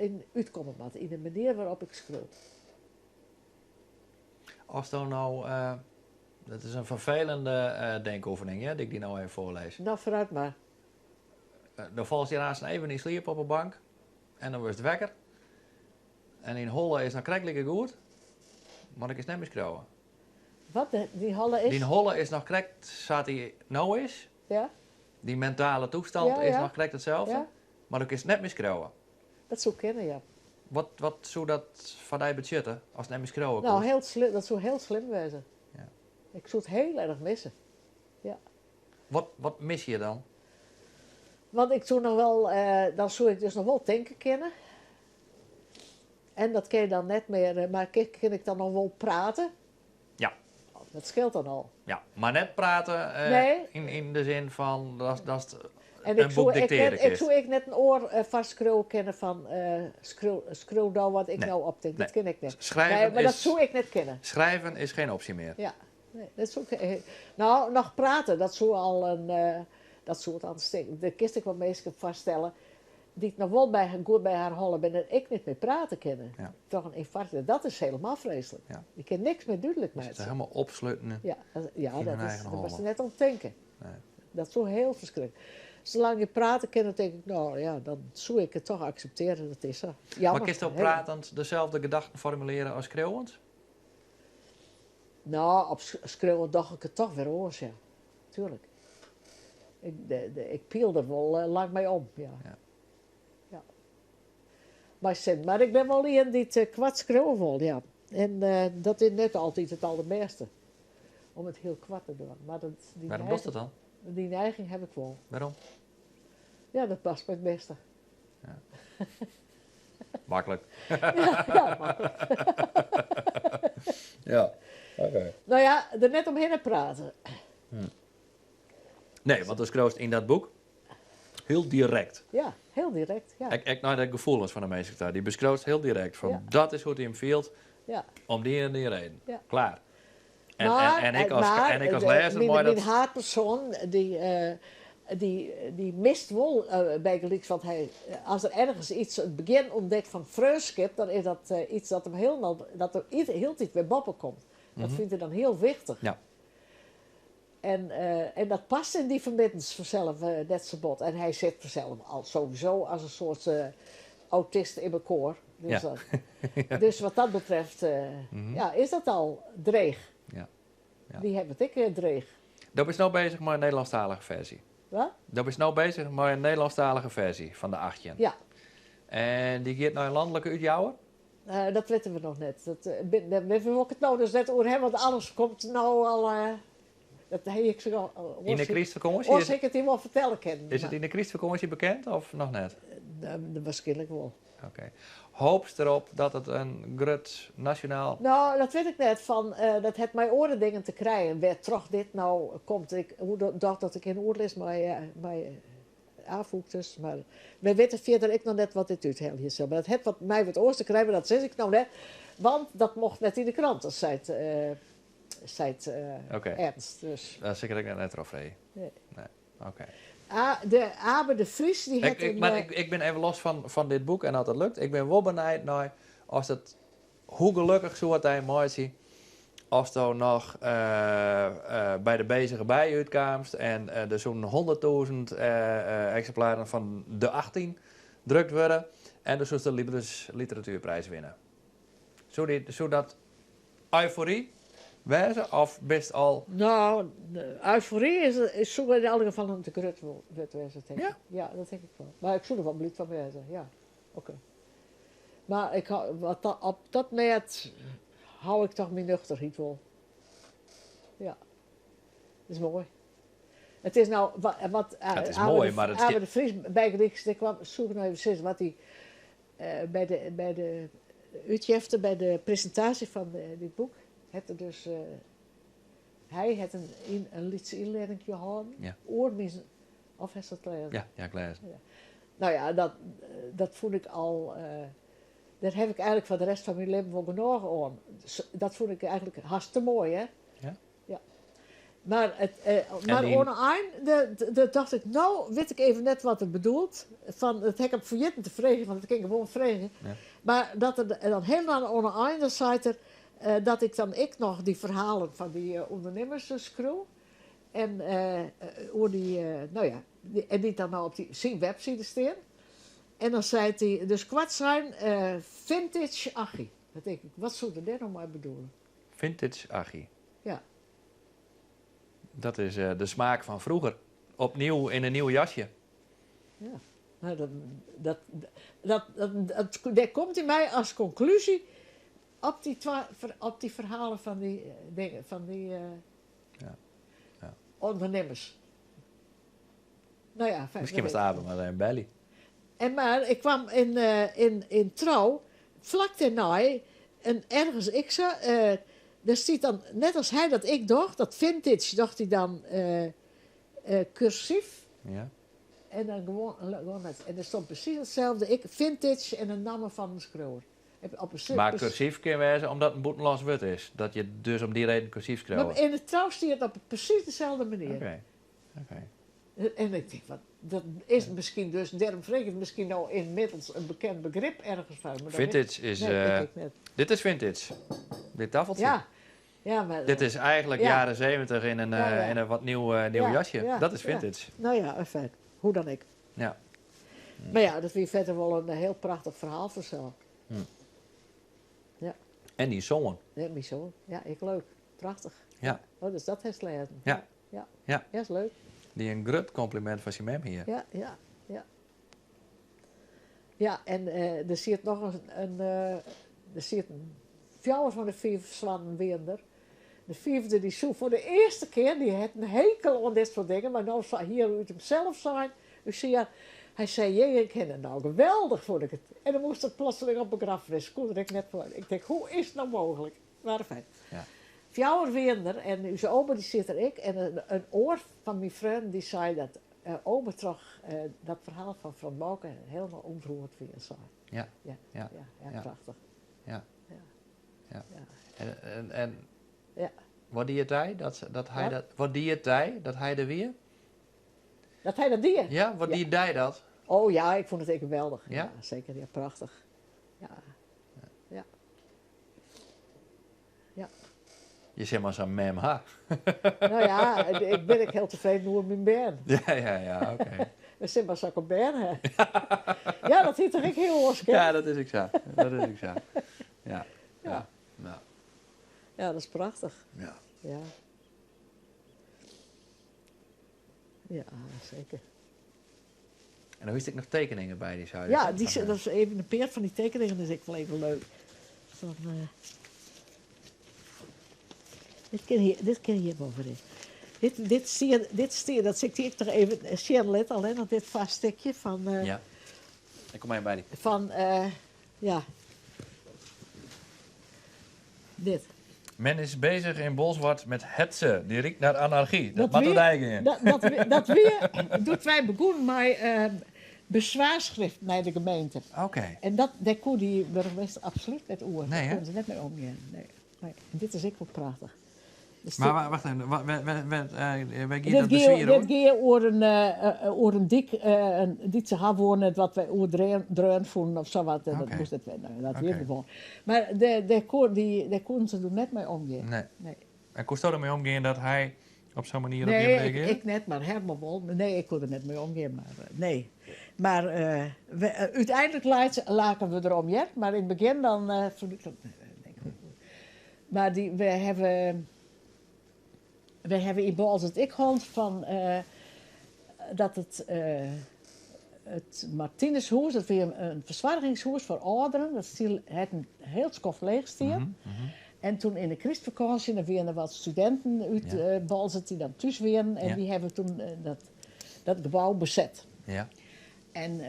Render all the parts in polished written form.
yn útkomme moat, yn de manier wêrop't ik skriuw. Asto no, dat is in ferfelende denkoefening, hear, dy't ik dy no even foarlês. No, foarút mar. Dan falst hjir aanst even yn sliep op 'e bank en dan wurdst wekker. En dyn holle is noch krekt like goed, mar do kinst net mear skriuwe. Wat? Dyn holle is? Dyn holle is noch krekt sa't dy no is. Ja. Dyn mentale toestand is noch krekt itselde, mar do kinst net mear skriuwe. Dat soe kinne, ja. Wat, wat soe dat foar dy betsjutte, ast net mear skriuwe koest? No, hiel slim, dat soe hiel slim wêze. Ja. Ik soe it hiel erch misse. Ja. Wat, wat mis je dan? Want ik soe noch wol, dan soe ik dus noch wol tinke kinne. En dat kin je dan net mear, mar kin ik dan noch wol prate? Ja. Dat skeelt dan al. Ja, mar net prate Nee. yn de sin fan datst En in ik soe boek ek diktearje net, ik kinst. soe ek net in oar foarskriuwe kinne fan skriuw, skriuw no wat ik Nee. no optink. Dat Nee. kin ik net. Schrijven Nee, mar dat is, soe ik net kinne. schrijven is geen optie meer. Ja, nee, dat soe ik, no, noch prate, dat soe al in, dat soe it anders tinke. Dêr kinst ek wol minsken foarstelle dy't noch wol by, goed by har holle binne en ek net mear prate kinne. Ja. Troch in ynfarkt. Dat is helemaal freeslik. Ja. Je kinne niks mear dúdlik Ze meitsje. helemaal opslutten Ja, dat, ja, yn hun dat is, eigen dêr moatst holle. net oan tinke. Nee. Dat soe hiel ferskriklik. Salang't je prate kinne, tink ik, no ja, dan soe ik it toch akseptearje. Dat is sa. Mar Jammer. kinsto Hiel. pratend deselde gedachten formulearje as skriuwend? No, op skriuwen doch ik it toch wer oars, ja. Tuerlik. Ik, de, de, ik piel der wol lang mei om, ja. Ja. Ja. Mei sin. Mar ik bin wol ien dy't koart skriuwe wol, ja. En dat is net altyd it alderbêste, om it hiel koart te dwaan. Mar dat, dy Wêrom dochst dat dan? Dy neiging haw ik wol. Wêrom? Ja, dat past my it bêste. Ja. Maklik. Ja, ja, maklik. Ja, oké. No ja, der net omhinne prate. Nee, want do skriuwst yn dat boek hiel direkt. Ja, hiel direkt, ja. Ek, ek nei de gefoelens fan de minsken ta. Dy beskriuwst hiel direkt. Fan Ja. dat is hoe't hy him fielt, Ja. om dy en dy reden. Ja. Klaar. En, Mar, en, en ik as, mar en ik as de, lêzer myn, mei myn dat... haadpersoan, dy, dy, dy mist wol bygelyks, want hy, as er ergens iets, it begjin ûntdekt fan freonskip, dan is dat iets dat him hielendal, dat er hieltyd wer boppe komt. Dat fynt er dan hiel wichtich. Ja. En, en dat past yn dy fermiddens fansels net sa bot. En hy sit fansels al sowieso as in soart autist yn mekoar. Dus, Ja. dat, dus wat dat betreft ja, is dat al dreech. Ja. Ja. Dy hawwe it ek dreech. Do bist no beuzich mei in Nederlânsktalige ferzje. Wat? Do bist no beuzich mei in Nederlânsktalige ferzje fan de 18. Ja. En dy giet nei in lanlike útjouwer? Dat witte we noch net. Dat, dêr wol ik it no dus net oer hawwe, want alles komt no al. Dat ha ik al. Yn de krystfakânsje? Oars ik it dy wol fertelle kinnen. Is it yn de krystfakânsje bekend of noch net? Wierskynlik wol. Oké. Hoopst derop dat it in grut nasjonaal. No, dat wit ik net. Fan, dat hat mei oare dingen te krijen. Wêrtroch dit no komt. Ik doch dat ik yn oerlis mei, mei Afûk dus. Mar wy witte fierder ek noch net wat dit úthelje sil. Mar dat hat wat mei wat oars te krijen, mar dat sis ik no net. Want dat mocht net yn de krante, seit, seit Oké. Ernst. Dus. Dan sil ik der ek net troch freegje. Nee. Nee. Oké. A, de Abe de Vries dy hat Ik, ik, in. mar ik, ik bin even los fan, fan dit boek en as dat lukt. Ik bin wol benijd nei as it, hoe gelokkich soe it dy meitsje asto noch by de Bezige Bij útkaamst en der soenen 100.000 eksimplaren fan de 18 drukt wurde en do soest de Libris Literatuerprijs winne. Soe, dy, soe dat eufory wêze of bist al... No, eufory is, is soe yn alle gefallen te grut wurd wêze, tink Ja? ik. Ja, dat tink ik wol. Mar ik soe der wol bliid fan wêze, ja. Oké. Mar ik hou, wat dat, op dat mêd hou ik toch myn nuchterheid wol. Ja. Dat is moai. It is no, wat Het is Abe moai, de, mar it Abe de Vries bygelyks, dêr kwam, soe ik noch even sizze, wat dy by de, by de útjefte, by de presintaasje fan dit boek, hat er dus, hy hat in, in lytse ynliedingje hâlden oer myn, of hast dat lêzen? Ja, ja, ik lêzen. Ja. No ja, dat, dat fûn ik al, dêr haw ik eigenlik foar de rest fan myn libben wol genôch oan. Dat fûn ik eigenlik hast te moai, hè? Ja? Ja. Mar, it, mar oan 'e ein de, de, tocht ik, no wit ik even net wat er bedoelt. Fan, dat ha ik him ferjitten te freegjen, want dat kin ik gewoan freegje. Ja. Mar dat er dan helemaal oan 'e ein, dan seit er dat ik dan ek noch dy ferhalen fan dy ûndernimmers skriuw. En oer dy, no ja, en dy't dan no op dy, syn webside stean. En dan seit hy, dus koartsein, vintage Aggie. Dan tink ik, wat soe er dêr no mei bedoele? Vintage Aggie. Ja. Dat is de smaak van vroeger. Opnieuw in een nieuw jasje. Ja, nou, dat, dat, dat, dat, dêr komt hy mei as konklúzje op dy, twa, op dy ferhalen fan dy dingen, fan dy ja. Ja. ûndernimmers. No ja, fijn, Miskien moatst Abe mar even belje. En mar ik kwam yn, yn, yn Trouw, flak dêrnei, en ergens ek sa, dêr stiet dan, net as hy dat ek docht, dat vintage docht hy dan kursyf. Ja. En dan gewoan, gewoan net. En der stond presys itselde, ek vintage en de namme fan de skriuwer. Op in Mar kursyf kin wêze omdat it in bûtenlânsk wurd is, dat je dus om dy reden kursyf skriuwe. Mar yn de Trouw stiet it op presys deselde manier. Oké, oké. En ik tink, wat, dat is miskien dus, dêrom frege ik miskien no ynmiddels in bekend begrip ergens foar. Maar vintage is. Nee, uh, ik net. Dit is vintage. Dit tafeltsje. Ja. Ja, maar, dit is eigenlijk ja. jaren 70 in een, ja, ja. in een wat nieuw, uh, nieuw jasje. Dat is vintage. Nou ja, enfin, hoe dan ek. Ja. Mar ja, dat wie fierder wol in hiel prachtich ferhaal fansels. Ja. En dyn soan. Ja, myn soan. Ja, ek leuk. Prachtich. Ja. Oh, dus dat hast lêzen. Ja. Ja. Ja. Ja, is leuk. Dy't in grut kompliment fan syn mem hie. Ja, ja, ja. Ja, en der siet noch in, der sieten fjouwer fan de fiif soannen wienen der. De fiifde dy soe foar de earste kear, dy hat in hekel oan dit soart dingen, mar no hie er út himsels sein, Lucia, hy sei, jee, ik ha it no geweldich, fûn ik it. En dan moast er plotseling op begraffenis, koe er ek net foar. Ik tink, hoe is it no mooglik? Mar fijn. Ja. Fjouwer wienen der en ús ober dy siet der ek en in oar fan myn freonen dy sei dat ober troch dat ferhaal fan Frans Bauke hielendal ûntroerd wie en sei. Ja. Ja, Ja. ja, ja, Ja. prachtich. Ja. Ja. Ja. Ja. En, en Ja. wat die it dy dat, dat hy Wat? dat, wat die it dy dat hy der wie? Dat hy dat die? Ja, wat Ja. die dy dat? Oh ja, ik fûn it ek geweldich. Ja? Ja, seker, ja, prachtich. Ja. Ja. Ja. Je sil mar sa'n mem ha. No ja, ik bin ek hiel tefreden oer myn bern. Ja, ja, ja, oké. We sil mar sokke bern ha. Ja, dat hie toch ek hiel oars kind? Ja, dat is ek sa. Dat is ek sa. Ja. Ja. Ja. Ja, dat is prachtich. Ja. Ja. Ja, seker. En dan hiest ek noch tekeningen by dy, sei Ja, dy, dat is even in pear fan dy tekeningen is ek wol even leuk. Fan, dit kin hjir, dit kin hjir bovenin. Dit, dit stie, dit stie, dat sil ik dy ek noch even sjen litte, allinnich dit foarstikje fan, Ja, ik kom even by dy. Fan, ja. Dit. Men is bezig in Bolsward met hetze, die riekt naar anarchie. Dat Dat moat wie, it eigen. dat, dat, dat wie doe't wy begûnen mei beswaarschrift nei de gemeente. Oké. En dat, dêr koe dy burgemeester absolút net oer. Nee, Dêr hè? koene se net mei omgean. Nee, nee. En dit is ek wol prachtich. Dus Mar dit, wa- wacht even, wa- wer, wer, wer, wer giet dit dat gie, beswier dit oer? gie oer in, oer in dyk in, dy't se ha woene, wat wy oerdreaun dreaun fûnen of sa wat. En dat Oké. moast net wer, no, dat wie Oké. it gewoan. Mar dêr, dêr, koe, dy, dêr koenen se doe net mei omgean. Nee. Nee. En koesto dermei omgean dat hy op sa'n manier op jim Nee, ik, reagearre? ik net, mar Herman wol. Nee, ik koe der net mei omgean, mar nee. Mar we, úteinlik leit, laken we derom, hear. Mar yn it begjin dan fûn ik dat, nee, mar dy, we hawwe, we hawwe yn Boalsert ek hân fan dat it, it Martinushûs, dat wie in fersoargingshûs foar âlderen, dat stie, hat in hiel skoft leech stien. En toen yn de krystfakânsje, dan wiene der wat studinten út Boalsert dy't dan thús wienen en dy hawwe toen dat, dat gebou beset. En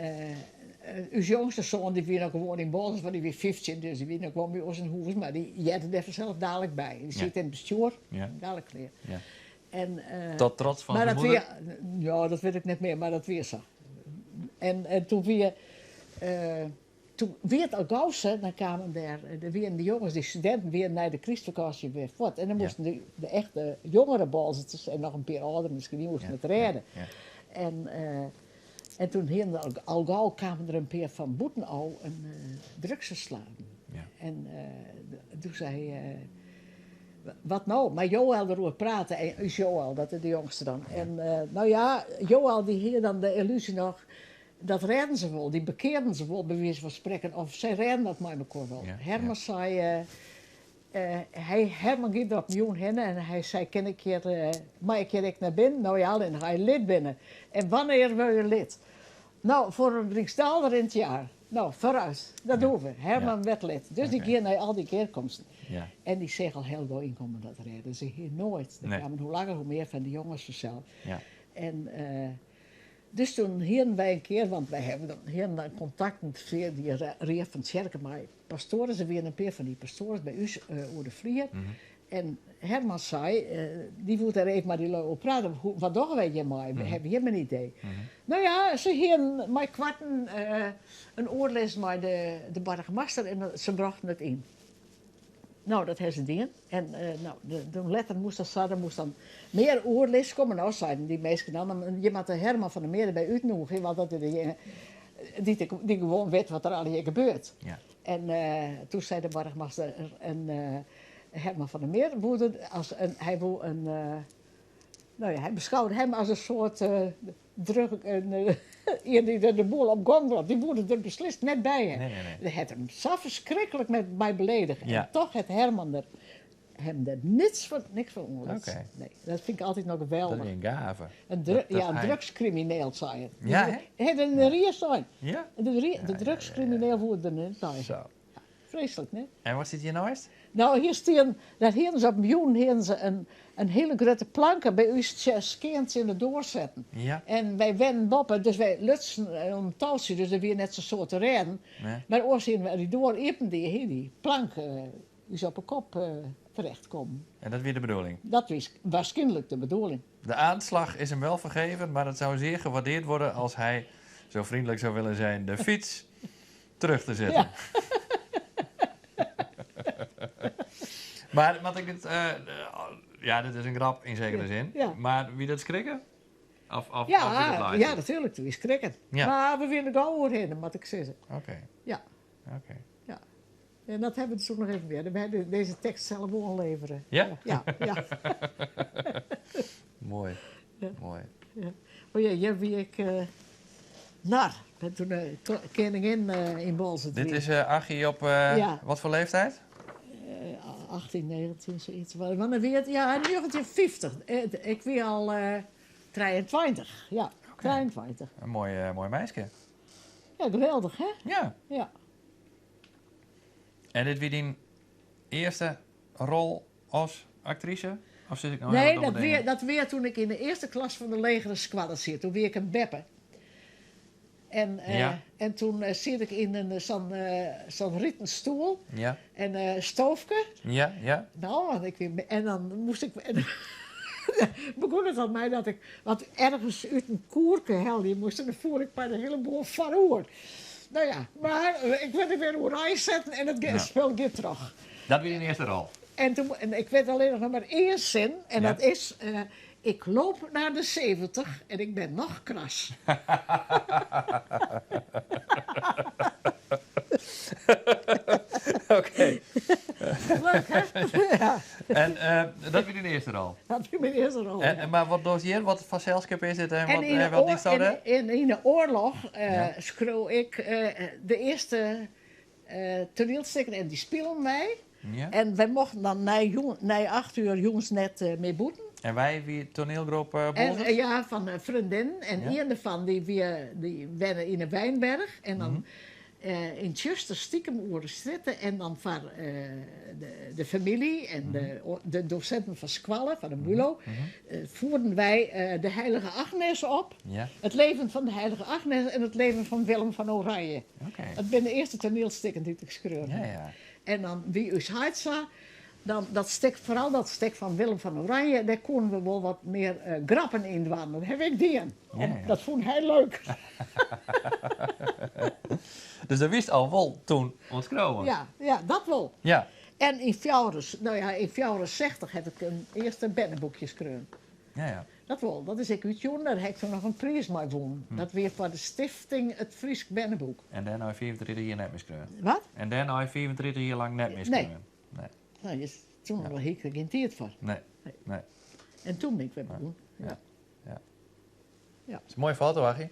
ús jongste soan dy wie noch gewoan yn Boalsert, want dy wie 15, dus dy wie noch gewoan by ons yn hûs, mar dy hearde dêr fansels dalik by. Dy siet yn it bestjoer, dalik klear. En, Tot trots fan mar syn dat wie, moeder? ja, dat wit ik net mear, mar dat wie sa. En, en toen wie, Toen wie it al gau sa, dan kamen dêr, der wienen de jonges, dy studinten wienen nei de krystfakânsje wer fuort. En dan moasten de, de echte jongere Boalserters en noch in pear âlderen miskien, dy moasten it rêde. En, en toen hienen al, al gau kamen der in pear fan bûten ôf en drugsferslaafden. En doe sei, wat no? Mei Joël deroer prate, en ús Joël, dat is de jongste dan. En no ja, Joël dy hie dan de yllúzje noch, dat rêden se wol, dy bekearden se wol by wize fan sprekken, of sy rêden dat mei mekoar wol. Herman sei, hy, Herman gie der op in jûn hinne en hy sei, kin ik hjir, mei ik hjir ek nei binnen? No ja, allinnich as je lid binne. En wannear wurde je lid? No, foar in ryksdaalder yn it jaar. No, foarút, dat dogge we. Herman werd lid. Dus dy gie nei al dy gearkomsten. En dy seach al hiel gau ynkommen dat rêden se hjir noait. Der kamen hoe langer hoe mear fan dy jonges fansels. En dus toen hienen wy in kear, want wy hawwe dan, hienen dan kontakten fia dy Rie fan Tsjerke mei pastoaren. Der wienen in pear fan dy pastoaren by ús oer de flier. En Herman sei, dy woe dêr even mei dy lui oer prate, wat dogge wy hjirmei? Hawwe jimme in idee? No ja, se hienen mei koarten in oerlis mei de boargemaster en se brochten it yn. No, dat hawwe se dien. En no, letter moast dat sa, der moast dan mear oerlis komme. No, seiden dy minsken dan, je moatte Herman van der Meer derby útnûgje, want dat is dejinge dy't dy't gewoan wit wat der allegear gebeurt. En toen sei de boargemaster, en Herman van der Meer woe der as in, hy woe in, no ja, hy beskoude him as in soart drug, ien dy't de boel op gong brocht. Dy woe der beslist net by ha. Nee, nee, nee. Hy hat him sa ferskriklik mei beledige. En toch hat Herman der him der niks fan, niks fan oanlutsen. Nee, dat fyn ik altyd noch Dat geweldich. wie in gave. In Dat ja, in hy- drugskrimineel, sei er. Ja, hè? Hy hat in rie sein. De drugskrimineel woe der net by ha. Zo. Freeslik, ne? En wat sit hjirneist? No, hjir stean, dat hienen se op in jûn hienen se in hiele grutte planke by ús skean tsjin de doar setten. En wy wennen boppe, dus wy lutsen oan in toutsje, dus der wie net sa'n soad te rêden. Mar oars hienen wy dy doar iepen die, hie dy plank ús op 'e kop terecht kommen. En dat wie de bedoeling? Dat wie waarskynlik de bedoeling. De aanslag is hem wel vergeven, maar het zou zeer gewaardeerd worden als hij zo vriendelijk zou willen zijn de fiets terug te zetten. Maar wat ik het, ja, dit is in grap yn sekere sin. Mar wie dat skrikken? Of, of, of wie dat Ja, laitsje? ja, natuerlik, toen wie skrikken. Mar we wiene der gau oerhinne, moat ik sizze. Ja. Ja. En dat hawwe we dus ek noch even wer. We hawwe dizze tekst sels oanlevere. Ja? Ja, ja. Moai. Ja. Moai. Ja. Oh ja, hjir wie ik nar. En toen de koningin yn Boalsert Dit wie. is Aggie op Ja. wat foar leeftijd? 18, 19, sayts. Wannear wie it? Ja, 1950. Ik wie al 23. Ja, 23. In moai, moai meiske. Ja, geweldich, hè? Ja. Ja. En dit wie dyn earste rol as aktrise? Of sis ik no Nee, hiele domme dingen? dat wie toen ik yn de earste klas fan de legere skoalle siet. Toen wie ik in beppe. En toen siet ik yn in sa'n riten stoel. En stoofke. No, want ik wie, en dan moast ik, en begûn it al mei dat ik wat ergens út in koerke helje moast en dan foel ik mei de hiele boel foaroer. No ja, mar ik wurd der wer oerein setten en it spul giet troch. Dat wie dyn earste rol? En toen, en ik wit allinnich noch mar ien sin en dat is, ik loop naar de 70 en ik ben noch kras. Oké. Leuk, hè? Ja. En dat wie dyn earste rol? Dat wie myn earste rol, ja. Mar wat dochst hjir? Wat foar selskip is dit en En yn wat diesto dêr? yn de oarloch skreau ik de earste toanielstikken en dy spilen wy. En wy mochten dan nei 8 uur jûns net mear bûten. En wy wie toanielgroep En, Boalsert? ja, fan freondinnen. En ien derfan dy wie, dy wenne yn 'e Wijnberg. En dan yn tsjuster stikem oer de strjitte en dan foar de famylje en de dosinten fan skoalle, fan de MULO, foerden wy de Heilige Agnes op. Het leven van de Heilige Agnes en het leven van Willem van Oranje. Dat binne de earste toanielstikken dy't ik skreaun ha. En dan wie ús heit sa, dan dat stik, foaral dat stik fan Willem van Oranje, dêr koenen we wol wat mear grappen yn dwaan. Dat haw ik dien. Dat fûn hy leuk. Dus do wiest al wol toen oan it skriuwen? Ja, ja, dat wol. Ja. En yn fjouwer, no ja, yn 64 haw ik in earste berneboekje skreaun. Ja, ja. Dat wol, dat is ek útjûn, dêr ha ik toen noch in priis mei wûn. Dat wie foar de Stifting It Frysk Berneboek. En dêrnei 35 jier net mear skreaun? Wat? En dêrnei 35 jier lang net mear skreaun? Nee. Nee. Nee, toen hie ik der gjin tiid foar. Nee, nee. En toen bin ik wer begûn. Ja. Ja. Ja. Is in moaie foto, Aggie.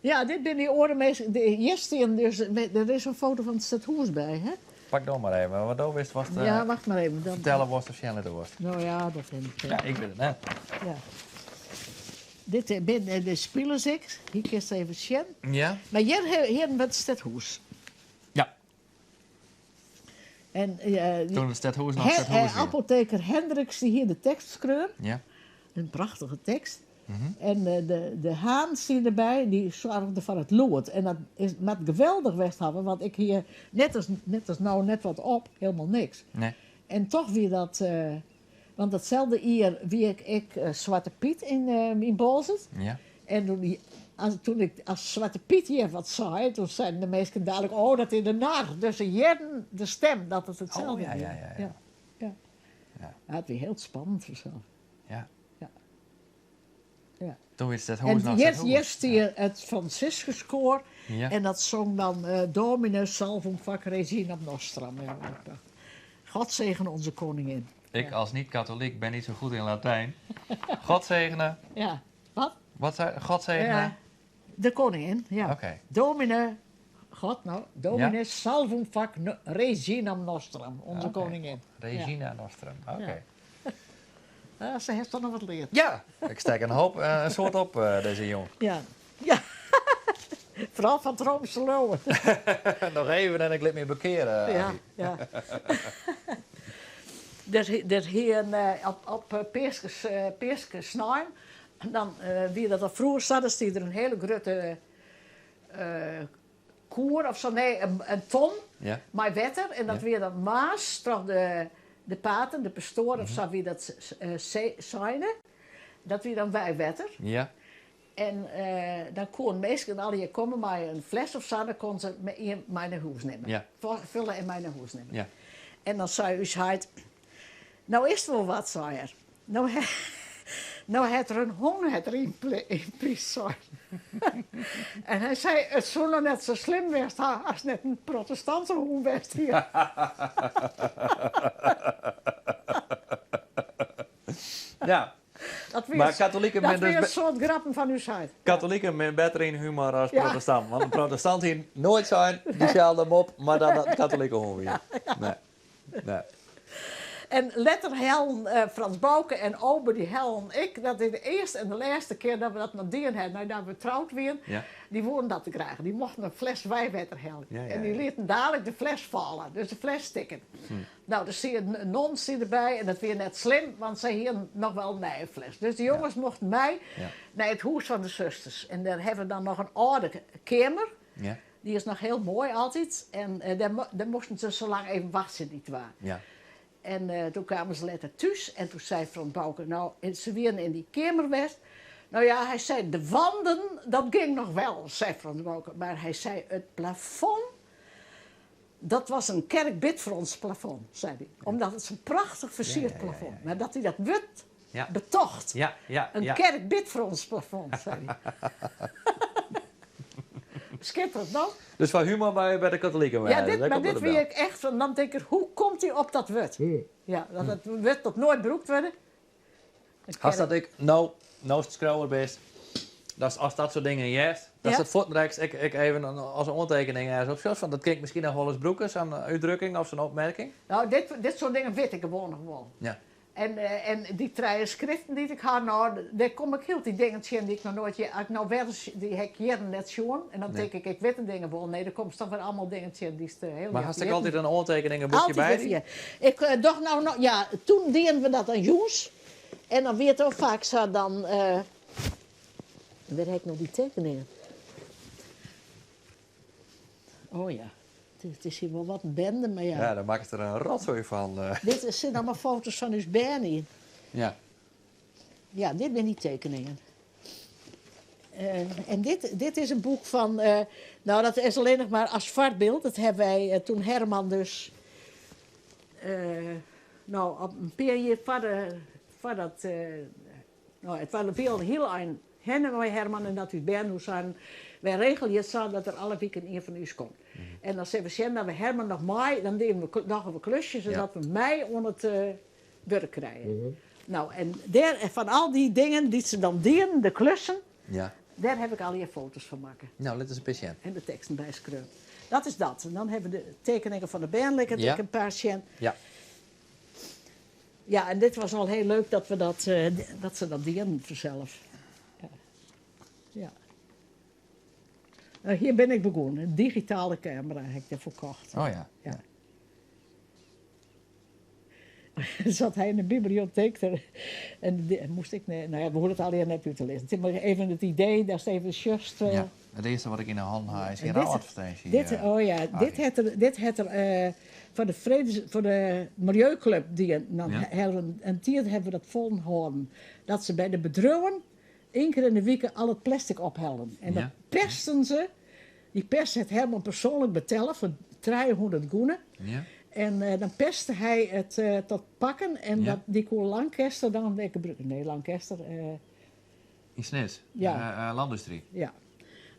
Ja, dit binne dy oare minsken. Hjir stean dus, der is in foto fan it stedhûs by, hè? Pak dan mar even, want do witst watst Ja, wacht mar even. Dan... fertelle wolst of sjen litte wolst. No ja, dat kin ik. Ja, ik wit it net. Ja. Dit binne de spilers ek. Hjir kinst even sjen. Ja. Mar hjir hienen we it stedhûs. Ja. En, Toen it stedhûs noch stedhûs wie. Apotheker Hendriks dy hie de tekst skreaun. Ja. In prachtige tekst. En de Haan stie derby, dy soarge foar it lûd. En dat is, moat geweldich west hawwe, want ik hie net as, net as no net wat op, hielendal niks. Nee. En toch wie dat, want datselde jier wie ik ek Swarte Pyt yn Boalsert. Ja. En toen, die, as, toen ik as Swarte Pyt hjir wat sei, toen seinen de minsken dadelijk, oh dat is de nar. Dus ze hearden de stem dat it itselde Oh, ja, wie. ja, ja, ja. Ja, ja. Ja. Ja, it wie hiel spannend fansels. Ja. Ja. Ja. Toen wie it En stedhûs noch hjir, stedhûs. hjir stie it Franciscuskoar Ja. en dat song dan Domine salvum fac reginam nostram. Ja, ik dacht, God zegen onze koningin. Ik als niet-katholiek ben niet zo goed in Latijn. God zegene. Ja, wat? Wat zei God zegene? Ja, de koningin, ja. Oké. Domine, God nou, Domine Ja. salvum fac reginam nostram, onze Oké. koningin. Regina nostram, oké. Ja. Ja, ze heeft toch nog wat leerd. Ja, ik stek een hoop, een soad op dizze jûn. Ja, ja. Vooral fan it Roomse leauwen. Noch even en ik lit my bekeare. Ja, ja. Der hie in, op Peaskes, Peaskesnein, dan wie dat al froeger sa, dan stie der in hiele grutte koer of sa, nee, in ton Ja. mei wetter. En dat Ja. wie dan moarns troch de pater, de pastoar of sa wie dat seine. Dat wie dan wijwetter. Ja. En dan koenen minsken allegear komme mei in fles of sa, dan koenen se ien mei nei hûs nimme. Ja. Fulle en mei nei hûs nimme. Ja. En dan sei ús heit, no is it wol wat, sei er. No, no hat der in hûn hat der yn pist, sei er. En hy sei, it soe noch net sa slim west ha as it net in protestantse hûn west hie. Ja. Dat wie Mar in katholiken dat binne wie dus in soad grappen fan ús heit. Katholiken binne better yn humor as Ja. protestanten. Want in protestant hie noait sein, dyselde mop, mar dan dat in katolike hûn wie. Nee. Nee. En letter hellen Frans Bauke en Obe dy hellen ek. Dat is de earste en de lêste kear dat we dat noch dien ha, neidat we troud wienen. Ja. Dy woenen dat graach. Dy mochten in fles wijwetter helje. Ja, ja, En dy ja. lieten dalik de fles falle, dus de fles stikken. No, der stie in non stie derby en dat wie net slim, want sy hienen noch wel in nije fles. Dus de jonges mochten mei Ja. nei it hûs fan de susters. En dêr hawwe we dan noch in âlde keamer. Ja. Dy is noch hiel moai altyd. En dêr moasten se sa lang even wachtsje, dy twa. Ja. En doe kamen se letter thús en doe sei Frans Bauke, no, en se wienen yn dy keamer west. No ja, hy sei, de wanden, dat gyng noch wel, sei Frans Bauke. Mar hy sei, it plafond, dat was in kerkbidfronsplafond, sei hy. Omdat it sa'n prachtich fersierd plafond. Mar dat hy dat wurd Ja. betocht. Ja, ja, In ja. kerkbidfronsplafond, sei hy. Skitterend, no? Dus foar humor by de katoliken Ja, wêze, dit, dêr mar komt dit it wie del. ik echt fan, dan tink ik, hoe komt hy op dat wurd? Ja, dat it wurd dat noait brûkt wurde. It Hast kerk dat ek, no, no'tst skriuwer bist, datst ast dat soart dingen hearst, datst Ja. it fuortendaliks ek, ek even as in oantekening ergens opskriuwst, fan dat kin ik miskien noch wolris brûke, sa'n útdrukking of sa'n opmerking? No, dit, dit soart dingen wit ik gewoan noch wol. Ja. En, en dy trije skriften dy't ik ha, no, dêr kom ik hieltyd dingen tsjin dy't ik noch noait, as ik no wer ris, dy ha ik jierren net sjoen. En dan Nee. tink ik, ik wit de dingen wol. Nee, der komst dan wer allemaal dingen tsjin dy'tst hiel Mar net hast ek witten. altyd in oantekening, in boekje Altyd by wer dy? ja. Ik doch no noch, ja, toen dienen we dat dan jûns. En dan wie it ook faak sa, dan, wêr ha ik no dy tekeningen? Oh ja, it is hjir wol wat in bende, mar ja. Ja, dan makkest der in rotsoai fan. Dit sitte allemaal foto's fan ús bern yn. Ja. Ja, dit binne dy tekeningen. En dit, dit is in boek fan, no dat is allinnich mar as foarbyld. Dat hawwe wy toen Herman dus, no op in pear jier foar de, foardat, no it wie al in hiel ein hinne mei Herman en dat ús bern doe seinen, wy regelje it sa dat der alle wiken ien fan ús komt. En dan sille we sjen dat we Herman noch mei, dan dogge we klusjes en dat we mei oan it wurk krije. No, en dêr, fan al dy dingen dy't se dan dienen, de klussen, Ja. dêr haw ik allegear foto's fan makke. No, lit ris in pear sjen. En de teksten by skreaun. Dat is dat. En dan hawwe we de tekeningen fan de bern lit ik Ja. ek in pear sjen. Ja. Ja, en dit was al hiel leuk dat we dat, dat se dat dienen fansels. Ja. Ja. No, hjir bin ik begûn. In digitale kamera ha ik dêrfoar kocht. Oh ja. Ja. Zat hy yn de biblioteek der, en moast ik, no ja, we hoege it allegear net út te lizzen. It is mar even it idee datst even sjochst. Ja, it earste wat ik yn 'e hannen ha is in rouadvertinsje. Dit, oh ja, dit hat er, dit hat er foar de fredes, foar de miljeuklup dien. Dan ja. In tiid hawwe we dat folhâlden. Dat se by de bedriuwen ien kear yn de wike al it plastic ophellen. En dat persten se. Dy pers hat Herman persoanlik betelle foar 300 gûne. Ja. En dan perste hy it tot pakken en dat, dy koe Lankester dan wer gebrûke. Nee, Lankester. Yn Snits? Ja. Landustrie? Ja.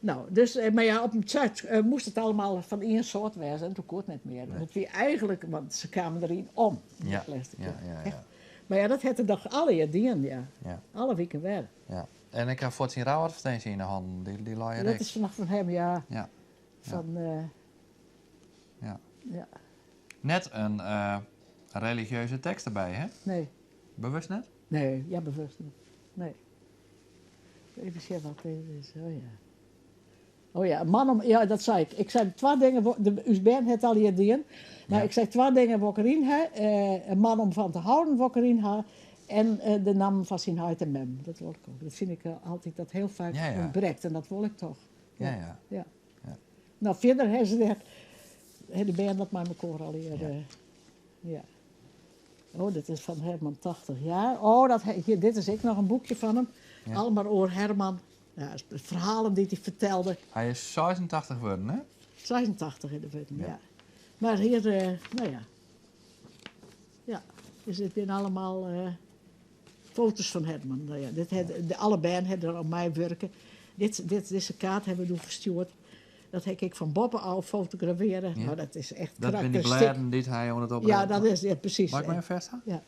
No, dus, mar ja, op in stuit moast it allemaal fan ien soart wêze en doe koe it net mear. Nee. Dat wie eigentlik, want se kamen deryn om, Ja, plastic. ja, ja, ja. Mar ja, dat hat er doch allegear dien, ja. Ja. Alle wiken wer. Ja. En ik ha fuort syn rouadvertinsje yn 'e hannen, dy lei er Dat ek. is noch fan him, ja. Ja. Fan, Ja. ja. Net in religieuze tekst derby, hè? Nee. Bewust net? Nee, ja, bewust net. Nee. Even sjen wat dit is. Oh ja. Oh ja, man om, ja, dat sei ik. Ik sei twa dingen, de, ús bern hat allegear dien. Mar Ja. ik sei twa dingen wol ik deryn ha. In man om fan te hâlden wol ik deryn ha. En de nammen fan syn heit en mem. Dat wol ik ook. Dat fyn ik altyd dat hiel faak Ja, ja. ûntbrekt en dat wol ik toch. Ja, ja. Ja. Ja. No, fierder ha se dêr, ha de bern dat mei mekoar allegear. Ja. Ja. Oh, dit is fan Herman 80 jaar. Oh, dat, hier, dit is ek noch in boekje fan him. Ja. Almar oer Herman. Ja, ferhalen dy't hy fertelde. Hy is 86 wurden, hè? 86 is er wurden, Ja. ja. Mar hjir, no ja. Ja, dus dit binne allemaal foto's fan Herman. No ja, dit het, de, alle bern hawwe der oan meiwurke. Dit, dit, dizze kaart hawwe we doe ferstjoerd. Dat ha ik fan boppe ôf fotografearre. Ja. No, dat is echt Dat binne dy karakteristyk. blêden dy't hy oan it Ja, oprêden dat is, ja, presys. Mei ik my fêst ha? Ja.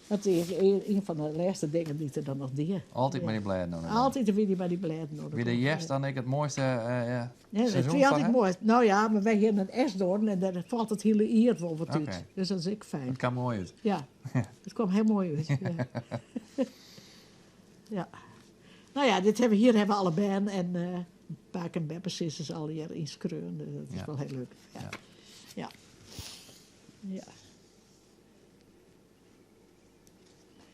Dat is ien fan de lêste dingen dy't er dan noch die. Altyd mei dy blêden oan de gong. Altyd wie dy mei dy blêden oan de Wie de gong. hjerst dan ek it moaiste Ja, dat seizoen wie foar altyd him? moai. No ja, mar wy hiene in esdoorn en dêr falt it hiele jier wol wat út. Oké. Dus dat is ek fijn. It kaam moai út. Ja, it kwam hiel moai út. Ja. Ja. No ja, dit hawwe, hjir hawwe alle bern en pake en beppesizzers allegear ynskreaun. Dus dat is Ja. wol hiel leuk. Ja. Ja. Ja. Ja.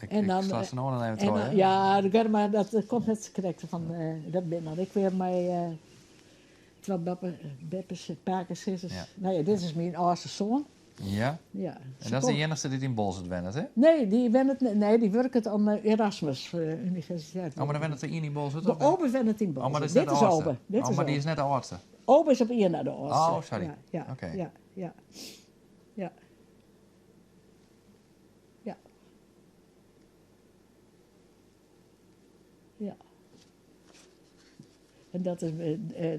Ik, En ik dan, sla se no dan even En troch, dan, hè? ja, dat gaat maar dat komt net krekt fan, dat bin dan ik wer mei twa beppe, beppes, pakesizzers. Ja. No ja, dit is myn âldste soan. Ja? Ja. En dat is de iennichste dy't yn Boalsert wennet, hè? Nee, dy wennet net, nee, dy wurket oan de Erasmus Universiteit. Oh, mar dan wennet der ien yn Boalsert? De of net? Obe wennet yn Oh, mar dat Boalsert. is net Dit de is âldste. Obe. Dit Oh, is mar dy Obe. is net de âldste. Obe is op ien nei de âldste. Oh, sorry. Ja, ja, Oké. ja, ja. Ja. Ja. Ja. En dat is,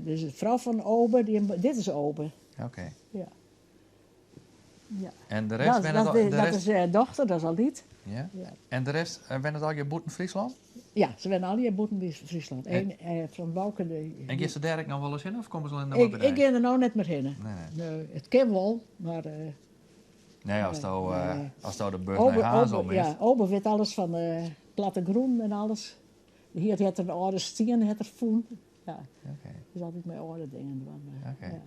dus de frou fan Obe, die, dit is Obe. Oké. Ja. Ja. En de rest Dat, wennet dat, al, de dat rest, is dochter, dat is Aliet. ja? Ja. En de rest wennet allegear bûten Fryslân? Ja, se wennen allegear bûten Fryslân. En- Eén fan Bouke. De, En giest der dêr ek noch wolris hinne of komme se allinne ik, mar by ik dy? gean der no net mear hinne. Nee, nee. Nee, it kin wol, mar. Nee, as do, Nee, nee. as do de bus Obe, nei Harns Obe, om is. ja, Obe wit alles fan plattegrûn en alles. Hjir hat er in âlde stien hat er fûn. Ja, Oké. is altyd mei âlde dingen dwaan. Oké. Ja.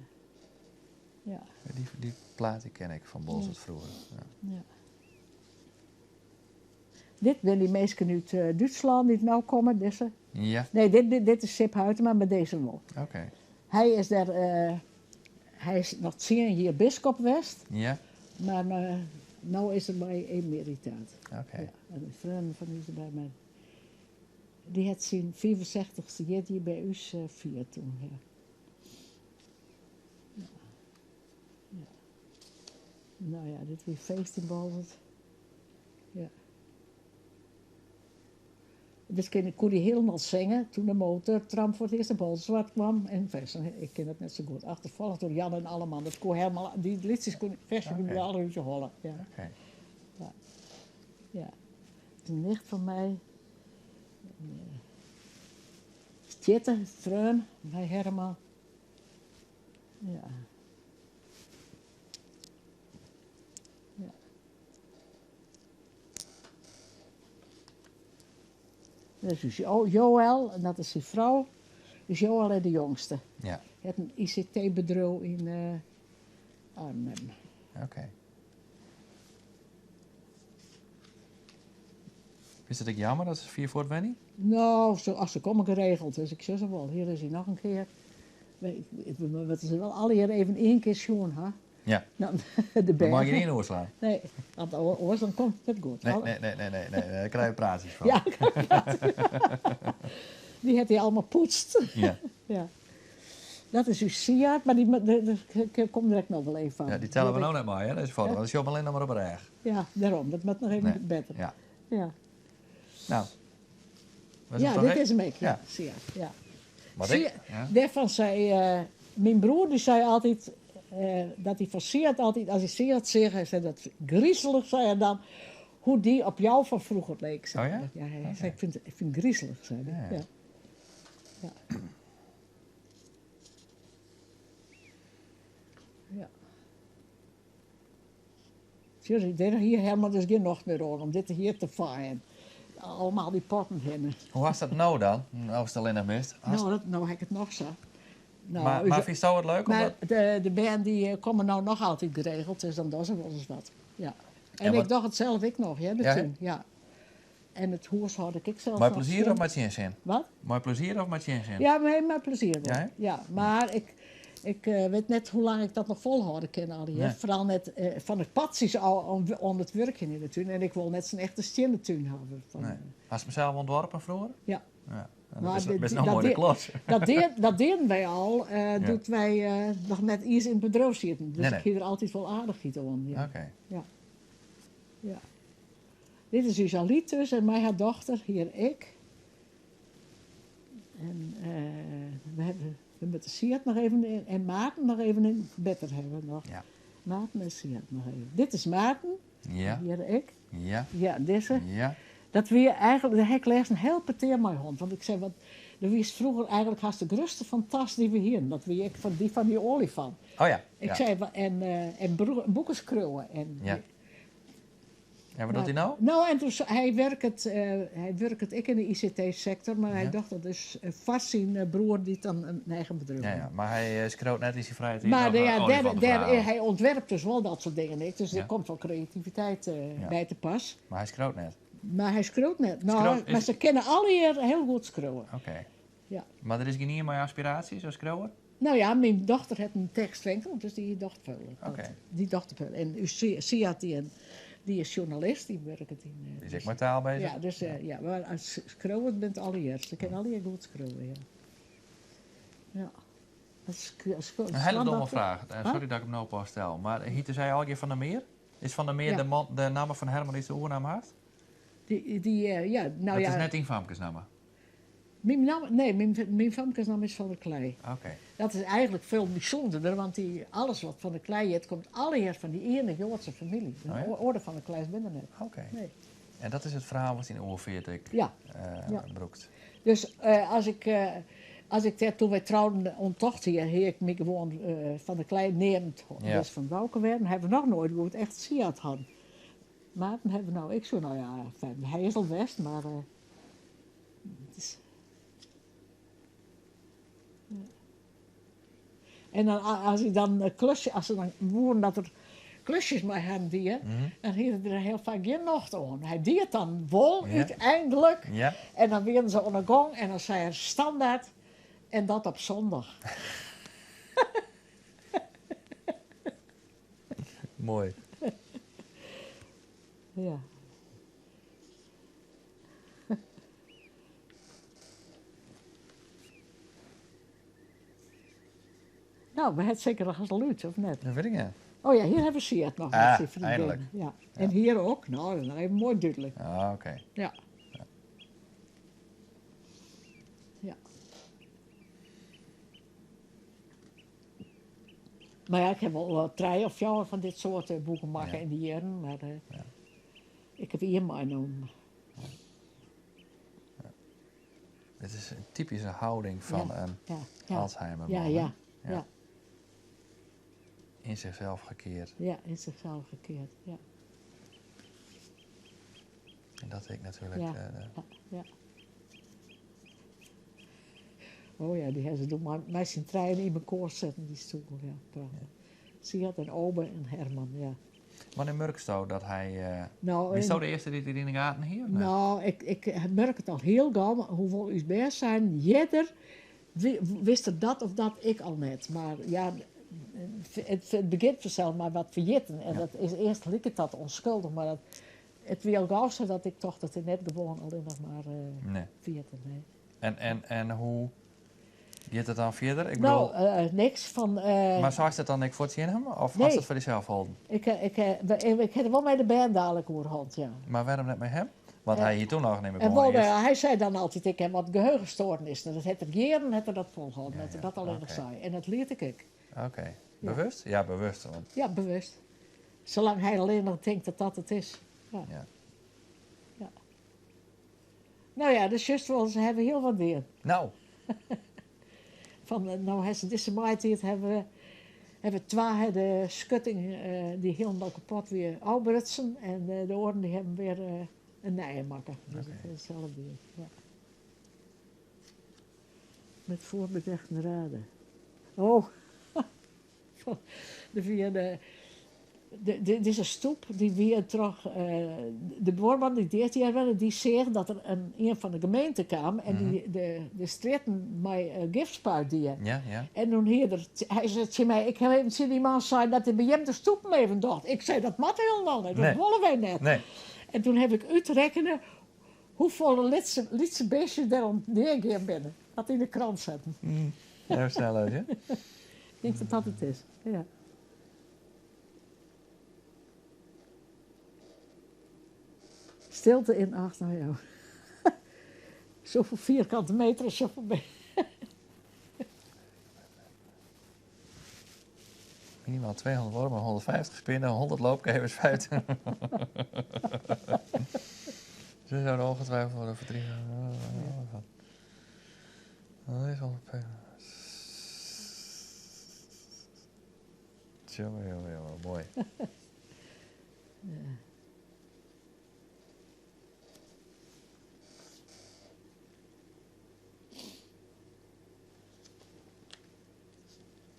Ja. Dy, dy plaat dy ken ik fan Boalsert froeger. Ja. Ja. Dit binne dy minsken út Dútslân dy't no komme, dizze. Ja, Nee, dit, dit, dit is Sip Huytema, mar dizze wol. oké. Hy is dêr, hy is noch tsien jier biskop west, Ja, mar no is er mei emeritaat. oké. Ja, en de freonen fan ús derby, mar. Dy hat syn fiifensechtichste jierdei by ús fierd toen, ja. Ja. Ja. No ja, dit wie feest yn Boalsert. Ja. Dit kin, koe dy hielendal singe toen de motortram foar it earst op Bolsward kwam. En ik kin dat net sa goed. Achterfolgd door Jan en Alleman. Dat koe helemaal, dy lietsjes koe, fersjes koe dy alle út 'e holle. Ja. Ja. Ja. In nicht fan my. Tjitte, freon, mei Herman. Ja. Ja. Dat is Joël en dat is syn frou. Dus Joël is de jongste. Ja. Hat in ICT-bedriuw yn Arnhem. Oké. Is it ek jammer dat se fier fuort wenje? No, se, ach, se komme geregeld, dus ik sis wol. Hjir is hy noch in kear. We moatte se wol allegear even ien kear sjoen ha. Ja. Dan, de Dan mei bern. je gjin oerslaan. Nee, want oars dan komt it net goed. Nee, nee, nee, nee, nee, nee, dêr krije we praatsjes fan. Ja, dy hat hy allemaal poetst. Ja. Ja. Dat is ús Siart, mar dy, dêr kom ik noch wol even fan. Ja, dy telle we no net mei, hè, dizze foto, want dan sjogge we allinnich mar op 'e rêch. Ja, dêrom. Dat moat noch even Nee. better. Ja. Ja. No. Was Ja, it dit toch is him ek, ja. Ja. Siart, ja. Wat ik? Ja. Dêrfan sei myn broer, dy sei altyd dat hy fan Siart altyd, as hy Siart seach, hy sei dat grizelich, sei er dan, hoe dy op jou fan froeger leek. Sei Oh ja? er. Ja, hy sei, ik fyn it grizelich, sei hy. Ja, ja. Ja. Ja. Ja. Sjoch, dêr hie Herman dus gjin nocht mear oan om dit hjir te faaien. Allemaal dy potten hinne. Hoe hast dat no dan? No ast allinnich bist. Hast- No, dat, no ha ik it noch sa. No, mar, ús- mar fynsto it leuk? mar Omdat... de bern dy komme no noch altyd geregeld, dus dan dogge se wolris wat. Ja. En, En ik wat- doch it sels ek noch, hear, de Ja, hè? tún. Ja. En it hûs hâld ik ek sels Mei noch plezier skjin. of mei tsjinsin? Wat? Mei plezier of mei tsjinsin? Ja, mei plezier wol. Ja, hè? Ja, mar ik, ik wit net hoe lang ik dat noch folhâlde kin allegear. Nee. Foaral net fan it padsjes ôf oan it wurkjen yn de tún. En ik wol net sa'n echte stiennen tún hawwe. Fan, Nee. Hast him sels ûntworpen froeger? Ja. Ja. En Maar dat is, bist dat no moai de klos. Dat dienen wy al doe't wy noch net iens yn it bedriuw sieten. Dus Nee, nee. ik hie der altyd wol aardichheid oan. Ja. Oké. Ja. Ja. Dit is ús Aliet dus en mei har dochter, hjir ik. En we hawwe, we moatte Siart noch even in, en Maarten noch even in better hawwe noch. Ja. Maarten en Siart noch even. Dit is Maarten. Ja. Hjir ik. Ja. Ja, dizze. Ja. Dat wie eigenlik, dêr ha ik lêsten in hiel petear mei hân. Want ik sei, want do wiest froeger eigenlik hast de grutste fantast dy't we hienen. Dat wie ek fan dy fan dy oaljefant. Oh ja. Ik ja. sei, en boeken skriuwe. En, Ja. En wat docht hy no? No, en toen, hy wurket ek yn de ICT-sektor, mar hy Ja. docht dat dus foar syn broer dy't dan in eigen bedriuw Ja, hat. ja, mar hy skriuwt net yn syn frije tiid Mar noch, ja, oaljefanteferhalen. hy ûntwerpt dus wol dat soart dingen ek, dus Ja. der komt wol kreativiteit Ja. by te pas. Mar hy skriuwt net. Mar hy skriuwt net. No, Skriuwt is mar se kinne allegear hiel goed skriuwe. Oké. Ja. Mar der is gjinien mei aspiraasjes as skriuwer? No ja, myn dochter hat in tekstwinkel, dus dy docht folle. Oké. Dy docht folle. En ús Siart, dy is sjoernalist, dy wurket yn, Dy is ek mei taal bezich? Ja, dus, ja, mar as skriuwer binne it allegear. Se kinne allegear goed skriuwe, ja. Ja. Dat is In hiele domme skoandochter. fraach. Huh? Sorry dat ik him no pas stel. Mar hjitte sy allegear Van der Meer? Is Van der Meer Ja. de man, de namme fan Herman dy't de oernaam hat? Dy, dy, ja, no Dat ja. is net dyn famkesnamme? Myn namme, nee, myn famkesnamme is Van der Klei. Oké. Dat is eigenlik folle bysûnderder, want dy, alles wat Van der Klei hjit, komt allegear fan dy iene Joadse famylje. De Oh ja? oare Van der Kleis binne der net. Oké. Nee. En dat is it ferhaal wat dyn oerfeart ek Ja. Ja. brûkt. Dus as ik dêr toen wy trouden oan tocht hie, hie ik my gewoan Van der Klei neamd. Ja. Dus fan Bouke werden hawwe we noch noait goed echt Siart hân. Maarten hawwe we no ek sa, no ja, fijn, hy is al west, mar, it is, ja. En dan, as ik dan klusje, as se dan woenen dat er klusjes mei him die, dan hie er der hiel faak gjin nocht oan. Hy die it dan wol Ja. úteinlik. Ja. En dan wienen se oan 'e gong en dan sei er standaard, en dat op zondag. Moai. Ja. Nou, we het zeker nog eens luid, of net? Dat weet ik niet. Oh ja, hier hebben ze het nog. Ah, met zijn vriendin. eindelijk. Ja. En hier ook. Nou, dat is nog even mooi duidelijk. Ah, oké. Ja. Ja. Maar ja, ik heb wel drie of vier van dit soort boeken maken Ja. in die jaren, maar Ja. ik heb hier meegenomen. Dit is een typische houding van een Ja, ja. Alzheimer. Ja, man, hè? ja, Ja. ja. In zichzelf gekeerd. Ja, in zichzelf gekeerd. Ja, En dat ik natuurlijk. Ja. ja, ja. Oh ja, die hebben ze doen maar mij zijn trein in mijn koor zetten, die stoel. Ja, prachtig. Siad en Obe en Herman, ja. Wanneer merkst dat hij. Nou, Is en- dat de eerste die het in de gaten hier? of niet? Nou, ik merk het al heel gauw, maar hoewel u best zijn, jeder wist er dat of dat ik al net. Maar ja, het begint vanzelf maar wat verjitten. En Ja. dat is eerst liep het dat onschuldig, maar dat, het wie al gauw zo dat ik toch dat het net gewoon alleen nog maar Nee. verjitten. Nee. En hoe gaat het dan verder? Ik Nou, bedoel, niks van. maar zou het dan ik voor het zien hem? Of Nee. was het voor jezelf houden? Ik heb wel met de band dadelijk oorhand, ja. Maar waarom net met hem? Want hij hier toen nog niet meer En gewoon wel, eerst. hij zei dan altijd, ik heb wat geheugenstoornissen. Dat het er jaren het er dat volgehouden, Ja, dat hij ja, dat alleen nog oké. zei. En dat leerde ik. Oké. Ja. Bewust? Ja, bewust. Want, Ja, bewust. Zolang hij alleen nog denkt dat dat het is. Ja. ja. Ja. Nou ja, de zuster wel, ze hebben heel wat weer. Nou, Van, nou, hij ze deze maait hebben we hebben twee de schutting die helemaal kapot weer Albertsen en de oren die hebben weer een nijen maken. Dus Oké. het is hetzelfde weer. Ja. Met voorbedachte raden. Oh, de via de, dit is een stoep die weer terug. De buurman die dit jaar werden, die zegt dat er een van de gemeente kwam en die de straten met gifspuit die. ja, ja. En toen hier, hij zei tegen mij, ik heb even zien die man zei dat hij bij hem de stoep mee even dacht. Ik zei, dat mag helemaal niet, dat Nee. willen wij net. Nee. En toen heb ik uitrekenen hoeveel lidse beestjes daar om neergegaan binnen. Dat in de krant zetten. Even snel uit, hè? Ik denk dat dat het is. Ja. Stilte in acht, nou ja. Zoveel vierkante meter is zoveel Minimaal 200 wormen, 150 spinnen, 100 loopkevers, 15. Ze zouden ongetwijfeld worden verdrieven. Dat is ongeveer. Jongen, jongen, jongen, mooi.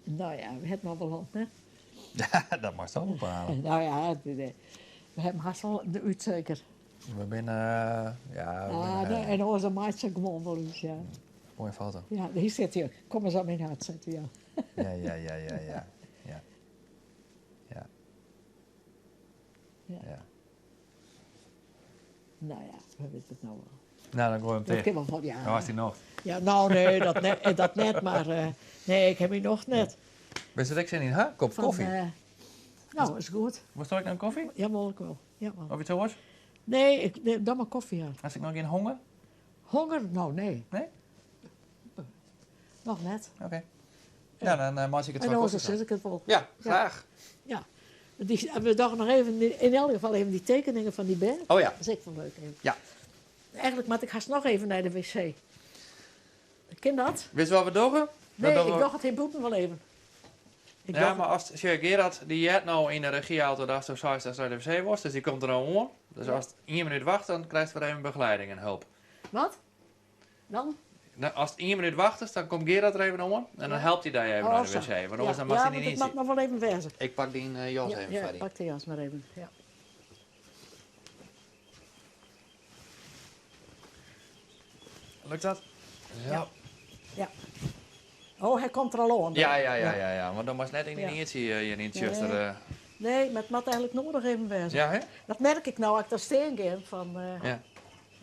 Nou ja, we hebben nog wel hand, hè? Ja, dat mag zo bepalen. Nou ja, we hebben haast wel de uit zeker. We zijn, ja, we Ah, zijn, en onze maat zijn gewoon wel eens, ja. mooie foto. Ja, hier zit hij ook. Kom eens aan mijn hart zitten, ja. Ja, ja, ja, ja, ja. Ja. Ja. Ja. Ja. Nou ja, we weten het nou wel. Nou, dan gooi je hem Dat tegen. kan wel van, ja. Dan was hij nog. Ja, nou nee, dat net, maar nee, ik heb hier nog net. Weet je wat ik zin in ha? Kop Van, koffie. nou, is goed. Was er ook nog koffie? Jawel, ik wel. Jawel. Of iets zo was? Nee, nee, dan maar koffie aan. Als ik nog geen honger? Honger? Nou, nee. Nee? Nog net. Oké. Nou, dan maak ik het En wel dan koffie. zit ik het wel. Ja, graag. Ja. We dachten nog even, in elk geval even die tekeningen van die band. Oh ja. Dat is ook wel leuk. Even. Ja. Eigenlijk moet ik haast nog even naar de wc. Ken dat? Weet je wat we doen? Nee, Dan doen ik we- dacht het in Boeten wel even. Ik Ja, dacht- maar als zie, Gerard, die jet nou in de regieauto dat zo saai is dat ze de wc was, dus die komt er nou om. Dus als het 1 minuut wacht, dan krijgt we even begeleiding en hulp. Wat? Dan? Nou, als het 1 minuut wacht is, dan komt Gerard er even om en dan helpt hij daar even Oh, naar de zo. wc. Want ja, anders dan mag ja, hij want niet het mag in. nog wel even wezen. Ik pak die jas Ja, even, ja, Freddy. pak de jas maar even. Ja. Lukt dat? Ja. Ja. Oh, hij komt er al aan. Ja, ja, ja, ja, ja. Want dan was net in Ja. die eentje hier in het Nee. zuster. Nee, maar het moet eigenlijk nodig even wezen. Ja, hè? Dat merk ik nou, als ik daar steen ga van... Ja.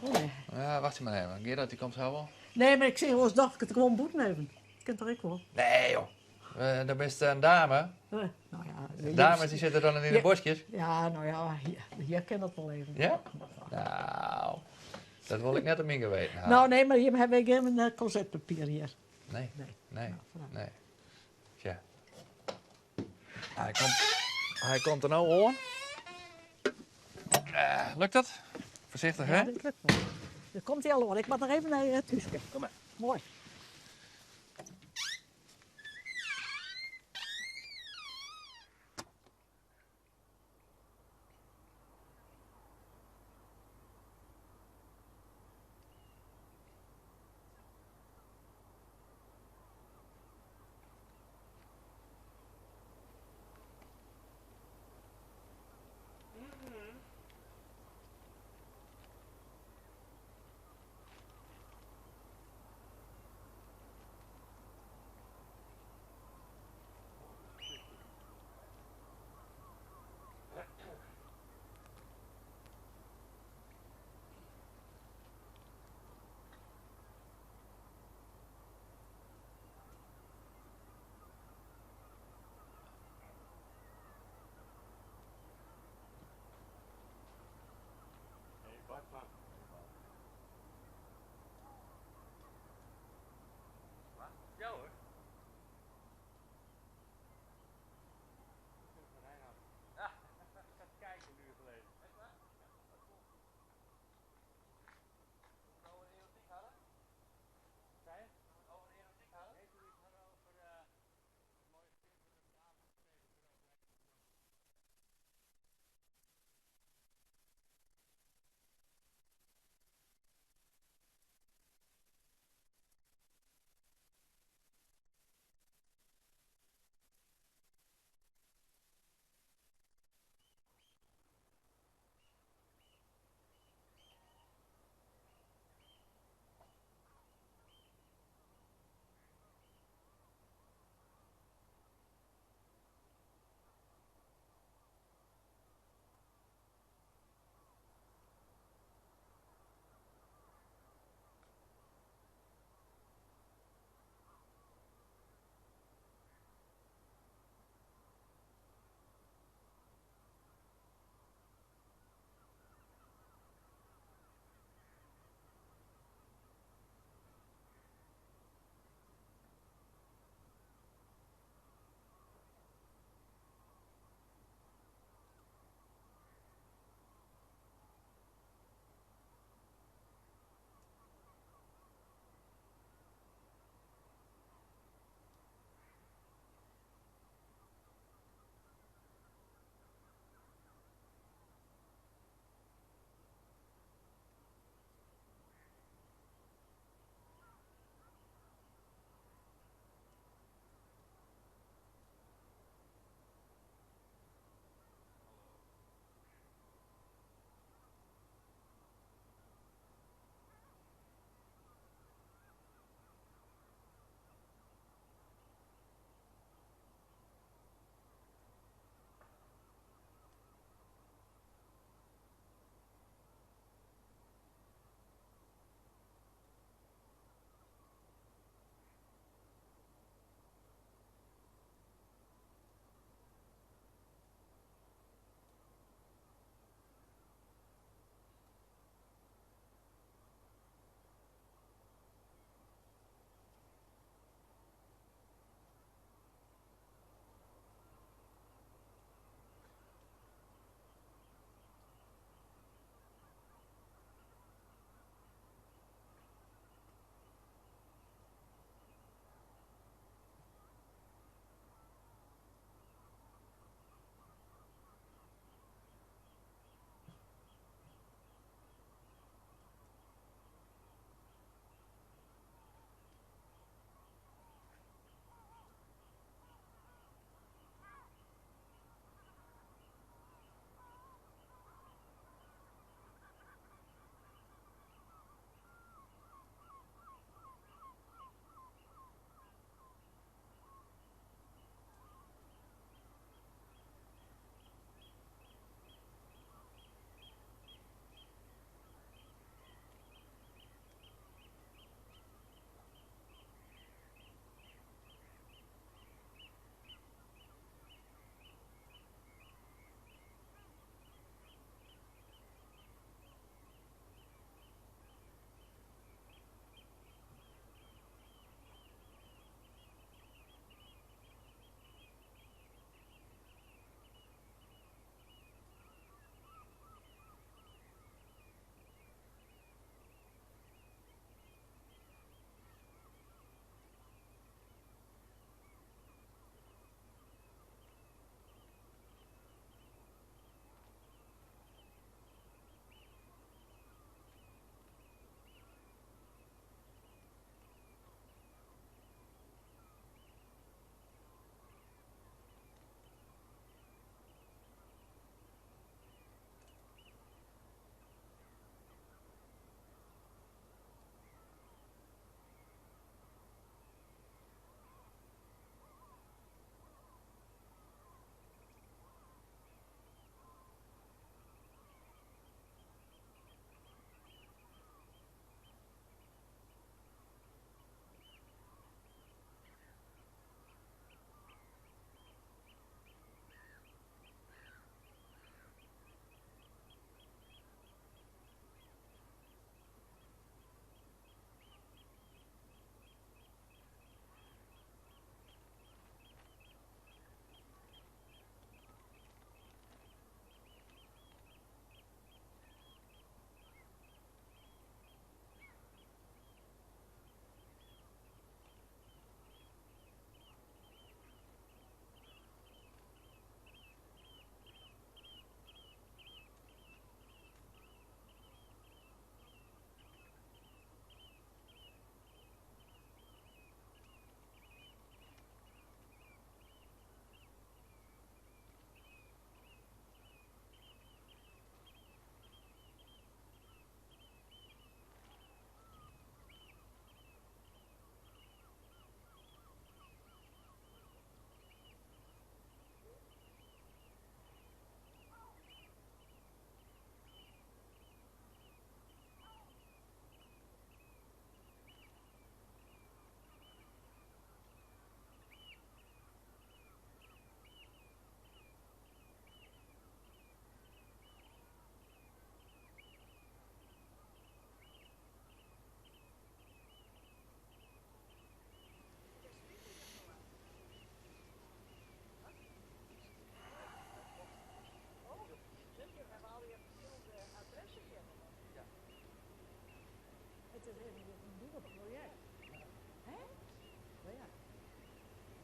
oh, nee. Ja, wacht je maar even. Gerard, die komt zo wel. Nee, maar ik zeg wel eens, dacht ik het gewoon boeten even. Ik ken toch ik wel. Nee, joh. Dan bist in dame. Nou ja, Dames die sitte dan yn de boskjes. Ja, nou ja, hier kin dat wol even. Ja? Nou, dat wol ik net op myn geweten ha. Nou nee, mar hjir hawwe wy gjin klosetpapier hjir. Nee, Nee. nee, Nou, nee. Tja. Hy komt der no oan. Lukt dat? Foarsichtich, Ja, hè? dit lukt wol. Der komt hy al oan. Ik moat noch even nei it húske. Kom mar. Moai.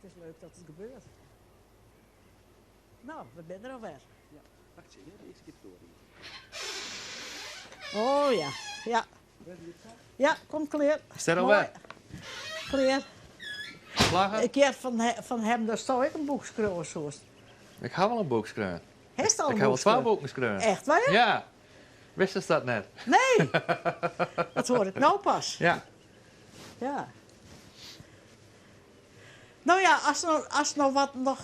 Het is leuk dat het gebeurt. Nou, we zijn er alweer. Ja, wacht even, de eerste keer door. Oh ja, ja. Ja, kom kleer. Is dat alweer? Kleer. Vlaggen? Ik heb van hem, daar zou ik een boek schrijven, zoals. Ik ga wel een boek schrijven. Heeft al een Ik heb wel boek twee geschreven? boeken geschreven. Echt waar? Ja. Wist ze dat net? Nee! Dat hoor ik nou pas. Ja. Ja. Nou ja, als nou wat nog,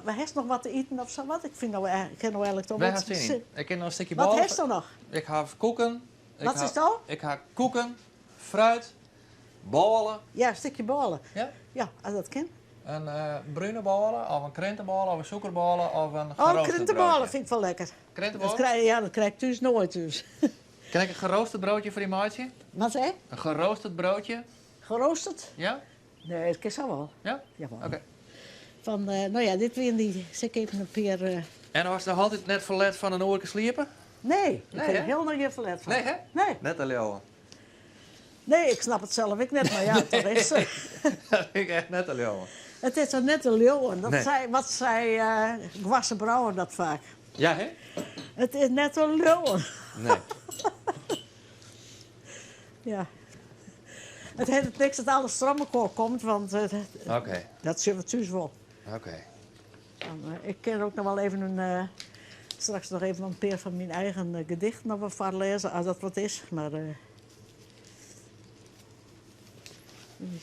heeft nog wat te eten of zo wat? Ik vind nou, ik ken nou eigenlijk toch Wij wat gaan zin in. Ik heb nog een stukje Wat bal. heeft er nog? Ik ga koeken. Ik Wat is dat? Ik ga koeken, fruit, ballen. Ja, een stukje ballen. Ja? Ja, als dat kan. Een bruine ballen, of een krentenballen, of een suikerballen, of een Oh, geroosterd krentenballen broodje. vind ik wel lekker. Dat Krentenballen? krijg, ja, dat krijg ik thuis nooit dus. Kan ik een geroosterd broodje voor die maatje? Wat zei je? Een geroosterd broodje? Geroosterd? Ja? Nee, dat kan zo wel. Ja? Jawel. Oké. Van, nou ja, dit weer die. Zeg even een paar. En was nog altijd net verlet van een oorke sliepen? Nee, ik Nee, heb hè? er heel nog geen verlet van. Nee, hè? Nee. Net al jou. Nee, ik snap het zelf ik net, maar ja, dat is ze. Dat vind ik echt net al jou. Het is toch net een leeuw. Dat Nee. zei, wat zei Gwasse Brouwer dat vaak? Ja, hè? Het is net een leeuw. Nee. Ja. Het heeft het niks dat alles stromenkoor komt, want Oké, dat zullen we thuis wel. oké. Dan, ik ken ook nog wel even een, straks nog even een paar van mijn eigen gedichten nog wel voorlezen, als dat wat is. Maar, even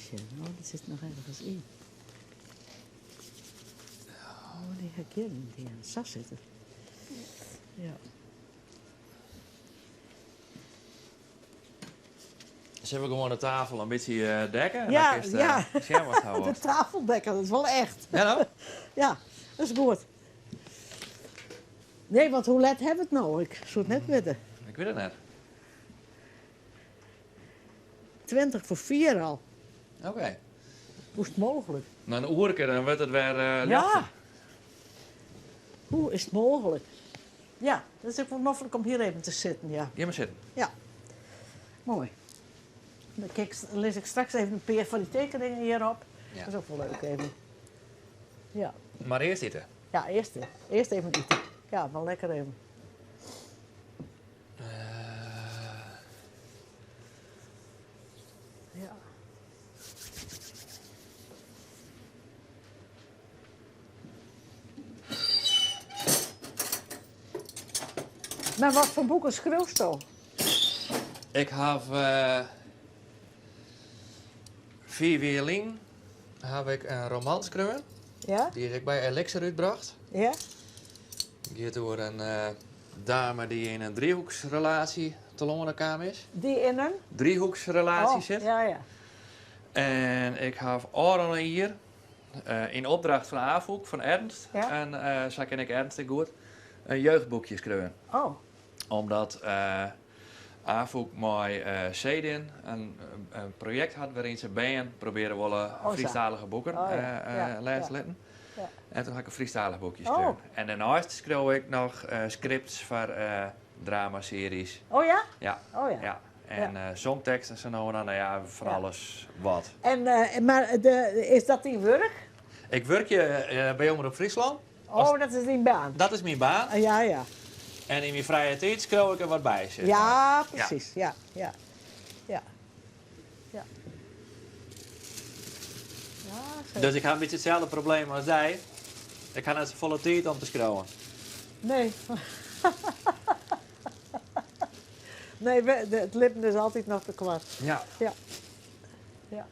zien, oh, dat zit nog ergens in. Oh, die herkennen die aan het zas zitten. Ja. Zullen we gewoon de tafel een beetje dekken? En Ja, dan is de ja. scherm wat houden. De tafeldekker, dat is wel echt. Ja, nou? Ja, dat is goed. Nee, want hoe laat hebben we het nou? Ik zou het net weten. Ik weet het net. 3:40 al. Oké. Hoe is het mogelijk? Na een oerke, dan wordt het weer Ja. lichter. Hoe is het mogelijk? Ja, dat is ook wel noffelijk om hier even te zitten, ja. Ga maar zitten. Ja. Mooi. Dan lees ik straks even een paar van die tekeningen hierop. Ja. Dat is ook wel leuk even. Ja. Maar eerst eten. Ja, eerst, eerst even eten. Ja, wel lekker even. Ja. Maar wat voor boeken schreeuwst u? Ik heb 4 jaar heb ik een roman geschreven. Ja? Die is ik bij Elixir uitgebracht. Ja? Het gaat over een dame die in een driehoeksrelatie te Longen is. Die in een? Driehoeksrelatie Oh, zit. Ja, ja. En ik heb Aaron hier, in opdracht van Afûk, van Ernst. Ja. En zo ken ik Ernst ik goed, een jeugdboekje geschreven. Oh. Omdat Afûk met Cedin een project had waarin ze bijen proberen willen Oh, zo. Friestalige boeken, Oh, ja. Ja, laten ja. letten. Ja. En toen had ik een Friestalig boekje Oh. geschreven. En daarnaast schreef ik nog scripts voor dramaseries. Oh ja? Ja. Oh ja. Ja. En songteksten en zo nou en dan, nou ja, van Ja. alles wat. En maar is dat die werk? Ik werk je bij Omroep Friesland. Oh, dat is die baan. Dat is mijn baan. Ah, ja, ja. En in mijn vrije tijd schreeuw ik er wat bij. Zeg Ja, maar. precies. Ja, ja. Ja. Ja. Ja, zo. Dus ik heb een beetje hetzelfde probleem als jij. Ik ga net zo volle tijd om te schreeuwen. Nee. Nee, het lippen is altijd nog te kwart. Ja. Ja. Ja.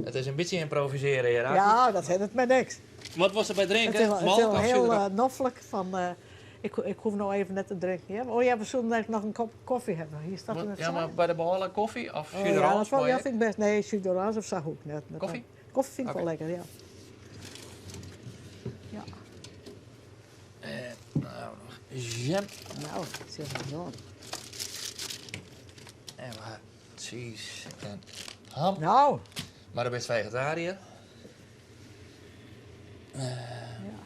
Het is een beetje improviseren hier. Ja, dat heeft het met niks. Wat was er bij drinken? Het is wel, het is Melk wel of heel suiker? noffelijk van... ik hoef nou even net te drinken. Ja? Oh ja, we zullen eigenlijk nog een kop koffie hebben. Hier staat in het Ja, maar zakje. bij de behalve koffie of Oh, jus ja, d'orange, dat wel, mooi, ja, hè? vind ik best. Nee, jus d'orange of zo ook net. Koffie? Koffie vind ik wel Oké. lekker, ja. Ja. En, nou, nog jam. Nou, dat zit er zo. En we hebben cheese en ham. Nou. Maar dan ben je vegetariër. Ja.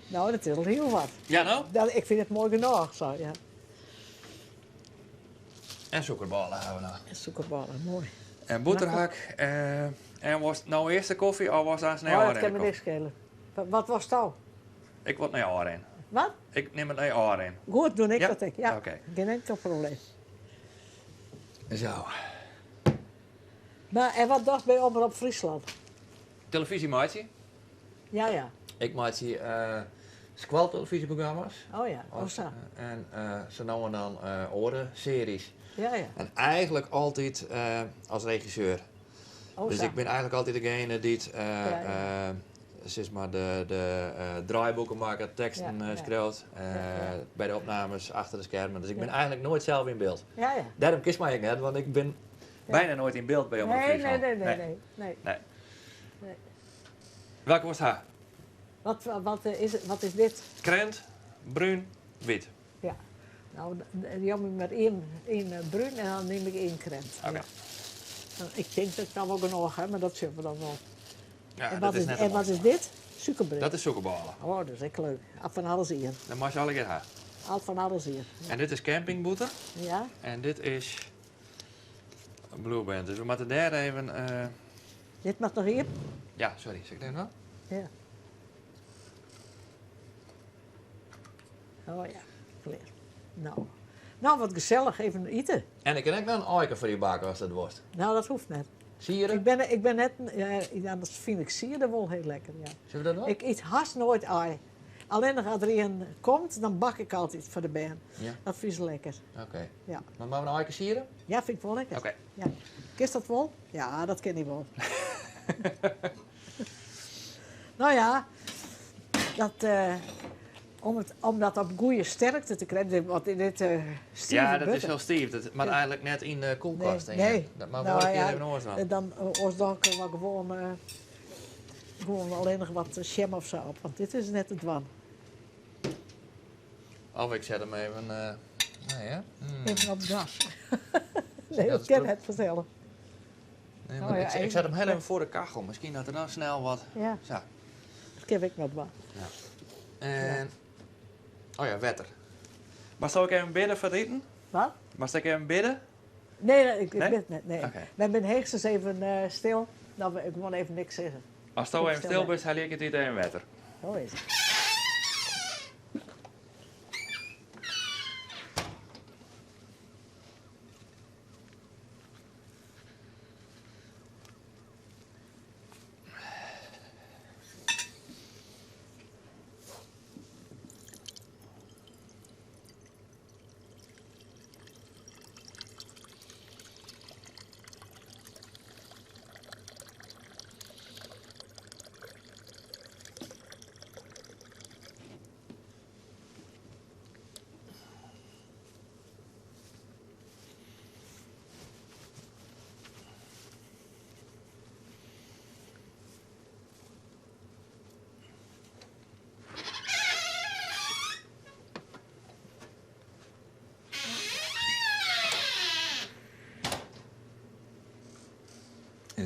Nou, dat is al heel wat. Ja, nou? Dat, ik vind het mooi genoeg, zo, ja. En suikerballen hebben we nog. En suikerballen, mooi. En bûterhak. En wolst no earst de kofje of wolst aanst nei Oh, dat ôfrin kin de my niks kofje? skele. Wat wolst do? Ik wol it nei ôfrin. Wat? Ik nim it nei ôfrin. Goed, doe ik Ja? dat ek. Ja, Oké. Gjin inkel probleem. Zo. Mar en wat dochst by Omrop Fryslân? Televyzje meitsje. Ja, ja. Ik meitsje skoaltelefyzjeprogramma's. Oh ja, oh sa. En sa no en dan oare searjes. Ja, ja. En eigentlik altyd as regisseur. Oh, Dus sa. ik bin eigentlik altyd degene dy't sis mar de draaiboeken makket, teksten skriuwt, by de opnames, achter de skermen. Dus ik bin eigentlik noait sels yn byld. Dêrom kinst my ek net, want ik bin byna noait yn byld by Omrop Fryslân. Nee, nee, nee, nee. Nee. Nee. Welke wolst ha? Wat is dit? Krent, brún, wyt. Ja. No, jou my mar ien brún en dan nim ik ien krent. Oké. Ja. Ik tink dat ik dan wol genôch ha, mar dat sjogge we dan wol. Ja, En dat wat is is, net en wat is dit? Sûkerbrea. Dat is sûkerbôle. Oh, dat is ek leuk. Al fan alles ien. Dan meist allegear ha. Al fan alles ien. En dit is campingbûter. Ja. En dit is Blue Band. Dus we moatte dêr even. Dit moat noch iepen. Ja, sorry. Sil ik it even dwaan? Ja. Oh ja, klear. No. No, wat gesellich, even ite. En ik kin ek noch in aike foar dy bakke as dat wolst. No, dat hoecht net. Siere? Ik bin net, ja, dat fyn ik siere wol hiel lekker, ja. Sille we dat dwaan? Ik yt hast noait aai. Allinnich as der ien komt, dan bak ik altyd foar de bern. Ja. Dat fine se lekker. Oké. Ja. Maar moatte we in aike siere? Ja, fyn ik wol lekker. Oké. Ja. Kinst dat wol? Ja, dat kin hy wol. No ja, dat, om, it, om dat op goede sterkte te krijen, want dit stive Ja, dat is butter. hiel stiif. Dat moat eigentlik net yn de kuolkast. Nee, denk ik. nee. Dat moat Nou wol in kear ja, even oars dwaan. Dan oars doch ik wol gewoan allinnich wat sjem of sa op, want dit is net te dwaan. Of ik set him even. Nee, hè? Even op gas. Nee, dat dat is kin druk. net fansels. Nee, Oh maar ja, ik even. set him hiel even foar de kachel. Miskien dat der dan snel wat. Ja, Sa. dat kin ik noch dwaan. En. Oh ja, wetter. Maar sil ik even bidde foar it iten? Wat? Moatst ik even bidde? Nee, nee, ik Nee? bid net. Nee. Oké. Wy binne heechstens even stil. No, ik wol even niks sizze. Asto Ik even stil stil net. bist, helje ik it iten en wetter. Zo is it.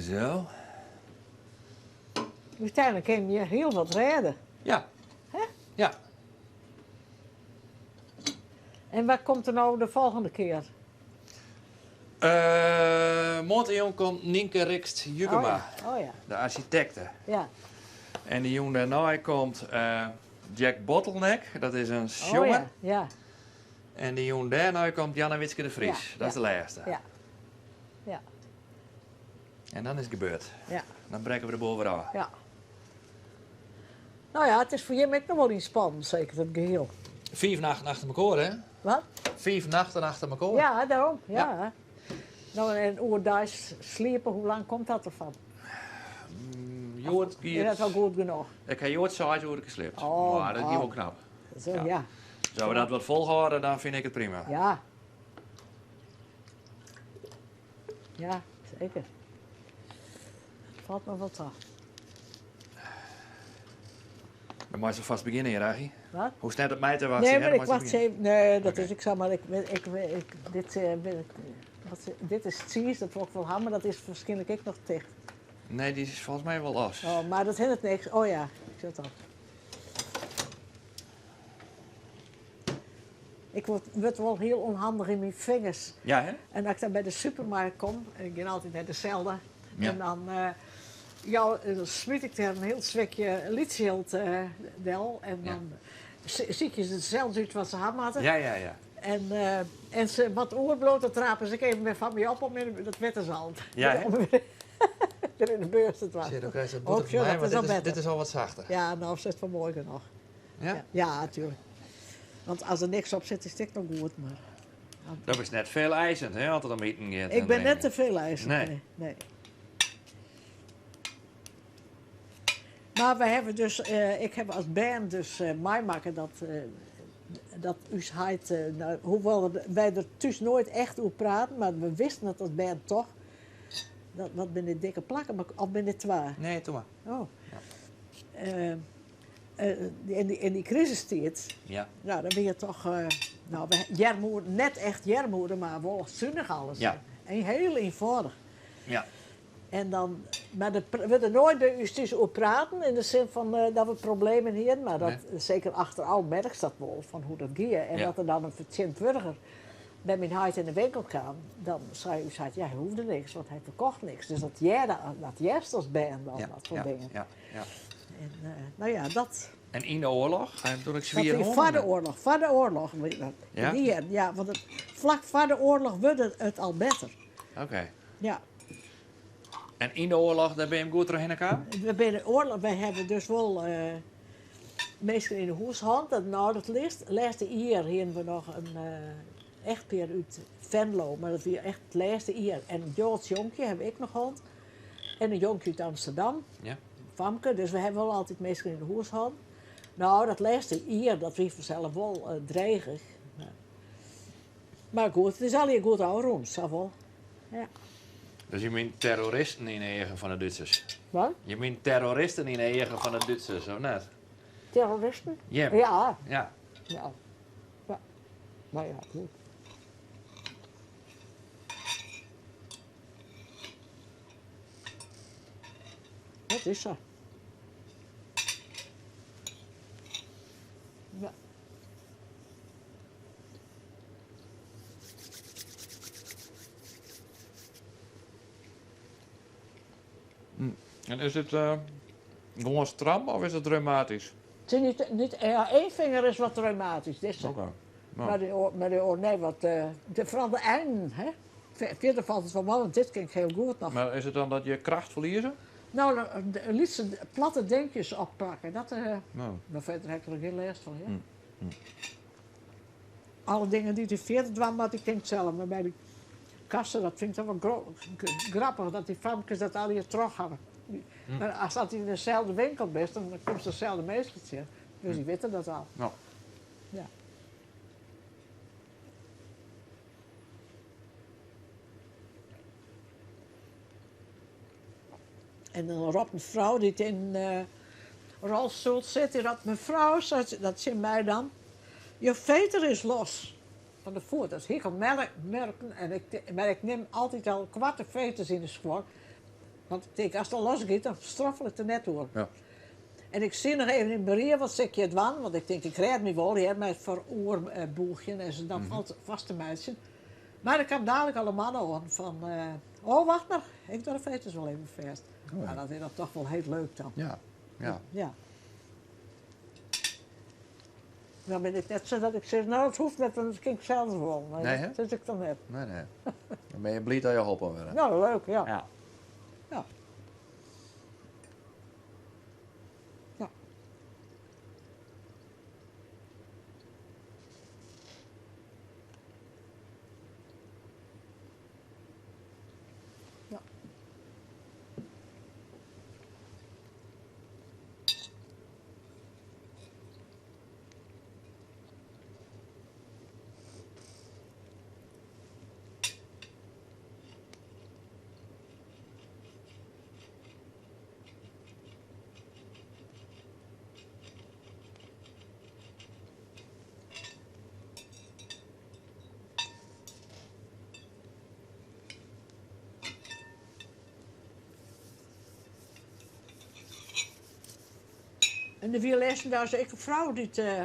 Zo. Uiteindelijk kin je hiel wat rêde. Ja. Hè? Ja. En wa komt der no de folgjende kear? Moarntejûn komt Nynke Rixt Jukema, Oh ja. Oh ja. de arsjitekte. Ja. En de jûn dêrnei komt Jack Bottleneck, dat is in Oh sjonger. ja. Ja. En de jûn dêrnei komt Janna Wietske de Vries, Ja, dat is ja. de lêste. Ja. Ja. En dan is it gebeurd. Ja. Dan brekke we de boel wer ôf. Ja. No ja, it is foar jim ek noch wol ynspannend, seker, dat gehiel. Fiif nachten achter mekoar, hè? Wat? Fiif nachten achter mekoar. Ja, dêrom. Ja. No, en oerdeis sliepe, hoe lang komt dat derfan? Hjoed Is dat wol goed genôch? Ik ha hjoed 6 oeren gesliept. Oh, Mar dat gie wol oh. knap. Zo, Ja. ja. As we dat wat folhâlde, dan fyn ik it prima. Ja. Ja, seker. Falt my wol ta. Dan meist alfêst begjinne, hear, Aggie. Wat? Hoechst net op my te wachtsjen. Nee, hè, mar dan ik meist wacht begjinne. even. Nee, dat Oké. is ik sa, mar ik, ik, ik, dit, ben ik, wat, dit is cheese, dat wol ik wol ha, mar dat is waarskynlik ek noch ticht. Nee, dy is folgens my wol los. Oh, mar dat hinderet niks. Oh ja, ik sit al. Ik wurd, wurd wol hiel ûnhandich yn myn fingers. Ja, hè? En as ik dan by de supermerk kom, en ik gean altyd nei deselde, Ja. en dan, eh, ja, dan smyt ik der in hiel swikje lytsjild eh, del. En Ja. dan sykje se sels út wat se ha moatte. Ja, ja, ja. En, eh, en se, wat oerbliuwt, dat rape se ek even wer foar my op, om in, dat witte se al. Ja, hè? Om wer yn de beurs te dwaan. Sjoch, do krijst it Oh, bûter sjoch, fan my, dat want is al dit is, better. dit is al wat sachter. Ja, no is it wol moai genôch. Ja? Ja, natuerlik. Want as der niks op sit, is it ek noch goed. Mar Dat is net feeleisend, hè, as it om iten giet. ik en bin net dingen. te feeleisend. Nee. Nee. nee. Mar wy hawwe dus, eh, ik haw as bern dus eh, meimakke dat, eh, dat ús heit, eh, no, hoewol wy der thús noait echt oer praten, mar we wisten it as bern toch. Dat, wat binne dit dikke plakken, mar, of binne dit twa? Nee, doe mar. Oh. Ja. Eh, eh, yn dy krisistiid, Ja. nou, dan bin je toch, eh, no, we, earmoede, net echt earmoede, mar wol sunich alles. Ja. En hiel ienfâldich. Ja. En dan, mar der wurdt der noait by ús thús oer praten, yn de sin fan eh, dat we problemen hiene, mar dat, seker achterôf merkst dat wol, fan hoe't dat gie. En Ja. dat der dan in fertsjintwurdiger by myn heit yn de winkel kaam, dan sei ús heit, ja, hy hoegde niks, want hy ferkocht niks. Dus dat hearde, dat hearst as bern dan, Ja, dat soart ja, dingen. ja, ja. En, eh, no ja, dat, En yn de oarloch? Hy hat natuerlik dat swier wie hân. foar de oarloch, foar de oarloch. Dat, Ja? Die, ja, want it, flak foar de oarloch wurdt it al better. Oké. Ja. En yn de oarloch, dêr binne jim goed trochhinne kaam? We binne oarloch, wy hawwe dus wol eh, minsken yn 'e hûs hân. Dat, no, dat lêste, lêste jier hiene we noch in eh, echtpear út Venlo, mar dat wie echt it lêste jier. En in Joads jonkje hawwe we ek noch hân. En in jonkje út Amsterdam, Ja. famke. Dus we hawwe wol altyd minsken yn 'e hûs hân. No, dat lêste jier, dat wie fansels wol eh, dreech. Mar goed, it is allegear goed ôfrûn, sa wol. Ja. Dus je mient terroristen yn de eagen fan de Dútsers? Wat? Je mient terroristen yn de eagen fan de Dútsers, of net? Terroristen? Jim. Ja. Ja. Ja. Ja. Mar ja, goed. Dat is sa. Ja. En is it eh, gewoan stram of is it reumatysk? It is net, net, ja, één vinger is wat reumatysk, dit is Oké. No. Mar de oar, mar de oar, nee, wat, eh, de, foaral de einen, hè. Fierder falt it wol mei, want dit kin ik hiel goed noch. Mar is it dan dat je kracht ferlieze? No, de, de lytse platte dinkjes oppakke, dat, eh, No. mar fierder ha ik der gjin lêst fan, hear. Alle dingen dy't ik fierder dwaan moat, ik tink sels, mar by de kassa, dat fyn ik toch wol grappich, dat dy famkes dat allegear troch hawwe. Mar ast altyd yn deselde winkel bist, dan komst deselde minsken tsjin. Dus dy witte dat al. Ja. Ja. En dan ropt in frou dy't yn eh rolstoel sit, dy ropt mefrou, seit se, dat tsjin my dan, jo veter is los. Fan de foet, dat hie ik al merken. En ik, mar ik nim altyd al koarte veters yn de skuon. Want ik tink, as it al los giet, dan stroffel ik der net oer. Ja. En ik sil noch even yn berie, wat sil ik hjir dwaan? Want ik tink, ik rêd my wol hear, mei it foaroerbûgjen en se dan falt fêst te meitsjen. Mar der kaam dalik al in man oan fan, eh, oh wacht mar, ik doch de veters wol even fêst. Oh ja. No, dat is dan toch wol hiel leuk dan. Ja, ja. Ja. Dan bin ik net sa dat ik sis, no dat hoecht net, want dat kin ik sels wol. Nee, Nee, hè? dat sis ik dan net. Nee, nee. Dan binne je bliid dat je holpen wurde. No, leuk, ja. Ja. Ja. Ja. Ja. En der wie lêsten dei ek in frou dy't eh,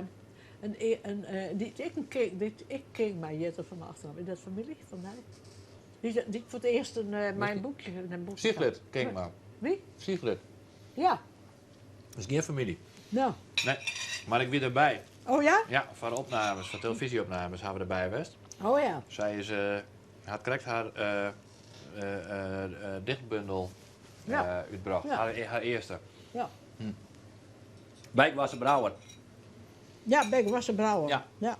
In, e- in, eh, dy't ek in King, dy't ek Kingma hjitte fan de achternamme. Is dat famylje fan dy? Dy't, dy't foar it earst in, eh, mei in boekje, in boekje Sigrid Kingma. Wie? Sigrid. Ja. Dat is gjin famylje. No. Nee, mar ik wie derby. Oh ja? Ja, foar de opnames, foar televyzjeopnames hawwe we derby west. Oh ja. Sy is, eh, hat krekt har eh, eh, eh, dichtbundel Ja. eh, útbrocht. Ja. Har, har earste. Ja. Bijkwasse Brouwer. Ja, Bijkwasse Brouwer. Ja. Ja.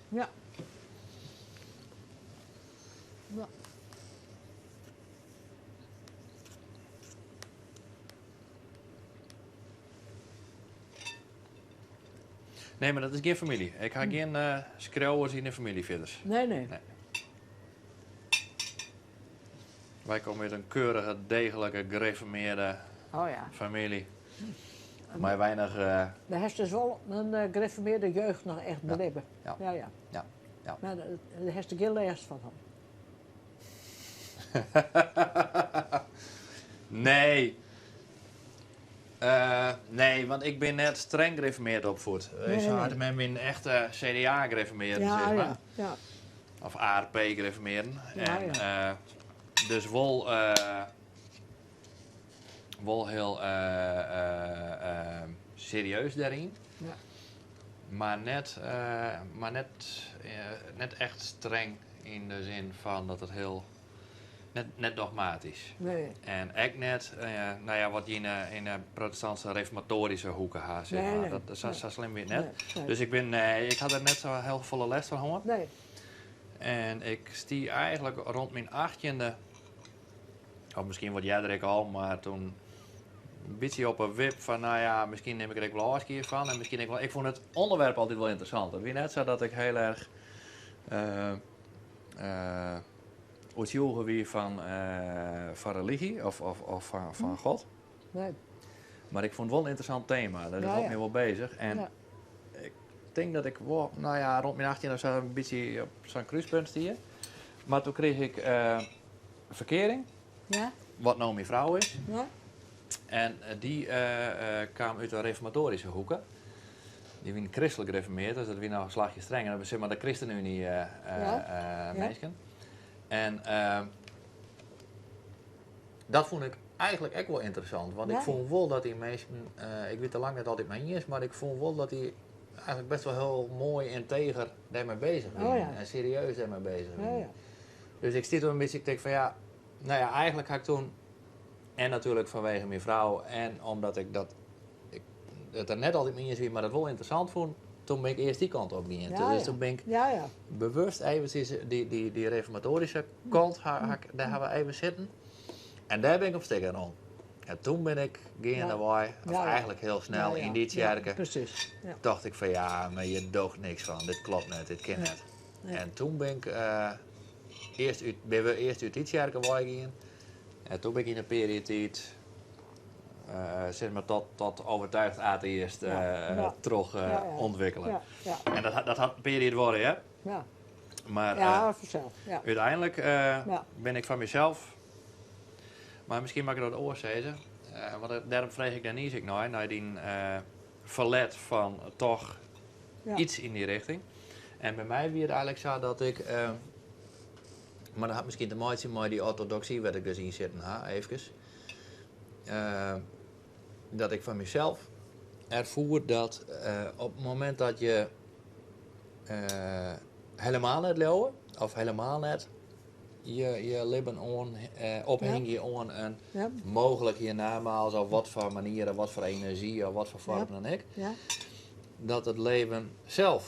Ja. Ja. Nee, mar dat is gjin famylje. Ik ha gjin eh, skriuwers yn de famylje fierders. Nee, nee. Nee. Wy komme út in keurige, degelike, gereformearde Oh ja. famylje. Mei weinich. eh, Dêr hast dus wol in eh, gereformearde jeugd noch echt Ja. belibbe. Ja. Ja, ja. Ja. Ja. Mar eh, dêr hast der gjin lêst fan hân. Nee. Eh, nee, want ik bin net streng gereformeard opfoed. Nee, Ik nee. had met myn echte CDA gereformearden, Ja, sis mar. ja. Ja. Of ARP gereformearden. Ja, en, eh, dus wol, eh, wol hiel eh, eh, eh, serieus dêryn. Ja. Mar net, eh, mar net, eh, net echt streng yn de sin fan dat it hiel. Net, net dogmatysk. Nee. En ek net, eh, no ja, wat je yn de, yn de protestantske reformatoaryske hoeke ha, sis Nee, mar. nee. Dat, sa, Nee. sa slim wie it net. Nee, nee. Dus ik bin, nee, ik ha der net sa hiel folle lêst fan hân. Nee. En ik stie eigentlik rûn myn 18e, of miskien wat earder ek al, mar doe in bytsje op 'e wip fan, no ja, miskien nim ik der ek wol ôfskie fan. En miskien ek wol, ik fûn it ûnderwerp altyd wol ynteressant. It wie net sa dat ik hiel erch eh eh, oertsjûge wie fan, eh, fan religy of, of, of fan, fan God. Nee. Mar ik fûn it wol in ynteressant tema. Dat Ja, hold ja. my wol beuzich. En Ja. ik tink dat ik wol, no ja, rûn myn 18 of sa in bytsje op sa'n krúspunt stie. Mar doe krige ik eh, ferkearing, Ja? wat no myn frou is. Ja? En eh, dy eh, eh, kaam út de reformatoaryske hoeke. Dy wiene kristlik gereformeard, dus dat wie noch in slachje strenger. Dat wie sis mar de ChristenUnie eh, eh, Ja. eh, Ja. minsken. En eh, dat fûn ik eigentlik ek wol ynteressant. Want Ja. ik fûn wol dat dy minsken, eh, ik wit der lang net altyd mei iens, mar ik fûn wol dat dy eigentlik bêst wol hiel moai ynteger dêrmei beuzich Oh, wiene. ja. En serieus dêrmei beuzich Ja, wiene. ja. Dus ik stie doe in bytsje, ik tink fan ja, no ja, eigentlik ha ik doe, en natuerlik fanwegen myn frou, en omdat ik dat, ik, it der net altyd mei iens wie, mar dat wol ynteressant fûn, doe bin ik earst dy kant op gien. Ja, dus ja. doe bin ik Ja, ja. bewust eventsjes dy, dy, dy reformatoaryske kant, ha, ha, ik- dêr ha we even sitten. En dêr bin ik op stikken rûn. En doe bin ik geandewei, of Ja, ja. eigentlik hiel snel, Ja, ja. yn dy tsjerke. Ja, presys. Ja. Tocht ik fan ja, mar hjir doocht niks fan, dit kloppet net, dit kin Nee. net. Nee. En doe bin ik, eh, earst út, binne we earst út dy tsjerke weigien. En doe bin ik yn in perioade, eh, sis mar tot, tot overtuigd atheïst Ja, eh, ja. troch eh, Ja, ja. ûntwikkele. Ja, ja, En dat, hat- dat hat in perioade duorre, hè? ja. Mar eh, Ja, fansels. Ja. úteinlik eh, Ja. bin ik fan mysels, mar miskien moat ik dat oars sizze, eh, want dêrom frege ik dêr ek nei, nei dyn eh, ferlet fan toch Ja. iets yn dy rjochting. En by my wie it eigentlik sa dat ik, eh, mar dat hat miskien te meitsjen mei dy ortodoksy wêr't ik dus yn sitten ha, eefkes. Eh, dat ik fan mysels erfoer dat eh, op it momint dat je eh, hielendal net leauwe, of hielendal net je, je libben oan, eh, ophingje oan in Ja. mooglik hiernamaals of watfoar manier, watfoar enerzjy of watfoar foarm Ja. dan ek, Ja. dat it libben sels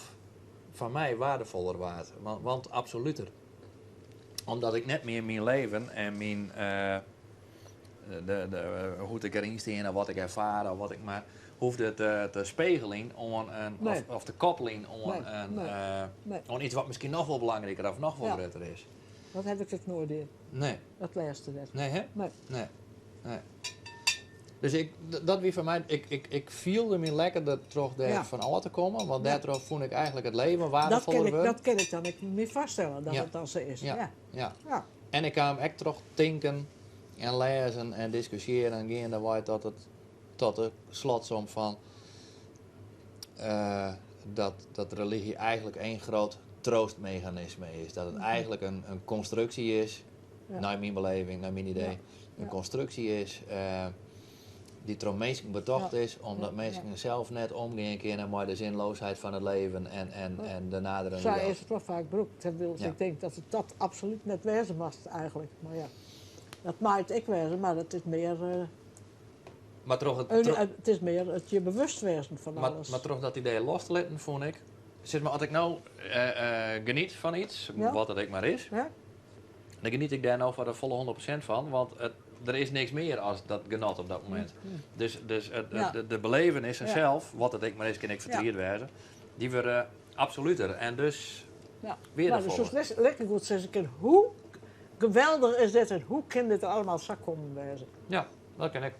foar my weardefoller waard, want, want absoluter. Omdat ik net mear myn libben en myn, eh, de, de, eh, hoe't ik deryn stean of wat ik erfaar of wat ik mar hoegde te, te spegeljen oan in, Nee. of, of te koppeljen oan, Nee, in, nee, eh, nee. oan iets wat miskien noch wol belangriker of noch wol Ja. grutter is. Dat ha ik dus noait dien. Nee, Dat lêste net. nee hè? Nee. Nee. Nee. Dus ik, dat wie foar my, ik, ik, ik fielde my lekkerder troch dêr Ja. fan ôf te kommen, want Ja. dêrtroch fûn ik eigentlik it libben Dat weardefoller kin ik, wurden. dat kin ik dan ek my foarstelle dat Ja. it dan sa is. Ja. Ja. Ja. Ja. En ik kaam ek troch tinken en lêzen en diskusjearjen geandewei tot, it, tot de slotsom fan. Dat, dat religy eigenlijk één groot troostmechanisme is. Dat het eigenlijk een constructie is, nei myn beleving, nei myn idee, in konstruksje is dy't troch minsken betocht is, omdat minsken sels net omgean kinne mei de zinloosheid fan it leven en de naderende Sa dood. is it wol faak brûkt. En wylst ik tink dat it dat absolút net wêze moast eigentlik. Mar ja, dat mei it ek wêze, mar it is mear. Mar troch it, It is mear it je bewust wêzen fan Mar, alles. mar troch dat idee los te litten, fûn ik. Sis mar, as ik no geniet fan iets, wat it ek mar is, dan geniet ik dêr no foar de folle 100% fan, want it, der is niks mear as dat genot op dat momint. Dus it, de belevenissen sels, wat it ek mar is, kin ek fertriet wêze, dy wurde absoluter en dus Mar dus weardefoller. soest likegoed sizze kinne, hoe geweldich is dit en hoe kin dit allegear sa kommen wêze? Ja, dat kin ek.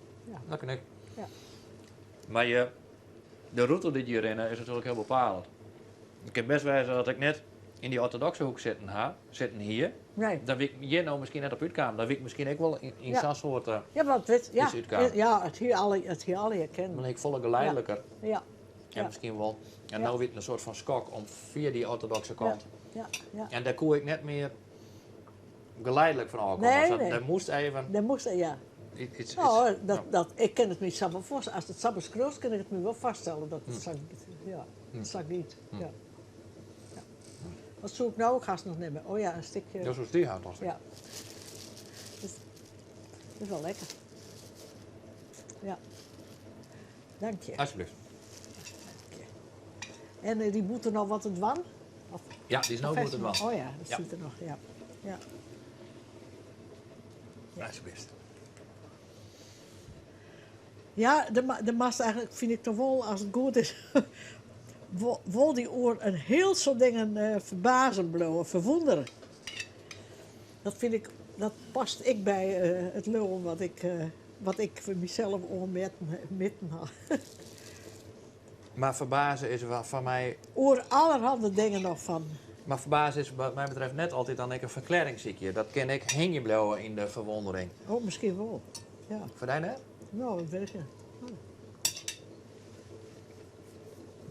Dat kin ek. Mar je, de rûte dy't je rinne is natuerlik hiel bepalend. It kin bêst wêze dat ik net yn dy ortodokse hoek sitten ha, sitten hie. Nee. Dan wie ik hjir no miskien net op útkaam. Dan wie ik miskien ek wol yn sa'n soart Ja, want wit, ja, iets útkaam. ja, it hie allegear kinnen. Dan ik folle geleidelijker. En miskien wol. En no wie it in soart fan skok om fia dy ortodokse kant. En dêr koe ik net mear geleidelijk fan ôfkomme. Nee, Dat, nee. der moast even Der moast, ja. iets, Nou, ja. dat, ik kin it my sa wol foarstelle. Ast it sa beskriuwst, kin ik it my wol foarstelle dat it sa giet. Ja, sa giet. Ja. Ja. Wat soe ik no ek hast noch nimme? Oh ja, in stikje. Ja, soest dy ha, tocht ik. Ja. Dat is wol lekker. Ja. Dank je. Alsjeblieft. En dy bûter noch wat te dwaan? Of, Ja, dy is no of goed te dwaan. Oh ja, dat stiet der noch, ja. Ja. Alsjeblieft. Ja, de moatst eigentlik, fyn ik toch wol, as it goed is, wol dy oer in hiel soad dingen ferbazen bliuwe, ferwûndere. Dat fyn ik, dat past ek by it leauwen wat ik foar mysels oanmjitten mitten ha. Mar ferbaze is foar my. Oer allerhande dingen noch fan. Mar ferbaze is wat my betreft net altyd dan ek in ferklearring sykje. Dat kin ek hingjen bliuwe yn de ferwondering. Oh, miskien wol. Ja. Foar dy net? No, dat wit ik net.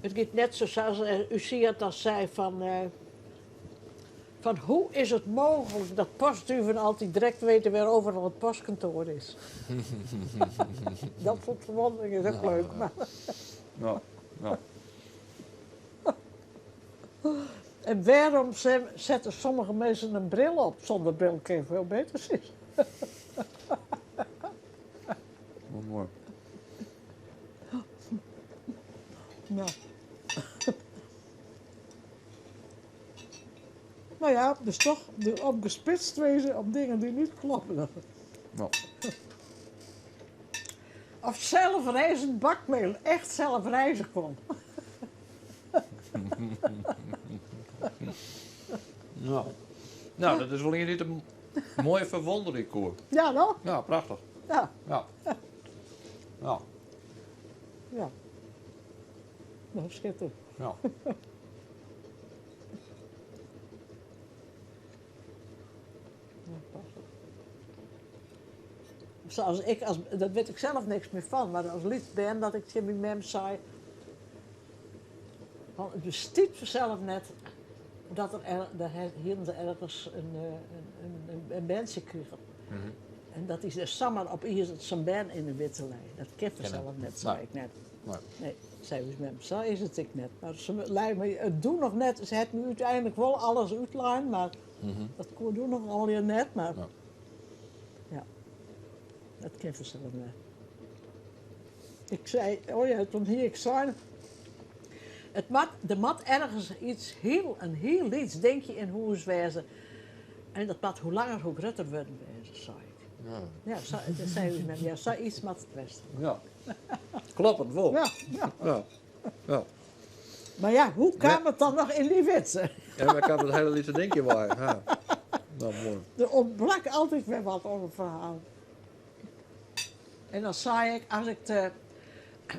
It giet net sa sa as ús Siart dan sei fan, fan hoe is it mooglik dat postduven altyd direkt wete wêr overal it postkantoar is. Dat soart ferwondering is ek leuk. Mar Ja, ja. En wêrom sette sommige minsken in bril op? Sûnder bril kin je veel beter sjen. Wol moai. No. No ja, dus toch op gespitst wezen op dingen die niet kloppen. Ja. Of zelfrijzend bakmeel, echt zelfrijzen kon. Ja. Nou, dat is wol ien dy't in moaie ferwondering koe. Ja, no? Ja, prachtich. Ja. Ja. Ja. Ja. Nou, schitterend. Ja. Zoals ik, als, dat weet ik zelf niks meer van, mar as lyts bern dat ik tsjin myn mem sei, fan it bestiet fansels net dat er, er, dat hienen se ergens in berntsje krigen. En dat is der samar opiens sa'n bern yn 'e witte lei. Dat kin fansels net, sei ik net. Nee. Nee, sei ús mem, sa is it ek net. Mar se lei my it doe noch net, se hat my úteinlik wol alles útlein, mar dat koe doe noch allegear net. Mar ja, dat kin fansels net. Ik sei, oh ja, toen hie ik sein, it moat, der moat ergens iets hiel, in hiel lyts dinkje yn hûs wêze en dat moat hoe langer hoe grutter wurden wêze, sei ik. Ja. Ja, sa, dat sei ús mem, ja, sa iets moat it west. Ja. Kloppet wol. Ja, ja. Ja. Ja. Mar ja, hoe kaam it dan noch yn dy witse? Ja, mar kaam dat hiele lytse dinkje wei. Ja. Nou, moai. Der ûntbrak altyd wer wat oan it ferhaal. En dan sei ik, as ik de,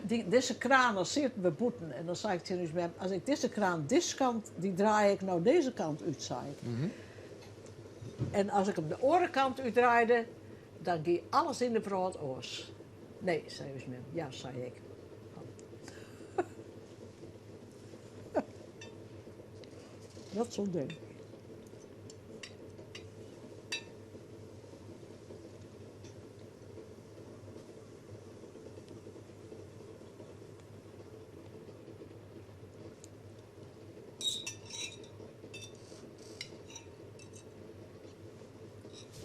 dy, dizze kraan, dan sieten we bûten en dan sei ik tsjin ús mem, as ik dizze kraan dizze kant, dy draai ik no dizze kant út, sei ik. En as ik him de oare kant útdraaide, dan gie alles yn de wrâld oars. Nee, sei ús mem. Ja, sei ik. Dat soart dingen.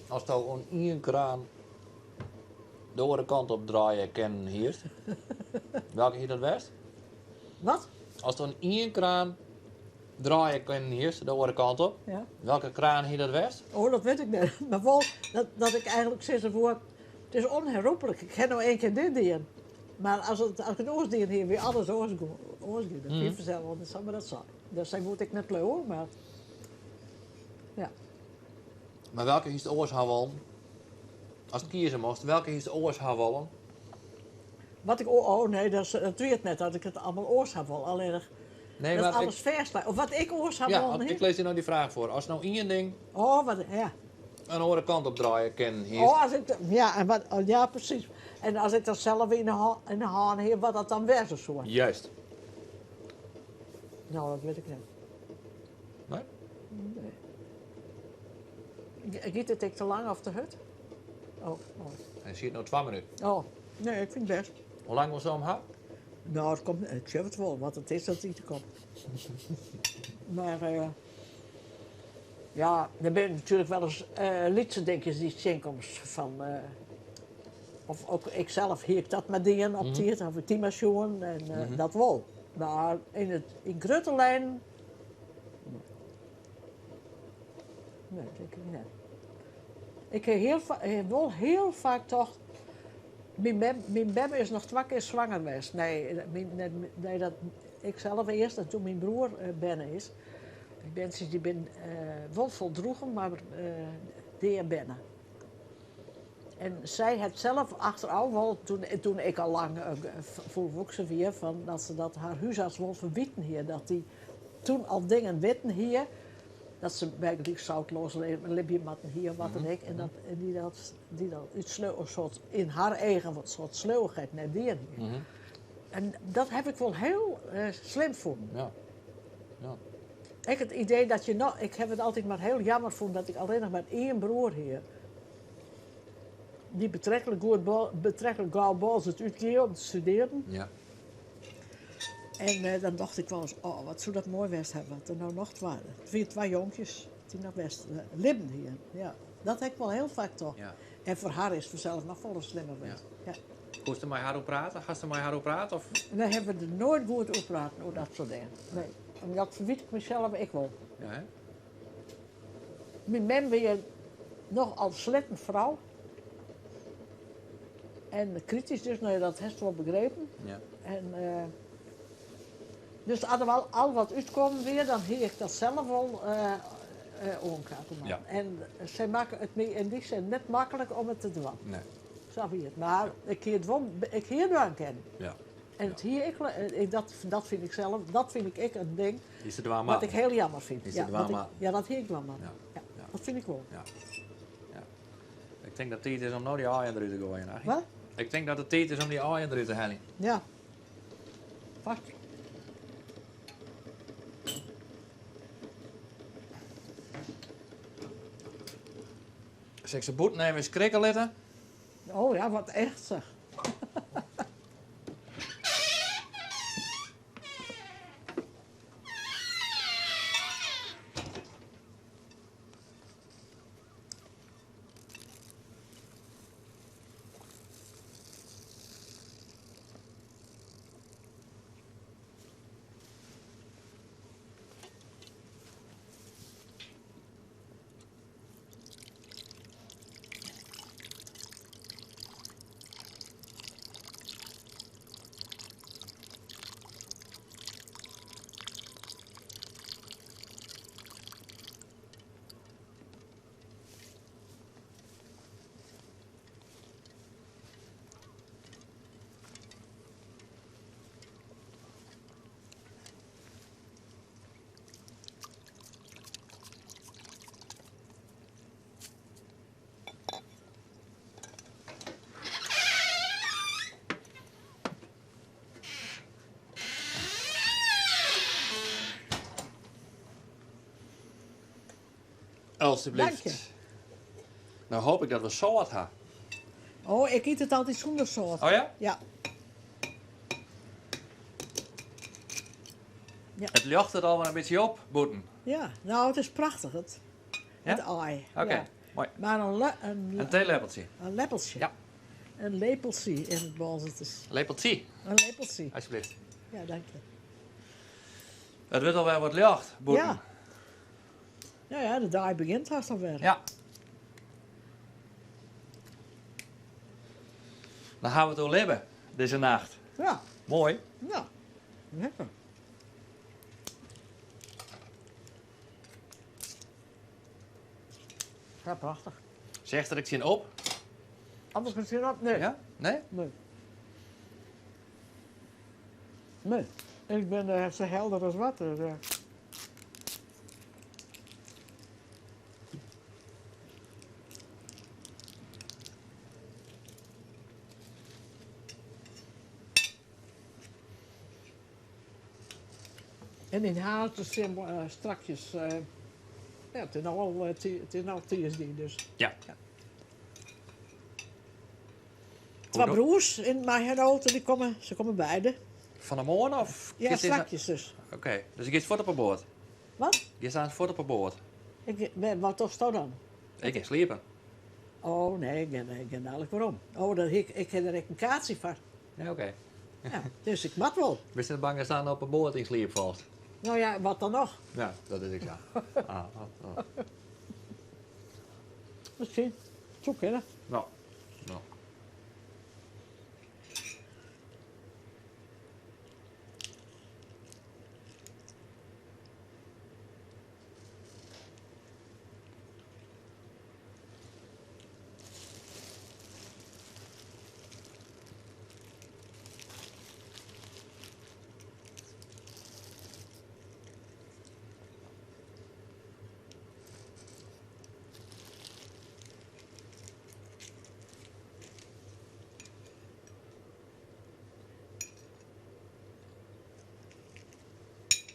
Asto oan ien kraan de oare kant op draaie kinnen hiest, welke hie dat west? Wat? Asto oan ien kraan draaie kinnen hiest, de oare kant op, Ja. welke kraan hie dat west? Oh, dat wit ik net. Mar wol dat ik eigenlik sizze woe, it is ûnherroeplik. Ik ha no ien kear dit dien. Mar as it, as ik it oars dien hie, wie alles oars oars gien. Dat wie fansels wol net sa, mar dat sei. Dat sy woe it ek net leauwe, mar ja. Mar welke hiest oars ha wollen? Ast kieze mochtst, welke hiest oars ha wollen? Wat ik, oh nee, dat, dat wie it net dat ik it allemaal oars ha wol. Allinnich Nee, dat mar alles ik, fêstlei. Of wat ik oars ha ja, wollen ik lês dy no dy fraach foar. Ast no ien ding Oh, wat, ja. in oare kant op draaie kinnen hiest. Oh, as ik, ja, en wat, oh, ja, presys. En as ik dat sels yn 'e hân hie, wat dat dan wêze soe. Juist. No, dat wit ik net. Nee? Nee. Giet it ek te lang of te hurd? Oh, oh. Hy siet no twa minuten. Oh, nee, ik fyn it bêst. Hoe lang wolsto him ha? No, it komt, ik sjoch it wol, wat it is dat ite komt. Mar eh, ja, der binne natuerlik wolris lytse dinkjes dy'tst tsjinkomst fan, of ook ik zelf hie ik dat mar dien op tiid, of ik dy mar sjoen en dat wol. Mar yn it, yn grutte lijnen, nee, tink ik net. Ik ha hiel wol hiel faak tocht, myn mem, myn mem is noch twa kear swanger west. Nee, nee, dat, ik sels earst en toen myn broer berne is. Dy berntsjes dy binne wol foldroegen, mar dea berne. En sy hat sels achterôf wol, toen, toen ik al lang folwoeksen wie, fan dat se dat har húsarts wol ferwiten hie, dat dy toen al dingen witten hie, dat se bygelyks zoutloos libje moatten hie of wat dan ek, en dat dy dat, dy dat út sleau, soart, yn har eagen wat soart sleauwichheid net dien hie. En dat ha ik wol hiel slim fûn. Ek it idee dat je no, ik ha it altyd mar hiel jammer fûn dat ik allinnich mar ien broer hie. Dy't betreklik goed, betreklik gau Boalsert útgie om te studearjen. En dan tocht ik wolris, oh, wat soe dat moai west hawwe, as der no noch twa, it wiene twa jonkjes dy't noch west libben hiene. Ja, dat ha ik wol hiel faak tocht. En foar har is it fansels noch folle slimmer west. Ja. Koest der mei har oer prate? Hast der mei har oer praat? Of? Nee, hawwe we der noait goed oer praten, oer dat soart dingen. Nee. En dat ferwyt ik mysels ek wol. Ja, hè? Myn mem wie nochal sletten frou. En kritysk dus, no ja, dat hast wol begrepen. En dus as der al, al wat útkommen wie, dan hie ik dat sels wol oankaarte moatten. En sy makke it my yn dy sin net maklik om it te dwaan. Nee. Sa wie it. Mar ik hie it wol, ik hie it dwaan kinnen. En it hie ik, dat, dat fyn ik sels, dat fyn ik ek in ding Dy'tst dwaan wat ik moatten. hiel jammer fyn. Dy'tst Ja, dwaan wat ik, moatten. ja, dat hie ik dwaan moatten. Ja. Ja, dat fyn ik wol. Ja. Ja. Ik tink dat it tiid is om no dy aaien derút te goaien, Aggie. Wat? Ik tink dat it tiid is om dy aaien derút te heljen. Ja. Vast. Sil ik se bûten even skrikke litte? Oh ja, wat echt zeg. Alsjeblieft. Dank je. Nou hoop ik dat we sâlt ha. Oh, ik yt it altyd sûnder sâlt. Oh ja? Ja. It ljochtet al wer in bytsje op bûten. Ja, no, it is prachtich, it, Ja? it aai. Oké, Ja. moai. Mar in, le, in, In teeleppeltsje. in leppeltsje. Ja. In lepeltsje yn it Boalserts. Lepeltsje, In lepeltsje. alsjeblieft. Ja, dank je. It wurdt alwer wat ljocht bûten. Ja. Nou ja, de dei begjint hast alwer. Ja. Dan ha we it oerlibbe, dizze nacht. Ja. Moai. Ja. Lekker. Ja, prachtich. Seachst der ek tsjin op? Anders tsjin op? Nee. Ja? Nee? Nee. Nee. Ik bin eh, sa helder as wat. Dus, eh. En dyn haartsjes stean eh, strakjes. Eh, ja, it is no al, eh, it is no tiisdei, dus. Ja. Ja. Twa broers yn mei har auto, dy komme, se komme beide. Fan 'e moarn of? Ja, strakjes dus. Oké, dus giest fuort op 'e boat? Wat? Giest aanst fuort op 'e boat? Ik, wat dochsto dan? Ik gean sliepen. Oh nee, ik gean, ik gean dadlik werom. Oh, dat, ik, ik ha der ek in kaartsje foar. Ja, oké. Ja, dus ik moat wol. Bist net bang datst dan op 'e boat yn sliep falst? No ja, wat dan noch? Ja, dat is ek sa. Ah, ah, ah. Miskien. Soe kinne. No. No.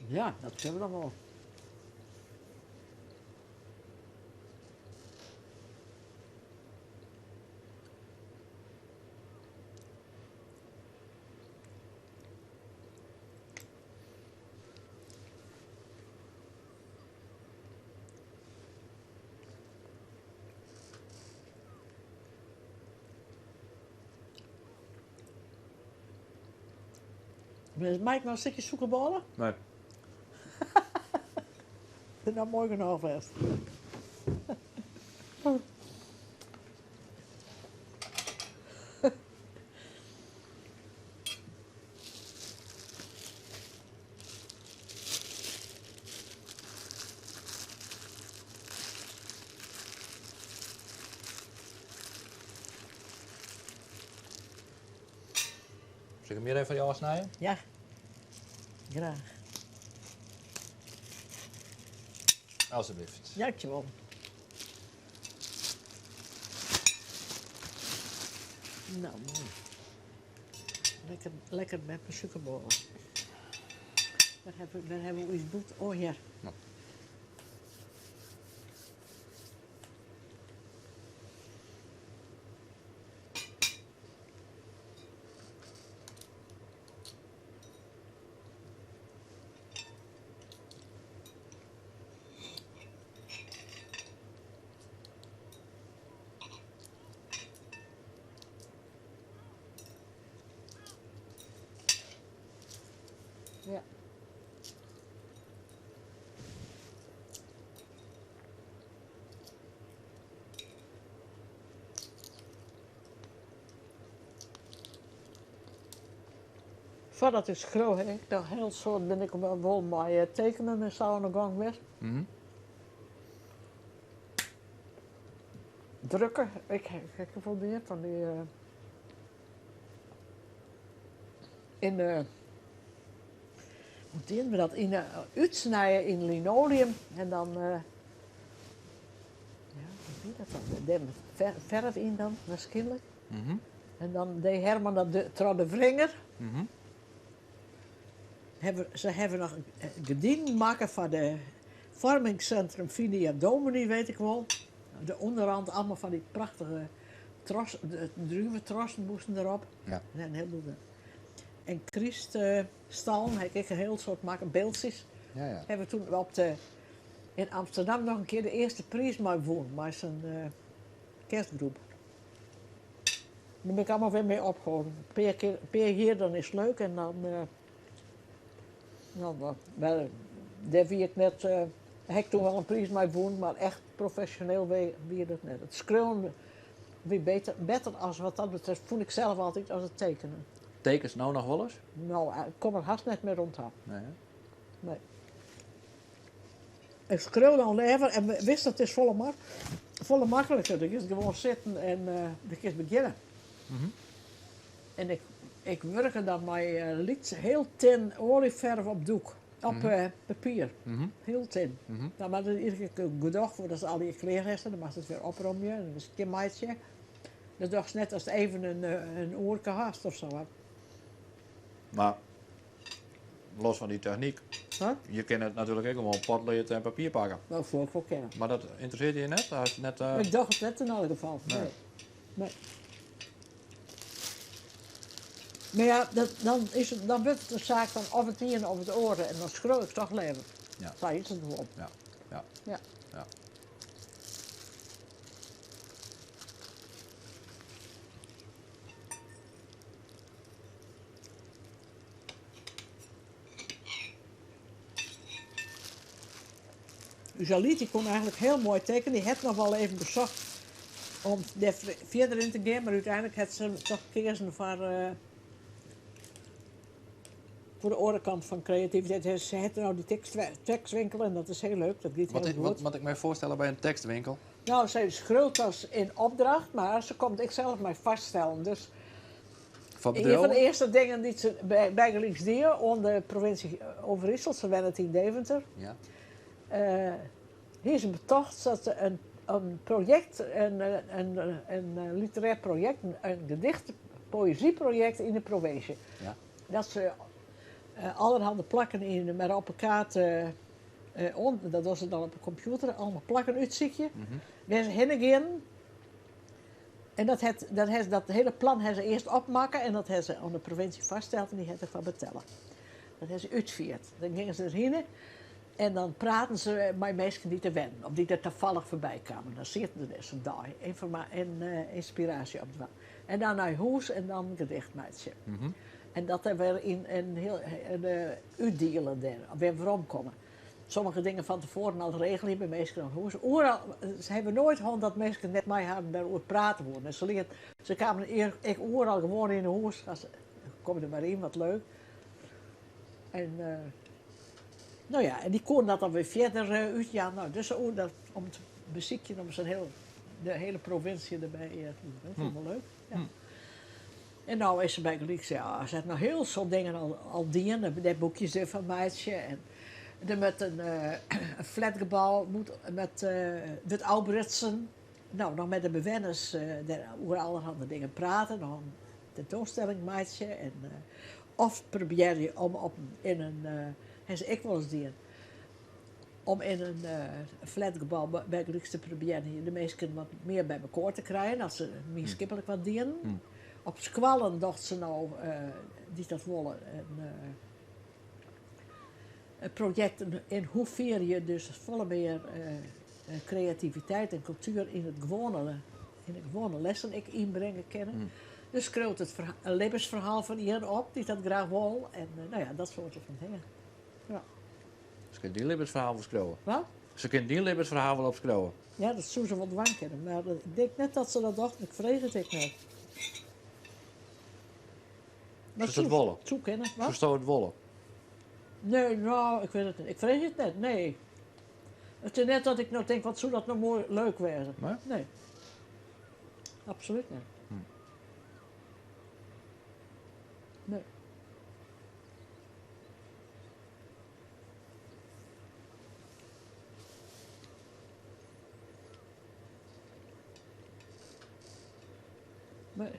Ja, dat kinne we noch wol. Mei ik noch in stikje sûkerbôle? Nee. It is no moai genôch west. Sil ik him hjir even foar dy ôfsnije? Ja, graach. Alsjeblieft. Dankjewol. No, moai. Lekker, lekker met mijn sûkerbôle. Wêr hawwe we, wêr hawwe we ús bûter? Oh, hjir. No. Ja. Foardat ik skreau ha ik noch hiel soad bin ik wol mei eh, tekenen en sa oan de gong west. Drukke, ik ha ek wol dien fan dy eh, yn de hoe dienen we dat? Yn de útsnije yn linoleum en dan eh, ja, hoe wie dat dan? Dêr met ferf yn dan waarskynlik. En dan die Herman dat de, troch de wringer. Hawwe, se hawwe noch gerdinen makke foar de. Vormingscentrum Vini et Domini, weet ik wol. De ûnderrand allemaal fan dy prachtige tros, de druvetrossen moasten derop. Ja. En in hiel En kryststallen ha ik ek in hiel soad makke, byldsjes. Ja, ja. Hawwe we toen op de, yn Amsterdam noch in kear de earste priis mei wûn, mei sa'n kerstgroep. Dêr bin ik allemaal wer mei opholden. In pear kear, in pear jier dan is it leuk en dan, dan, mar dêr wie ik net, ha ik toen wol in priis mei wûn, mar echt profesjoneel wie dat net. It skriuwen wie beter, better as wat dat betreft, fûn ik sels altyd, as it tekenen. Tekenst no noch wolris? No, ik kom der hast net mear oan ta. Nee, hè? Nee. Ik skriuw dan leaver en witst, it is folle, folle makliker. Dan kinst gewoan sitten en dan kinst begjinne. En ik wurke dan mei lyts, hiel tin oaljeferf op doek, op papier. Hiel tin. Dan moat it iedere kear gedoch foardatst allegear klear hast en dan moatst it wer opromje en wer skjinmeitsje. Dat dochst net ast even in oerke hast of sa. Mar los fan dy technyk, Huh? je kinne it natuerlik ek gewoan potlead en papier pakke. Dat soe ik wol kinne. Mar dat ynteressearret je net? Hast net, Ik doch it net yn alle gefallen. Nee. Nee. Nee. Mar ja, dat, dan, is it, dan wurdt it in saak fan of it iene of it oare. En dan skriuw ik toch leaver. Ja. Sa is it gewoan. Ja. Ja. Ja. Ja. Us Alyt dy koe eigenlik hiel moai tekenje. Dy hat noch wol even besocht om dêr fierder yn te gean, mar úteinlik hat se toch keazen foar, foar de oare kant fan kreativiteit. Se hat no dy tekstwinkel en dat is hiel leuk, dat giet Wat, hiel wat goed. moat ik my foarstelle by in tekstwinkel? No, sy skriuwt as in opdracht, mar se komt ek sels mei foarstellen. Dus Foar ien fan de bedriuwen? earste dingen dy't se bygelyks die oan de provinsje Overijssel, se wennet yn Deventer, Ja. hie se betocht dat se in projekt, in literêr projekt, in gedicht, poëzyprojekt yn de provinsje. Ja. Dat se allerhande plakken yn, mar op 'e kaart, oan, dat dogge se dan op 'e kompjûter, allemaal plakken útsykje, wêr't se hinne gean. En dat het, dat het, dat hele plan ha se earst opmakke en dat ha se oan de provinsje foarsteld en dy hat derfoar betelle. Dat ha se útfierd. Dan gyngen se derhinne en dan praten se mei minsken dy't der wennen of dy't der tafallich foarby kamen. Dan sieten se dêr sa'n dei en ynspiraasje op dwaan. En dan nei hûs en dan in gedicht meitsje. En dat der wer yn in hiel, útdiele dêr, wer weromkomme. Sommige dingen fan tefoaren al regelje by minsken oan hûs. Oeral, se hawwe noait hân dat minsken net mei harren dêroer prate woenen. En se liet, se kamen ek oeral gewoan yn 'e hûs. As, kom der mar yn, wat leuk. En, no ja, en dy koenen dat dan wer fierder útjaan. No, dus oer dat, om te besykjen om sa'n hiel, de hiele provinsje derby te doen. Dat fûn ik wol leuk. Ja. En no is se bygelyks, ja, se hat noch hiel soad dingen al dien, dêr boekjes derfan meitsje. En der moat in flatgebou moet, met, wurdt ôfbrutsen. No, noch mei de bewenners dêr oer allerhande dingen prate, noch in tentoanstelling meitsje. En, of probearje om op, yn in, ha se ek wolris dien, om yn in flatgebou bygelyks te probearjen de minsken wat mear by mekoar te krijen, as se mienskiplik wat dienen. Op skoallen docht se no, dy't dat wolle, in projekt yn hoefier je dus folle mear kreativiteit en kultuer yn it gewoane, yn de gewoane lessen ek ynbringe kinne. Dus skriuwt it in libbensferhaal fan ien op dy't dat graach wol en no ja, dat soarte fan dingen. Ja. Se kin dyn libbensferhaal wol skriuwe. Wat? Se kin dyn libbensferhaal wol opskriuwe. Ja, dat soe se wol dwaan kinne, mar ik tink net dat se dat docht. Ik freegje it ek net. Maar Soest it wolle? Soe kinne. Wat? Soesto it wolle? Nee, no, ik wit it net. Ik freegje it net, nee. It is net dat ik no tink, wat soe dat no moai leuk wêze. Nee? Nee. Absolút net. Nee. Nee.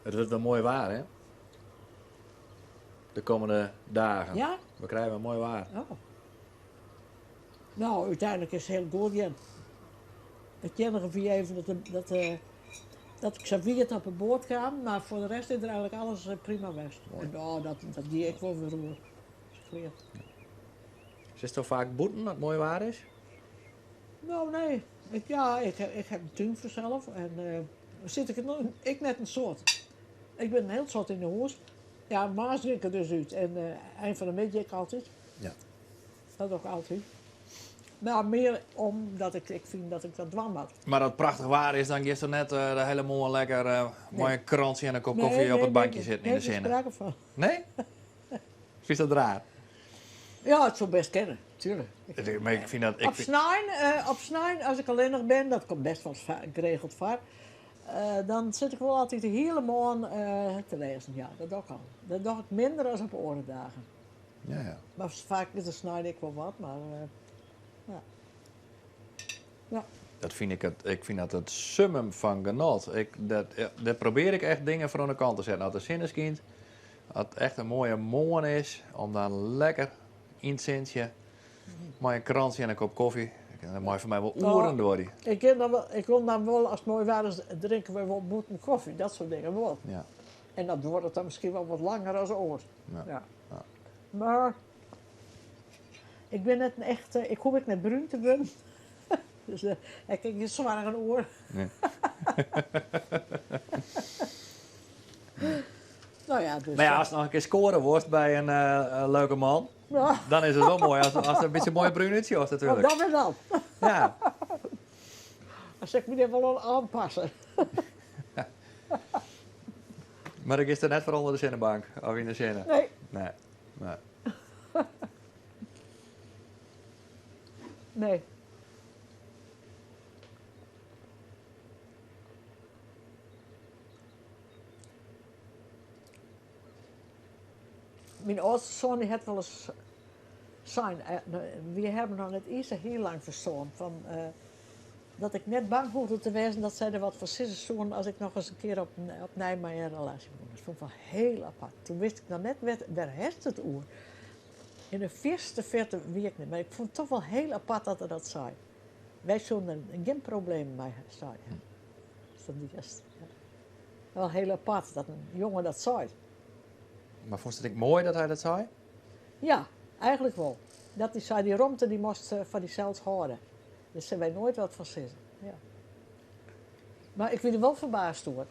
It wurdt wer moai waar, hè? De kommende dagen. Ja? We krije wer moai waar. Oh. No, úteinlik is it hiel goed gien. It iennige wie even dat, de, dat, eh, dat ik sa wiet op 'e boat kaam, mar foar de rest is der eigentlik alles eh, prima west. Moai. En, oh, dat, dat gie ek wol wer oer. Is klear. Sitsto faak bûten as it moai waar is? No, nee. Ik, ja, ik, ik ha in tún fansels en eh, sit ik ek net in soad. Ik bin in hiel soad yn 'e hûs. Ja, moarns gean ik der dus út en eh, ein fan de middei ek altyd. Ja. Dat doch ik altyd. Mar mear omdat ik, ik fyn dat ik dat dwaan moat. Mar as it prachtich waar is, dan giest der net eh, de hiele moarn lekker eh, mei in krantsje en in kop kofje op it bankje sitten yn de nee, sinne. sprake fan. Nee? Fynst dat raar? Ja, it soe bêst kinne, tuerlik. Mar ik fyn dat. Ik Op snein, eh, op snein, as ik allinnich bin, dat komt bêst wol geregeld foar, eh, dan sit ik wol altyd de hiele moarn eh, te lêzen. Ja, dat doch ik al. Dat doch ik minder as op oare dagen. Ja, ja. Mar faak is der snein ek wol wat, mar eh, ja. Ja. Dat fyn ik it, ik fyn dat it summum fan genot. Ik, dat, dêr probearje ik echt dingen foar oan de kant te setten. As de sinne skynt, as it echt in moaie moarn is, om dan lekker yn it sintsje mei in krantsje en in kop kofje. Dat mei foar my wol oeren duorje. Ik, kin dan wol, ik kom dan wol, as it moai waar is, drinke we wol bûten kofje, dat soart dingen wol. Ja. En dat duorret dan miskien wol wat langer as oars. Ja. Ja. Ja. Mar ik bin net in echte, ik hoech ek net brún te wurden. Dus dêr ha ik ek gjin soargen oer. Nee. No ja, dus. Mar ja, ast noch in kear skoare wurdst by in leuke man, Ja. dan is it wol moai as ast der in bytsje moai brún útsjochst Oh, natuerlik. dat wer dan. Ja. Dan sil ik my dêr wol oan oanpasse. Mar dan giest der net foar ûnder de sinnebank of yn de sinne? Nee. Nee. Nee. Nee. Myn âldste soan dy hat wolris sein, wy hawwe noch net iens sa hiel lang ferstoarn, fan dat ik net bang hoegde te wêzen dat sy der wat fan sizze soenen as ik nochris in kear opnij mei in relaasje begûn. Dat fûn ik wol hiel apart. Toen wist ik noch net wêr hast it oer. Yn de fierste fierte wie ik net, mar ik fûn it toch wol hiel apart dat er dat sei. Wy soenen der gjin problemen mei ha, sei hy. Ja. Wol hiel apart dat in jonge dat seit. Mar fûnst it ek moai dat hy dat sei? Ja, eigentlik wol. Dat hy sei, dy romte dy moatst foar dysels hâlde. Dêr sille wy noait wat fan sizze. Ja. Mar ik wie der wol ferbaasd oer.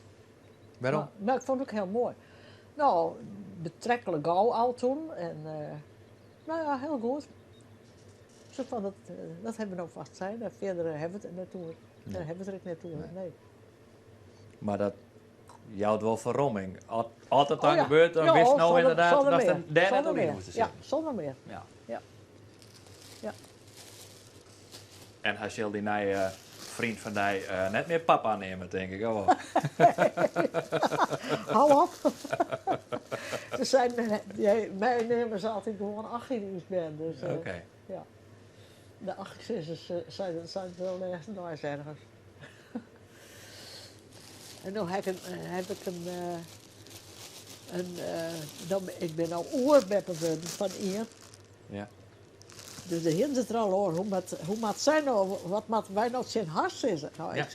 Wêrom? Mar ik fûn it ek hiel moai. No, betreklik gau al toen. En no ja, hiel goed. Sa fan, dat, dat hawwe we no fêst sein. En fierder hawwe we it net oer. Dêr hawwe we it der ek net oer, nee. Mar dat jout wol ferromming. As it dan Oh ja. gebeurt, dan Ja, witst no ynderdaad sûnder datst mear. der dêr net Sûnder oer yn mear. hoechst te Ja, sitten. sûnder mear. Ja. Ja. Ja. En hy sil dy nije freon fan dy net mear papa neame, tink ik, of wol? Hou op. Ze seinen, my neame se altyd gewoan Achie dy ús bern. Dus, Oké. ja. De Achie-sizzers seinen it wol lêsten deis ergens. En no ha ik in, ha ik in, in, no, ik bin no oerbeppe wurden fan ien. Ja. Dus dêr hienen se it der al oer, hoe moat, hoe moat sy no, wat moatte wy no tsjin har sizze? No, Ja.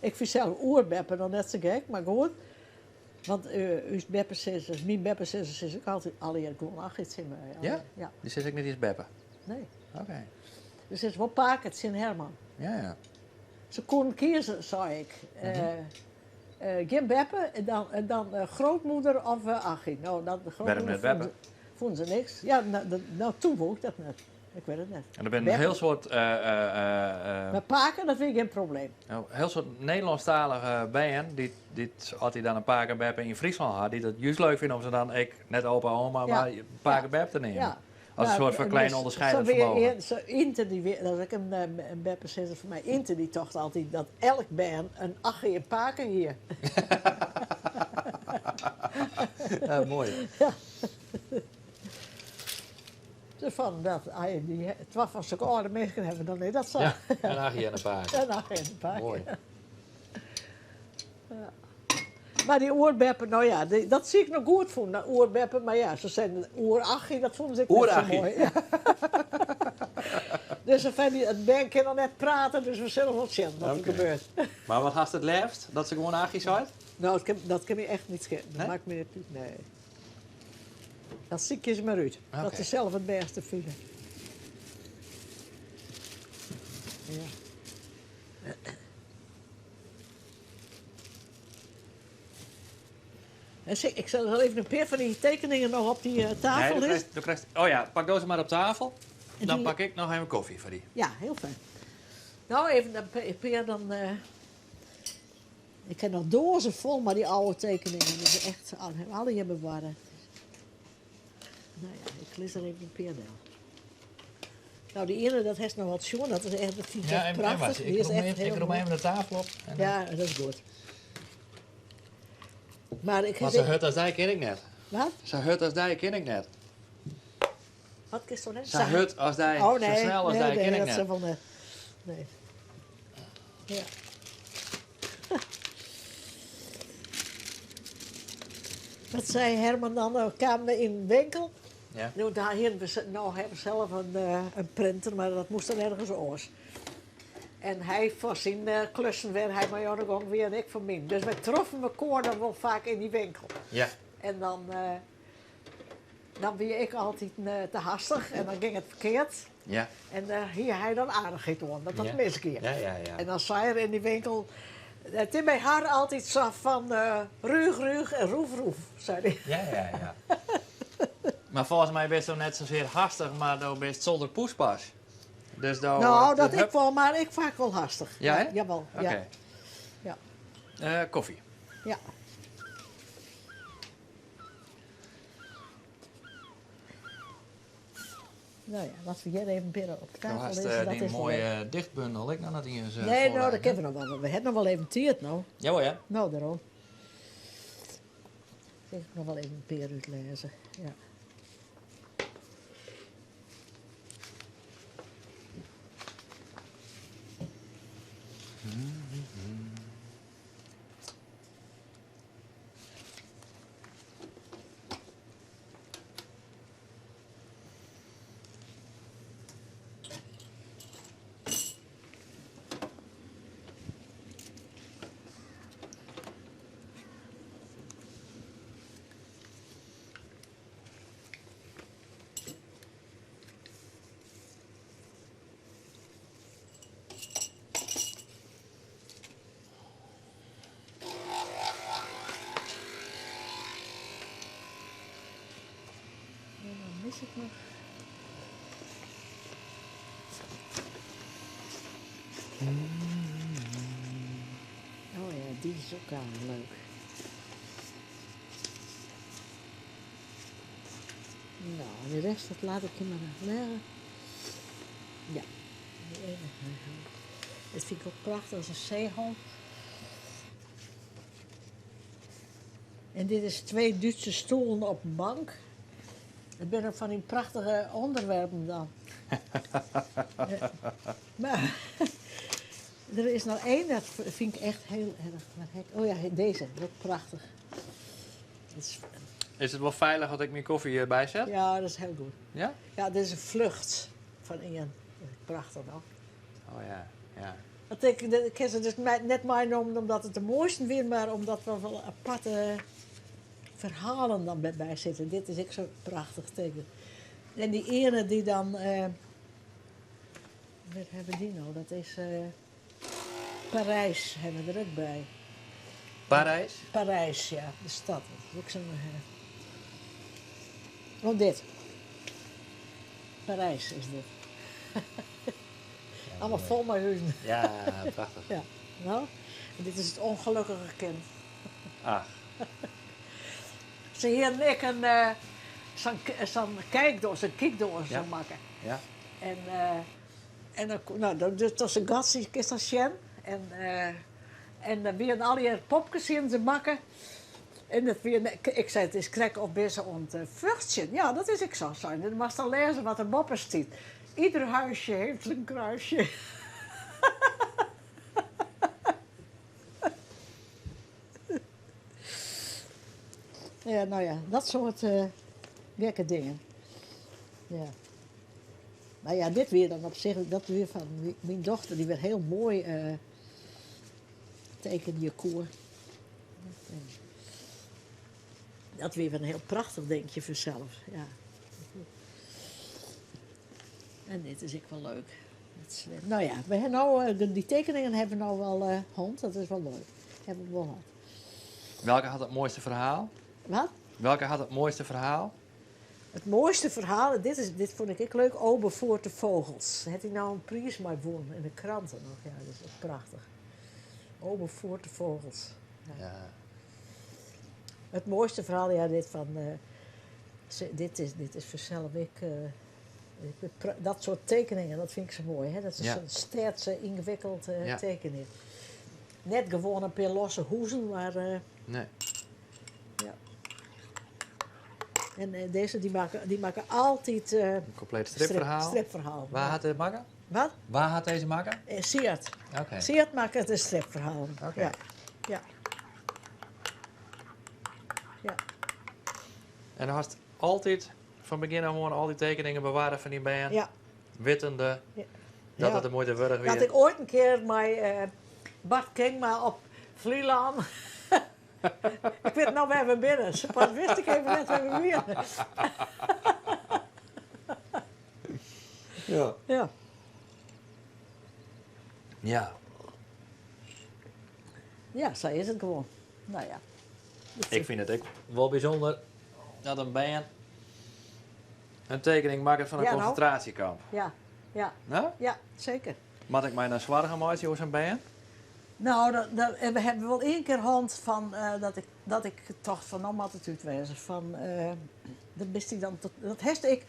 ik fyn sels oerbeppe noch net sa gek, mar goed. Want ús beppesizzers, myn beppesizzers sizze ek altyd allegear gewoan Achie tsjin my. Ja? Ja. Dy sizze ek net iens beppe? Nee. Oké. Se sizze wol pake tsjin Herman. Ja, ja. Se koenen kieze, sei ik. Gjin beppe en dan, en dan grootmoeder of Achie. No, dat, de Wêrom grootmoeder net beppe? fûnen se niks. Ja, no, dat, no, toen woe ik dat net. Ik wit it net. En der binne in Beppe. hiel soad, Mar pake, dat wie gjin probleem. No, in hiel soad Nederlânsktalige bern, dy't as dy dan in pake en beppe yn Fryslân ha, dy't it júst leuk fine om se dan ek net opa oma, mar pake en beppe te neamen. Ja. As in Nou, soart fan en klein dus onderscheidend sa wie fermogen. ien, sa Ynte, dy wie, dat is ek in beppesizzer fan my, Ynte dy tocht altyd dat elk bern in Achie en pake hie. Ja, moai. Ja. Sa fan dat, ai, dy twa fan sokke âlde minsken hawwe dan net dat sa. Ja, in Achie en in pake. In Achie en in pake. Moai. Ja. Maar die oerbeppe, nou ja, die, dat zie ik nog goed voelen. Nou, oerbeppe, maar ja, ze zijn oerachie, dat vonden ze ik net zo mooi. Ja. dus enfin, die, het band kan nog net praten, dus we zullen wel zien wat er gebeurt. Maar wat haast het liefst? Dat ze gewoon achie zijn? Nou, dat kan me echt niet schelen. Dat maakt me niet uit, nee. Dat zie ik eens maar uit. Dat is zelf het beste vinden. Ja. En zie, ik zal wel even een paar van die tekeningen nog op die tafel Nee, du krijgt, oh ja, pak deze maar op tafel. En Dan die- pak ik nog even koffie voor die. Ja, heel fijn. Nou, even een paar dan. Ik heb nog dozen vol, maar die oude tekeningen. Die is echt alle hier bewaren. Nou ja, ik lees er even een paar deel. Nou, die ene, dat heeft nog wat schoon. Dat is echt, dat vind ik echt prachtig. Die is echt heel ik roem even de tafel op. En Ja, dat is goed. Maar ik Maar zo hut als die ken ik net. Wat? Zo hut als die ken ik net. Wat is zo net? Zo hut als die, Oh nee, zo snel als nee, die nee, ken ik dat net. is wel net. Nee. Ja. Wat zei Herman dan? We kwamen in de winkel. Ja. Nou, daar hier, we nou hebben we zelf een printer, maar dat moest dan ergens anders. En hij voor zijn klussen weer, hij maar de gang weer en ik voor mijn. Dus wij troffen elkaar dan wel vaak in die winkel. Ja. En dan ben ik altijd te haastig en dan ging het verkeerd. Ja. En hier hij dan aardigheid aan, dat dat Ja. misging. Ja, ja, ja. En dan zei er in die winkel, het is bij haar altijd zo van ruug, ruug en roef, roef, zei hij. Ja, ja, ja. Maar volgens mij ben je net zozeer haastig, maar dan ben je zonder poespas. Dus dan, Nou, dat de ik hup- wel, maar ik vaak wel haastig. Ja, hè? Jawel, ja. Oké. Ja. Koffie. Ja. Nou ja, wat we hier even binnen op Du tafel hast is, dat die is wel mooie leuk. dichtbundel, ik nog niet eens. Nee, nou, dat kennen we nog wel. We hebben nog wel even tijd, nou. Jawel, ja. Nou, daarom. Ik nog wel even een peer uitlezen. Ja. En dan mis ik nog. Oh ja, die is ook al leuk. Nou, en de rest dat laat ik je maar leggen. Ja. Dat vind ik ook prachtig als een zeehond. En dit is 2 Duitse stoelen op een bank. Het zijn ook van die prachtige onderwerpen dan. Ja. Maar er is nog één, dat vind ik echt heel erg. Maar hek, oh ja, deze, dat is prachtig. Dat is, Is het wel veilig dat ik mijn koffie hierbij zet? Ja, dat is heel goed. Ja? Ja, dit is een vlucht van Ian. Prachtig nog. Oh ja, ja. Want ik heb ze dus net meegenomen omdat het de mooiste weer, maar omdat we wel aparte verhalen dan bij zitten. Dit is ook zo prachtig teken. En die ene die dan... wat hebben die nou? Dat is Parijs hebben we er ook bij. Parijs? Parijs, ja. De stad. Dat is ook zo'n... Oh, dit. Parijs is dit. Ja, Allemaal mooi. vol met huizen. Ja, prachtig. Ja. Nou, en dit is het ongelukkige kind. Ach. Ze hier en ik een zo'n kijkdoos, een kiekdoos Ja. zo maken. Ja. En en dan, nou, dan, dus dat is een gat, is dat Sjen. En dan weer al die popjes in te maken. En dat weer, ik zei, het is krek of bezig om te vluchten. Ja, dat is ik zo. Zijn. Dan was dan lezen wat er boppen staat. Ieder huisje heeft een kruisje. Ja, no ja, dat soart gekke dingen. Ja. Mar ja, dit wie dan op sich, dat wie fan myn dochter, dy wer hiel moai tekenje koe. Dat wie wer in hiel prachtich dinkje fansels, ja. En dit is ek wol leuk. No ja, we ha no, dy tekeningen hawwe we no wol hân, dat is wol leuk. Hawwe we wol hân. Welke hat it moaiste ferhaal? Wat? Welke hat it moaiste ferhaal? It moaiste ferhaal, dit, is, dit fûn ik ek leuk, Obe voert de vogels. Hat hy no in priis mei wûn yn de krante noch. Ja, dat is ek prachtich. Obe voert de vogels. Ja. Ja. It moaiste ferhaal, ja, dit fan. Dit is, dit is fansels ek. Dat soart tekeningen, dat fyn ik sa moai. Hè? Dat is sa'n stedse, yngewikkeld tekening. Net gewoan in pear losse huzen, mar. Nee. Ja. En dizze, dy makke altyd. In kompleet stripferhaal. Stripferhaal. Wa hat dit makke? Wat? Wa hat dizze makke? Siart. Oké. Siart makke de stripferhalen. Oké. Ja. Ja. Ja. En do hast altyd fan begjin ôf oan al dy tekeningen bewarre fan dyn bern? Ja. Wittende Ja. dat it de muoite wurdich wie? Dat ik oait in kear mei Bart Kingma op Flylân. Ik wit no wêr we binne. Pas wist ik even net wêr we wiene. Ja. Ja. Ja. Ja, sa is it gewoan. No ja. Ik fyn it ek wol bysûnder dat in bern in tekening makket fan in Ja, no. konsintraasjekamp. Ja, ja. No? Ja, seker. Moat ik my dan soargen meitsje oer sa'n bern? No, dat, dat, en we hawwe wol ien kear hân fan, dat ik, dat ik tocht fan no moat it út wêze. Fan, dat bist dy dan, dat hast ek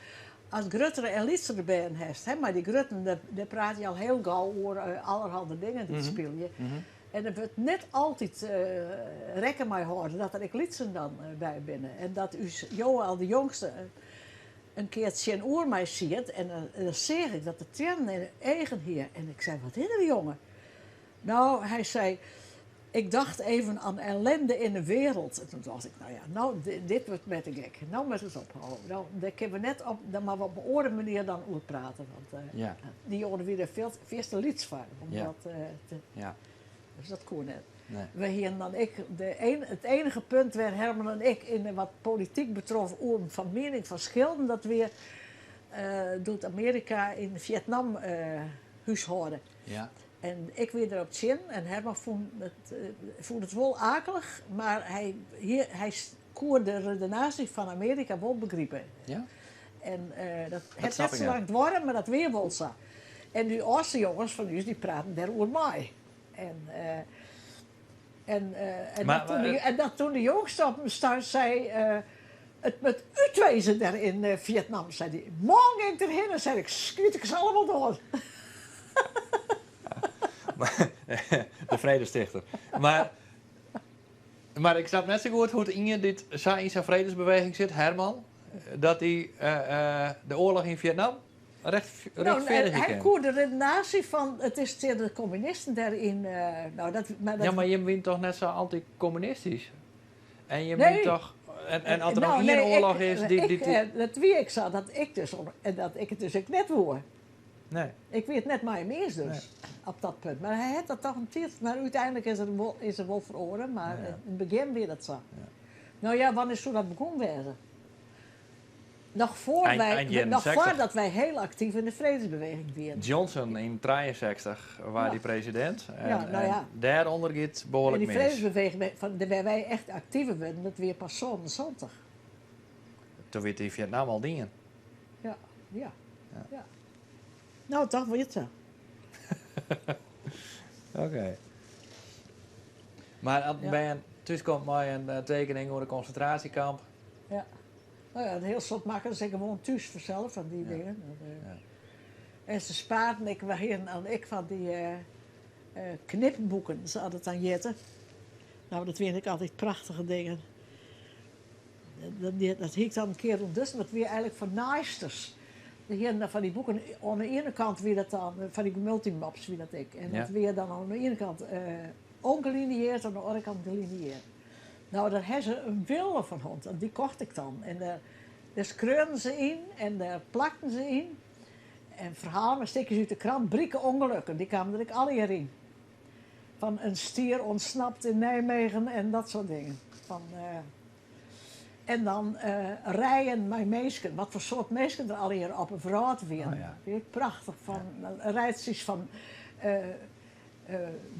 as gruttere en lytsere bern hast. Hè? Mei dy grutten, dêr prate je al hiel gau oer allerhande dingen dy't spylje. En der wurdt net altyd rekken mei hâlden dat der ek lytsen dan by binne. En dat ús Joël, de jongste, in kear tsjinoer my siet en dan seach ik dat er triennen yn de eagen hie. En ik sei, wat is der jonge? No, hy sei, ik dacht even aan ellende in de wereld. En toen dacht ik, no ja, no, dit wurdt my te gek. No moat it ophâlde. No, dêr kinne we net op, dêr moatte we op in oare manier dan oer prate. Want dy jonge wie der fierste lyts foar. Om dat te, Dus dat koe net. Nee. We hienen dan ek de een, it enige punt wêr Herman en ik yn wat polityk betrof oer fan miening ferskilden, dat wie doe't Amearika yn Fjetnam húshâlde. En ik wie derop tsjin en Herman fûn it wol akelich, mar hy, hie, hy koe de redenaasje fan Amearika wol begripe. En dat hat snap net ik sa net. lang duorre, mar dat wie wol sa. En dy âldste jonges fan ús, dy praten dêroer mei. En dat toen de jongste op in stuit sei, it moat út wêze dêr yn Fjetnam, sei dy. Moarn gean ik derhinne, sei ik, skyt ik se allemaal dood. De fredestichter. Mar ik snap net sa goed hoe't ien dy't sa yn sa'n fredesbeweging sit, Herman, dat dy de oarloch yn Fjetnam No, rjochtfeardigje hy kin. koe de redenaasje fan it is tsjin de kommunisten dêryn, no dat, mar dat Ja, mar jim wienen toch net sa antykommunistysk? En jim Nee. wienen toch. En as der No, noch ien nee, oarloch ik, is dy't. ik, dy't dat wie ek sa, dat ik dus om, en dat ik it dus ek net woe. Nee. Ik wie it net mei him iens dus, Nee. op dat punt. Mar hy hat dat toch in tiid, mar úteinlik is er wol feroare, mar yn it begjin wie dat sa. No ja, wannear soe dat begûn wêze? Noch foar wy, Ein jierren noch 60. foardat wy hiel aktyf yn de fredesbeweging wienen. Johnson yn 63 waard dy presidint. En, Ja, no ja. en dêrûnder giet En behoarlik dy mis. fredesbeweging, fan, wêr wy echt aktiver wurden, dat wie pas 77. Toen wie it yn Fjetnam al dien. Ja, ja, ja. No, toch wie it sa. Oké. Mar as in bern thúskomt mei in tekening oer in konsintraasjekamp. Ja. No ja, in hiel soad makken se gewoan thús fansels fan dy dingen. En se spaarden ek, we hienen dan ek fan dy knipboeken, sa dat dan hjitte. No, dat wiene ek altyd prachtige dingen. Dat, dat hie ik dan in kear ûntdutsen, dat wie eigenlik foar naaisters. Der hienen dan fan dy boeken, oan de iene kant wie dat dan, fan dy multimaps wie dat ek. En dat wie dan oan de iene kant ongelineerd, oan de oare kant gelineerd. Nou, dêr ha se in wille fan hân en dy kocht ik dan. En dêr, dêr skreaunen se yn en dêr plakten se yn. En ferhalen mei stikjes út de krant, brike ûngelukken, dy kamen der ek allegear yn. Fan in stier ontsnapt in Nijmegen en dat soart dingen. Fan, en dan rijen mei minsken, wat foar soart minsken der allegear op 'e wrâld wienen. Oh ja. Wie ek prachtich. Fan rijtsjes fan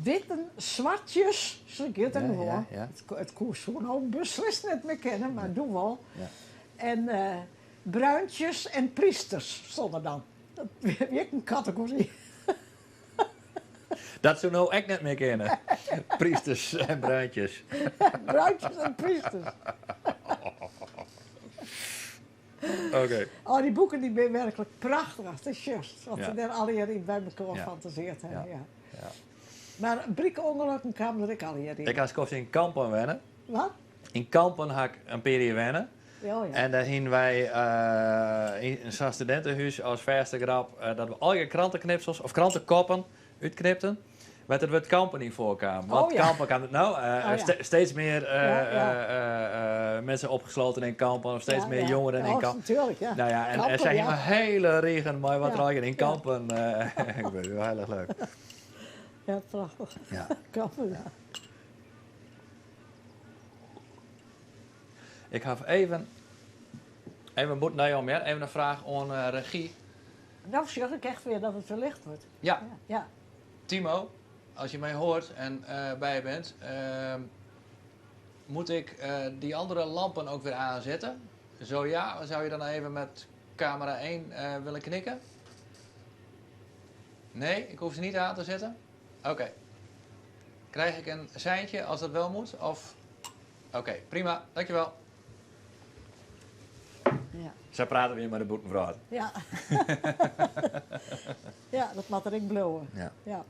witten swartjes, sa giet it gewoan. It koe soe no beslist net mear kinne, mar doe wol. En bruintjes en prysters stonden dan. Dat wie ek in kategory. Dat soe no ek net mear kinne. Prysters en bruintjes. Bruintjes en prysters. Oké. Oh, dy boeken dy binne werklik prachtich ast it sjochst. Wat se dêr allegear yn by mekoar fantasearre hawwe. Ja. Mar brike-ûngelokken kamen der ek allegear yn. Ik ha skoft yn Kampen wenne. Wat? Yn Kampen ha ik in pear jier wenne. Oh, ja. En dêr hienen wy yn sa'n studintehûs as fêste grap dat we allegear kranteknipsels of krantekoppen útknipten wêr't it wurd Kampen yn foarkaam. Want Oh, ja. Kampen kaam no, Oh, ja. steeds meer Ja, ja. mensen opgesloten in kampen of steeds Ja, meer ja. jongeren in Oh, kampen. Natuurlijk, ja. Nou ja, en Kampen, sy ja. hiene hiele rigen mei wat Ja, der allegear yn ja. Kampen gebeurde. Hiel erch leuk. Ja, prachtich. Ja. Kampen, ja. Ik haw even, even bûten dy om, hear. Even in fraach oan regy. No sjoch ik echt wer dat it ferlicht wurdt. Ja. Ja. Timo, as je my hoort en by je bent, moet ik die andere lampen ook weer aanzetten? Zo ja, zou je dan even met camera 1 willen knikken? Nee, ik hoef ze niet aan te zetten? Oké. Krijg ik een seintje als dat wel moet? Of... Oké, prima. Dankjewel. Ja. Sy prate wer mei de bûtenwrâld. Ja. Ja, dat moat der ek bliuwe. Ja. Ja.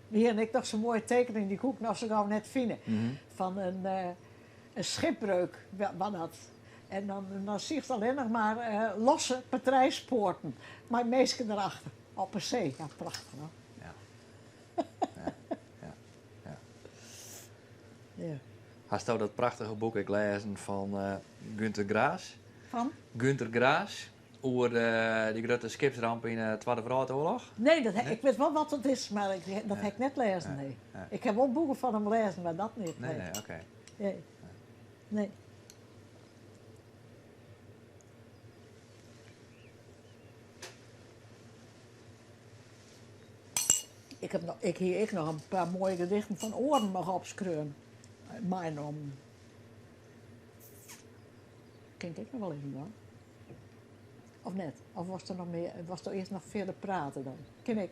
We hiene ek noch sa'n moaie tekening, dy koe ik noch sa gau net fine. Fan in schipbreuk, wa dat. En dan siechst allinnich mar losse patrijspoarten mei minsken derachter op 'e see. Ja, prachtich, no. Ja. Ja. Ja. Ja. Ja. Hasto dat prachtige boek ek lêzen fan Günter Grass? Fan? Günter Grass, oer dy grutte skipsramp yn de Twadde Wrâldoarloch? Nee, dat ik wit wol wat it is, mar ik, dat ha ik net lêzen, nee. Ik ha wol boeken fan him lêzen, mar dat net. Nee, nee, oké. Nee. Nee. Ik heb noch, ik hie ek noch in pear moaie gedichten fan oaren noch opskreaun. Meinommen. Kin ik ek noch wol even dwaan. Of net? Of wolst der noch mear, wolst do earst noch fierder prate dan? Kin ik.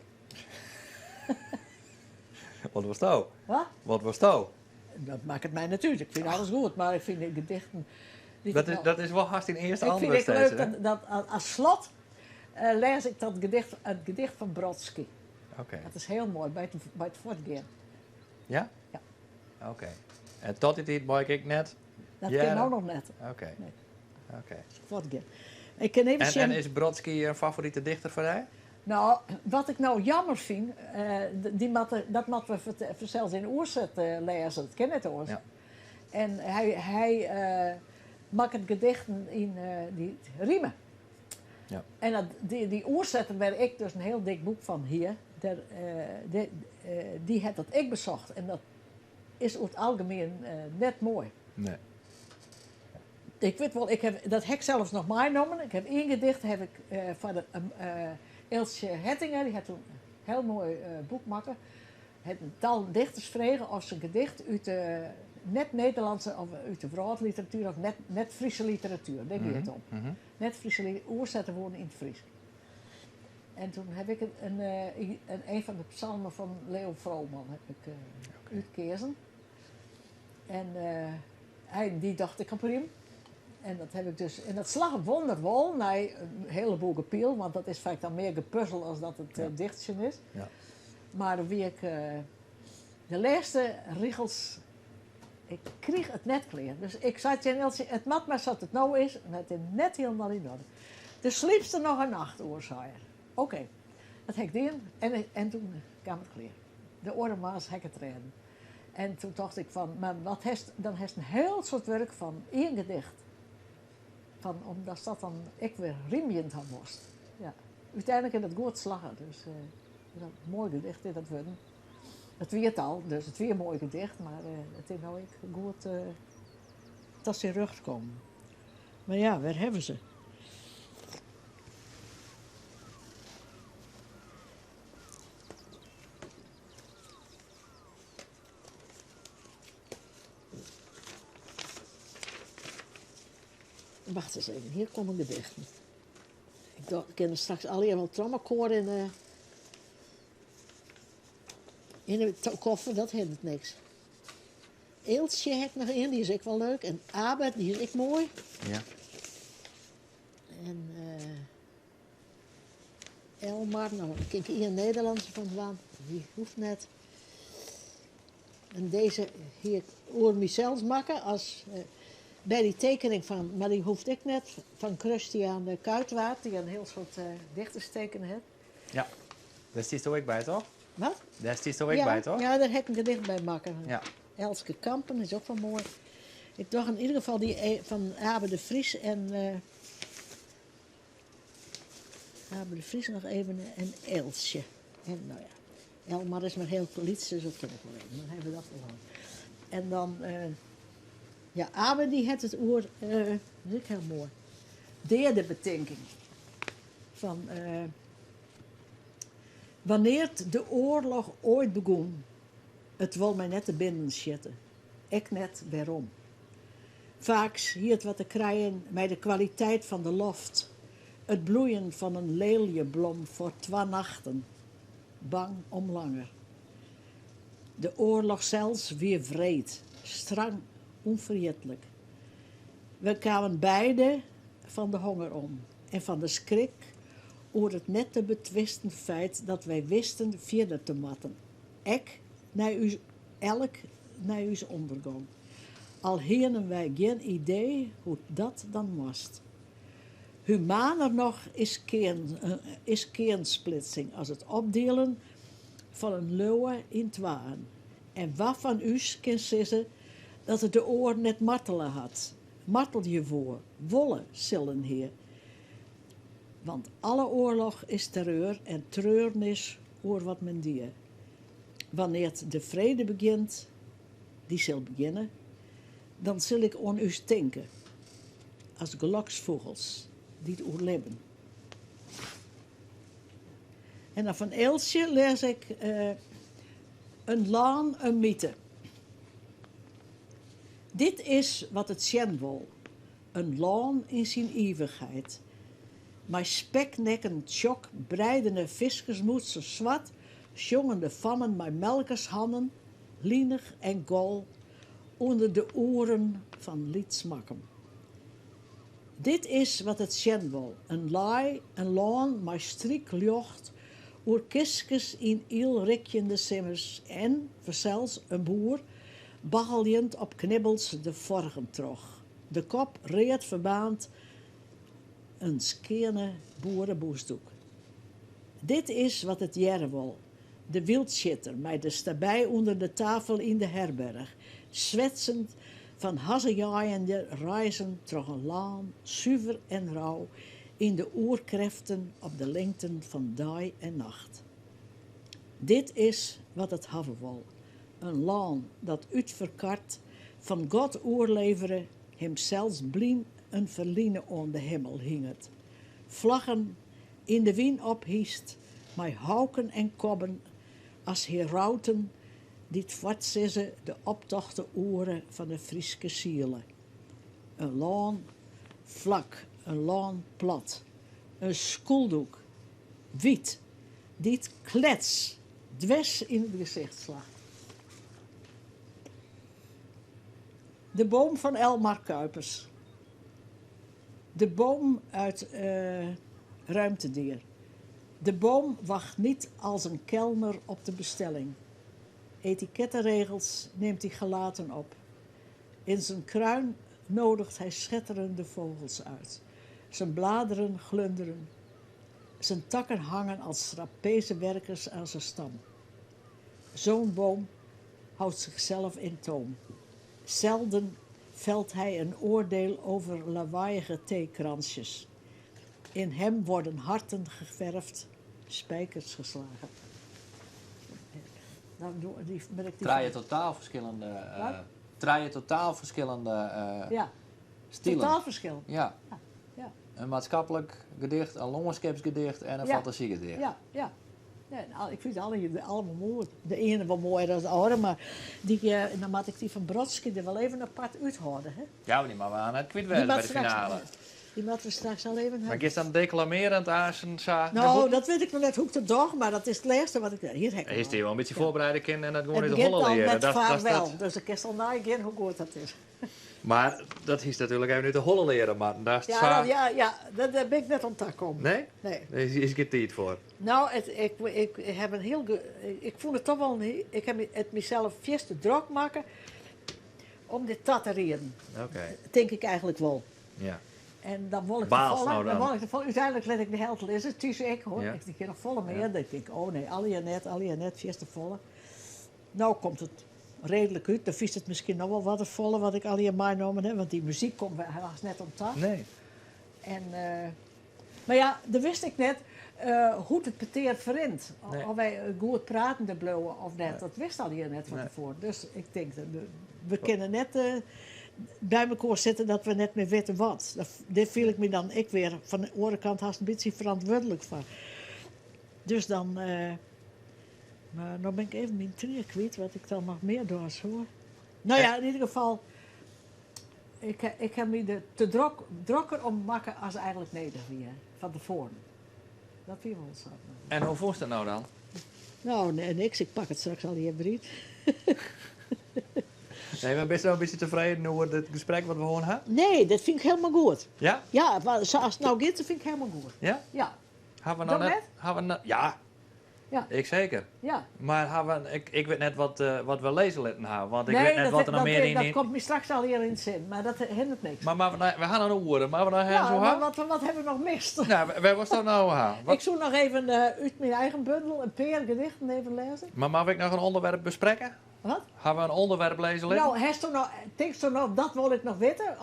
Wat wolsto? Wat? Wat wolsto? Dat makket my net út. Ik fyn alles goed, mar ik fyn de gedichten dy't Dat ik is, no- dat is wol hast dyn earste Ik fyn antwurd ek steeds, leuk hè? dat as slot lês ik dat gedicht, it gedicht fan Brodsky. Oké. Dat is hiel moai, by it fuortgean. Ja? Ja. Oké. En tot dy tiid mei ik ek net? Dat hearre? kin no noch net. Oké. Nee. Oké. Fuortgean. Ik kin even En sjen. is Brodsky in favorite dichter foar dy? No, wat ik no jammer fyn, dy moatte, dat moatte we fansels yn oerset lêze. Dat kin net oars. Ja. En hy makket gedichten yn dy rime. Ja. En dy oersetter wêr ik dus in hiel dik boek fan hie, dy hat dat ek besocht. En dat is oer it algemien net moai. Nee. Ik wit wol, ik ha, dat ha ik sels noch meinommen. Ik ha ien gedicht ha ik foar de Eeltsje Hettinga, dy hat toen in hiel moai boek makke. Hat in tal dichters frege oft se in gedicht út de net-Nederlandse of út de wrâldliteratuer of net-Fryske literatuer, dêr gie it om. Net-Fryske oersette woene yn it Frysk. En toen ha ik in fan de psalmen fan Leo Vroman heb ik útkeazen. En hy, dy tocht ik op rym. En dat heb ik dus, en dat slagge wûnderwol nei in heleboel gepiel, want dat is faak dan mear gepuzzel as dat it dichtsjen is. Mar wie ik de lêste rigels, ik krieg it net klear. Dus ik sei tsjin Eltsje, it moat mar sa't it no is, en it is net hielendal yn oarder. Dus sliepst der noch in nacht oer, sei er. Oké, dat ha ik dien en toen kaam it klear. De oare moarns ha ik it rêden. En toen tocht ik fan, mar wat hast, dan hast in hiel soad wurk fan ien gedicht. Fan, omdat dat dan ek wer rymjend ha moast. Ja. Uteinlik is dat goed slagge, dus uh, in moai gedicht is dat wurden. It wie it al, dus it wie in moai gedicht, mar uh, it is no ek goed uh, ta syn rjocht kommen. Mar ja, wêr hawwe se? Wacht ris even, hjir komme gedichten. Ik doch, ik kin straks allegear wol trommekoar yn de, yn de koffer, dat hindert niks. Eeltsje ha ik noch ien, dy is ek wol leuk. En Abe, dy is ek moai. Ja. En uh, Elmar, no, dêr kin ik ien Nederlânske fan dwaan. Dy hoecht net. En dizze hie ik oer mysels makke as uh, by dy tekening fan, mar dy hoecht ek net, fan Christian Kuitwaard, dy't in hiel soad uh, dichters tekene hat. Ja, dêr stiesto ek by, toch? Wat? Dêr stiesto ek ja, by, toch? Ja, dêr ha ik in gedicht by makke. Ja. Elske Kampen is ek wol moai. Ik doch yn ieder gefal dy e, fan Abe de Vries en uh, Abe de Vries noch even en Eeltsje. En no ja, Elmar is mar hiel lyts, dus dat kin ik wol even. Dan hawwe we dat wol hân. En dan, uh, ja, Abe dy hat it oer, uh, dat is ek hiel moai, deadebetinking. Fan uh, wannear't de oarloch oait begûn, it wol my net te binnen sjitte, ek net wêrom. Faaks hie it wat te krijen mei de kwaliteit fan de loft, it bloeien fan in leeljeblom foar twa nachten, bang om langer. De oarloch sels wie wreed, strang, ûnferjitlik. Wy kamen beide fan de honger om en fan de skrik oer it net te betwisten feit dat wy wisten fierder te moatten, ek nei ús elk nei ús ûndergong. Al hienen wy gjin idee hoe't dat dan moast. Humaner noch is kearn, is kearnsplitsing as it opdielen fan in leauwe yn twaen. En wa fan ús kin sizze dat er de oar net martele hat, martelje woe, wolle, sillen hie? Want alle oarloch is terreur en treurnis oer wat men die. Wannear't de frede begjint, dy sil begjinne, dan sil ik oan ús tinke as geloksfûgels dy't oerlibben. En dan fan Eeltsje lês ik uh, In lân, in myte. Dit is wat it sjen wol, in lân yn syn ivichheid. Mei speknekken tsjok breidene fiskersmûtsen swart, sjongende fammen mei melkershannen, linich en gol, ûnder de oeren fan Lyts Makkum. Dit is wat it sjen wol, in lei, in lân mei strykljocht oer kistkes yn ielrikjende simmers en, fansels, in boer, baggeljend op knibbels de forgen troch, de kop read ferbaarnd, in skeane boerebûsdoek. Dit is wat it hearre wol, de wyldsjitter mei de stabij ûnder de tafel yn de herberch, swetsend fan hazzejaaiende reizen troch in lân suver en rau yn de oerkrêften op de lingten fan dei en nacht. Dit is wat it hawwe wol, in lân dat útferkard, fan God oerlevere, himsels blyn in ferline oan de himmel hinget, flaggen yn de wyn ophyst mei hauken en kobben as herauten dy't foarsizze de optochte oere fan de Fryske siele. In lân flak, in lân plat, in skûldoek, wyt, dy't klets dwers yn it gesicht slacht. De boom fan Elmar Kuipers. De boom uit uh, Ruimtedier. De boom wacht niet als een kelner op de bestelling. Etikettenregels neemt hij gelaten op. In zijn kruin nodigt hij schetterende vogels uit. Zijn bladeren glunderen. Zijn takken hangen als trapezewerkers aan zijn stam. Zo'n boom houdt zichzelf in toom. Zelden velt hij een oordeel over lawaaiige theekransjes. In hem worden harten geverfd, spijkers geslagen. Nou, die, ben ik die Trije totaal ferskillende, Wat? trije totaal ferskillende Ja, stilen. totaal verschil. Ja. Ja, ja. Een maatschappelijk gedicht, een lânskipsgedicht en een Ja. fantasiegedicht. Ja, ja. Ja, nou, ik vind alle, allemaal mooi. De ene wel mooier dan de andere, maar die, dan moet ik die van Brodsky er wel even apart uithouden. Hè? Ja, maar die mag we aan het kwijt Die werden bij moet de finale. Die moeten we straks al even Maar hebben. is dan declamerend aan zijn sa? Nou, dat weet ik nog net hoe ik dat doch, maar dat is het laatste wat ik... Hier heb ik Is die wel een beetje voorbereiden kind en dat gewoon Het in de begint holle al leren. met Dat, vaarwel, dus ik kan al nagaan hoe goed dat is. Maar dat is natuurlijk even uit de holle leren, maar daar is het Ja, sa- dat, ja, ja, dat, daar ben ik net om te komen. Nee? Nee. Daar is geen tijd voor. Nou, het, ik heb een heel. Ik vond het toch wel. Een, ik heb het mezelf vast te druk maken om dit te tatoeëren. Oké. Denk ik eigenlijk wel. Ja. En dan wil ik de Baals volle. nou dan. Dan wil ik de volle. Uiteindelijk let ik de helft lezen. Het is ik hoor. Ja. Ik denk nog volle meer. Ja. Dan denk ik, oh nee, alle jaar net, alle jaar net, vast de volle. Nou komt het redelijk uit. Dan vies het misschien nog wel wat de volle wat ik al hier meegenomen heb. Want die muziek komt helaas net om tafel. Nee. En, maar ja, dat wist ik net hoe het peteer verrint. Nee. Of wij goed pratende bleven of net. Nee. Dat wist al hier net van Nee. tevoren. Dus ik denk, dat we kunnen net bij elkaar zitten dat we net meer weten wat. Dat, dit viel ik me dan ik weer van de andere kant haast een beetje verantwoordelijk voor. Dus dan... maar nou ben ik even mijn trier kwijt, wat ik dan nog meer door hoor. Nou ja, in ieder geval... Ik heb me er te drukker om maken als eigenlijk neder weer, van tevoren. Dat viel wel zo. En hoe voelt dat nou dan? Nou, nee, niks. Ik pak het straks al hier brief. Nee, maar ben je nou een beetje tevreden over het gesprek wat we gewoon hebben? Nee, dat vind ik helemaal goed. Ja? Ja, maar zoals het nou gaat, dat vind ik helemaal goed. Ja? Ja, Hebben we nou Dat net? net? Hebben we nou, ja. Ja. Ik zeker. ja. Maar hebben we, ik weet net wat we lezen laten hebben, want ik nee, weet net dat, wat er nog dat, meer in dat in. komt me straks al hier in het zin, maar dat hindert niks. Maar we gaan nou woorden, maar we nou ja, zo maar gaan. wat hebben we nog mist? Nou, waar was dat nou aan? Wat, Ik zoek nog even uit mijn eigen bundel een paar gedichten even lezen. maar mag ik nog een onderwerp bespreken? Wat? Gaan we een onderwerp lezen liggen? Nou, heeft nou, denk je nou, dat wil ik nog weten?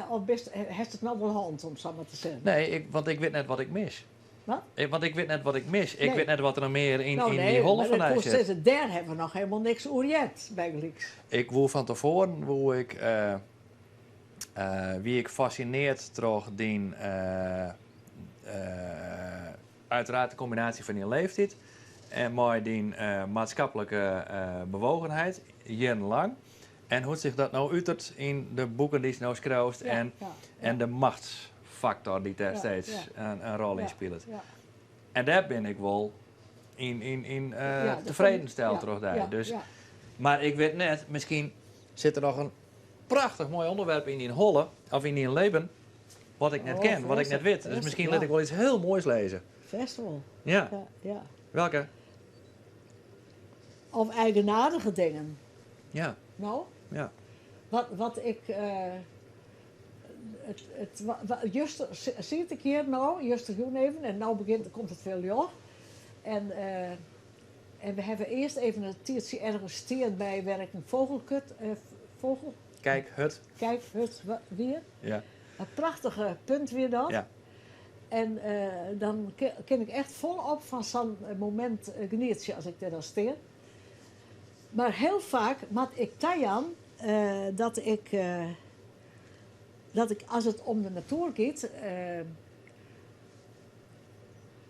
Of best, heeft het nou wel hand, om zo maar te zeggen? Nee, want ik weet net wat ik mis. Wat? Want ik weet net wat ik mis. Ik Nee. weet net wat er nog meer in, nou, in nee, die holle maar van dat mij kost zit. zeggen, daar hebben we nog helemaal niks oerjet, bijgelijks. Ik woe van tevoren hoe ik, wie ik fascineerd door die, uiteraard de combinatie van die leeftijd en mooi die maatschappelijke bewogenheid, jarenlang. En hoe zich dat nou uitert in de boeken die ze nou schrijft en, ja, en de machtsfactor die daar Ja, steeds ja. een rol in Ja, speelt. ja. En daar ben ik wel in Ja, dat tevreden vond ik- steld ja, terug daar. ja, Dus ja. maar ik weet net, misschien zit er nog een prachtig mooi onderwerp in die holle, of in die leven, wat ik net Oh, ken, wat ik net vast, weet. Dus vast, misschien ja. laat ik wel iets heel moois lezen. Festival, Ja, ja, ja. welke? Of eigenaardige dingen. Ja, Nou, ja. wat ik... het, juist zit ik hier nou, juist groen even, en nou begint, komt het veel joch. En we hebben eerst even een tierdje ergens steen bij werk een vogelkut, vogel, Kijk, het. kijk, hut, weer. Ja. Een prachtige punt weer dat. Ja. En dan ken ik echt volop van zo'n moment genietje als ik daar dan steen. Maar heel vaak mat ik tajan dat ik als het om de natuur gaat,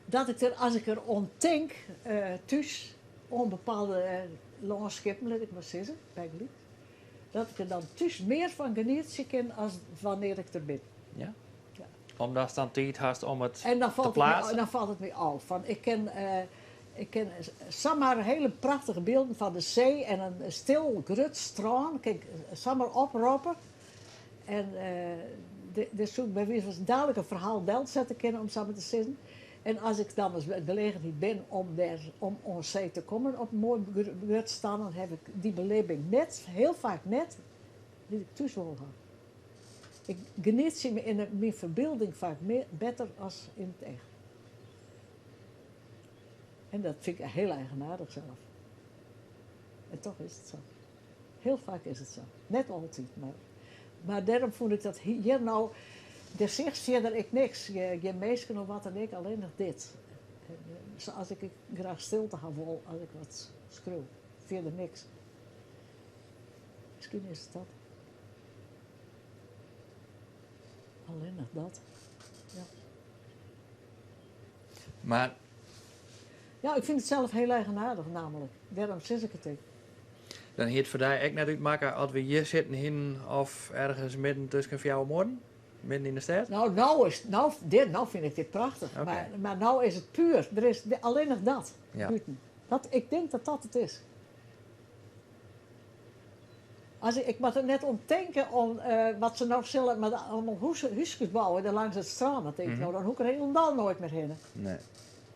dat ik er als ik er om denk, thuis, om bepaalde landschappen, laat ik maar zeggen, bij dat ik er dan thuis meer van geniet kan als wanneer ik er ben. Ja? Ja. Omdat het dan tijd hast om het En dan te valt, het me, plaatsen. dan valt het me af. Van, ik ken zomaar hele prachtige beelden van de zee en een stil grut strand. Kijk, zomaar oproepen. En dit zoek bij wijze van dadelijk een verhaal bel zetten kunnen om samen te zitten. En als ik dan eens bij de gelegenheid ben om daar om on zee te komen op een mooi grut staan, dan heb ik die beleving net, heel vaak net, die ik thuis wil hebben. Ik geniet ze in mijn verbeelding vaak meer, beter als in het echt. En dat vind ik heel eigenaardig zelf. En toch is it sa. Hiel faak is it sa. Net altyd, mar. Mar dêrom fûn ik dat hjir no, dêr seachst fierder ek niks. Gjin minsken of wat dan ek, allinnich dit. Sa as ik ek graach stilte ha wol as ik wat skriuw. Fierder niks. Miskien is it dat. Allinnich dat. Ja. Mar. Ja, ik fyn it sels hiel eigenaardich namelijk. Dêrom sis ik it ek. Dan hie it foar dy ek net útmakke as we hjir sitten hienen of ergens midden tusken fjouwer muorren? Midden yn de stêd? No, no is, no, dit, no fyn ik dit prachtich. Oké. Mar, mar no is it puer. Der is allinnich dat Ja. bûten. Dat, ik tink dat dat it is. As ik, ik moat der net oan tinke om wat se no sille mei allemaal húskes bouwe dêr langs it strân. Dan tink ik, no dan hoech ik der hielendal noait mear hinne. Nee.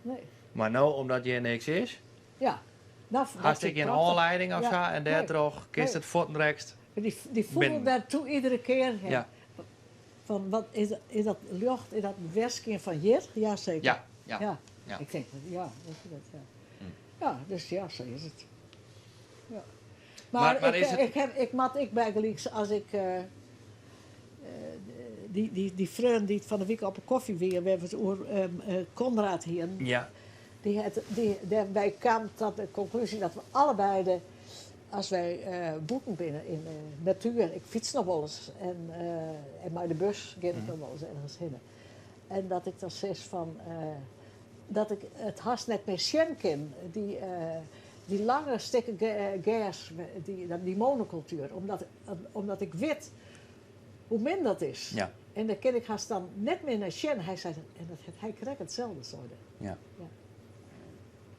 Nee. Mar no, omdat hjir niks is, Ja. No, dat hast is ek gjin prachtich. ôflieding of Ja. sa en Nee. dêrtroch kinst Nee. it fuortendrekst Die, die fûgel binnen. dêrtoe iedere kear. Ja. Ja. Fan wat is, is dat ljocht, is dat werskyn fan hjir? Ja, seker. Ja, ja, Ja. ja. Ik tink, ja, dat is dat, ja. Ja, dus ja, sa is it. Ja. Maar- Maar, maar ik, is het- ik, heb, ik moat ek bygelyks as ik eh, dy, dy, dy freon dy't fan 'e wike op 'e kofje wie, wêr't we it oer Conrad hienen, Ja. dy hat, dy, dêr, wy kamen ta de konklúzje dat we allebeide, as wy bûten binne yn de natuer, ik fyts noch wolris en, en mei de bus gean ik noch wolris ergens hinne. En dat ik dan sis fan, dat ik it hast net mear sjen kin, dy, dy lange stikken gers, dy, dy monokultuer, omdat, omdat ik wit hoe min dat is. Ja. En dêr kin ik hast dan net mear nei sjen. Hy sei, en dat hat hy krekt itselde, sei er. Ja. Ja.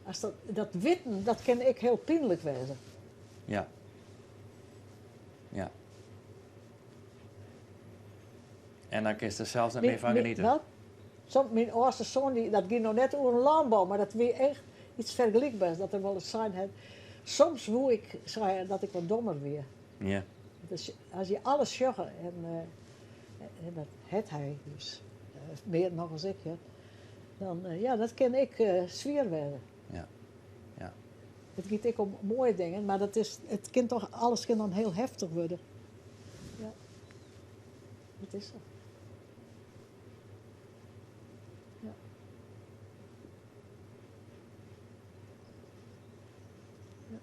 As dat, dat witten, dat kin ek hiel pynlik wêze. Ja. Ja. En dan kinst der sels net mear fan geniete. Wat? Som, myn âldste soan, dy, dat gie noch net oer in lânbou, mar dat wie echt iets fergelykbers, dat er wolris sein hat. Soms woe ik, sei er, dat ik wat dommer wie. Ja. Dus as je alles sjogge, en, en dat hat hy dus, mear noch as ik, ja, dan, ja, dat kin ek swier wêze. Ja. Ja. It giet ek om moaie dingen, mar dat is, it kin toch, alles kin dan hiel heftich wurde. Ja. Dat is sa. Ja. Ja.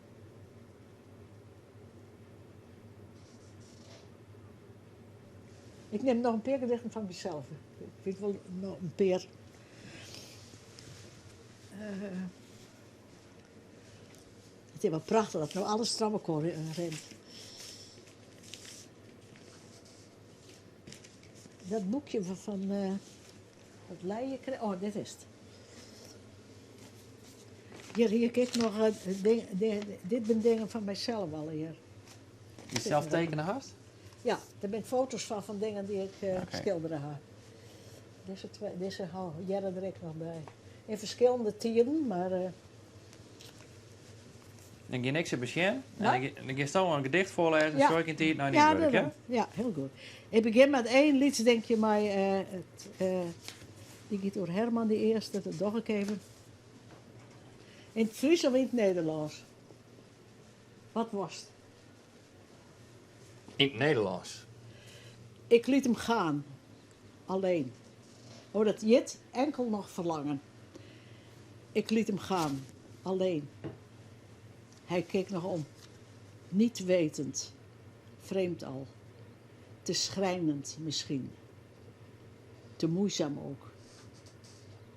Ik nim noch in pear gedichten fan mysels. Ik wit wol noch in pear. It is wol prachtich dat no alles troch elkoar rint. Dat boekje fan dat Leijen kri-, oh, dit is it. Hjir hie ik ek noch dit binne dingen fan mysels allegear. Dy't sels tekene hast? Ja, der binne foto's fan, fan dingen dy't ik Oké. skildere ha. Dizze twa, dizze hearre der ek noch by. Yn ferskillende tiden, mar. Dan gean ik se besjen. En Ja. dan giest in gedicht foarlêzen, Ja. sjoch ik yn tiid nei dyn Ja, wurk, hè? dat, ja, hiel goed. Ik begjin mei één lyts dinkje mei, it, dy giet oer Herman, dy earste, dat doch ik even. Yn it Frysk of yn it Nederlânsk? Wat wolst? Yn it Nederlânsk. Ik liet hem gaan, alleen. Oh, dat hjit enkel nog verlangen. Ik liet hem gaan, alleen. Hij keek nog om, niet wetend, vreemd al. Te schrijnend misschien. Te moeizaam ook.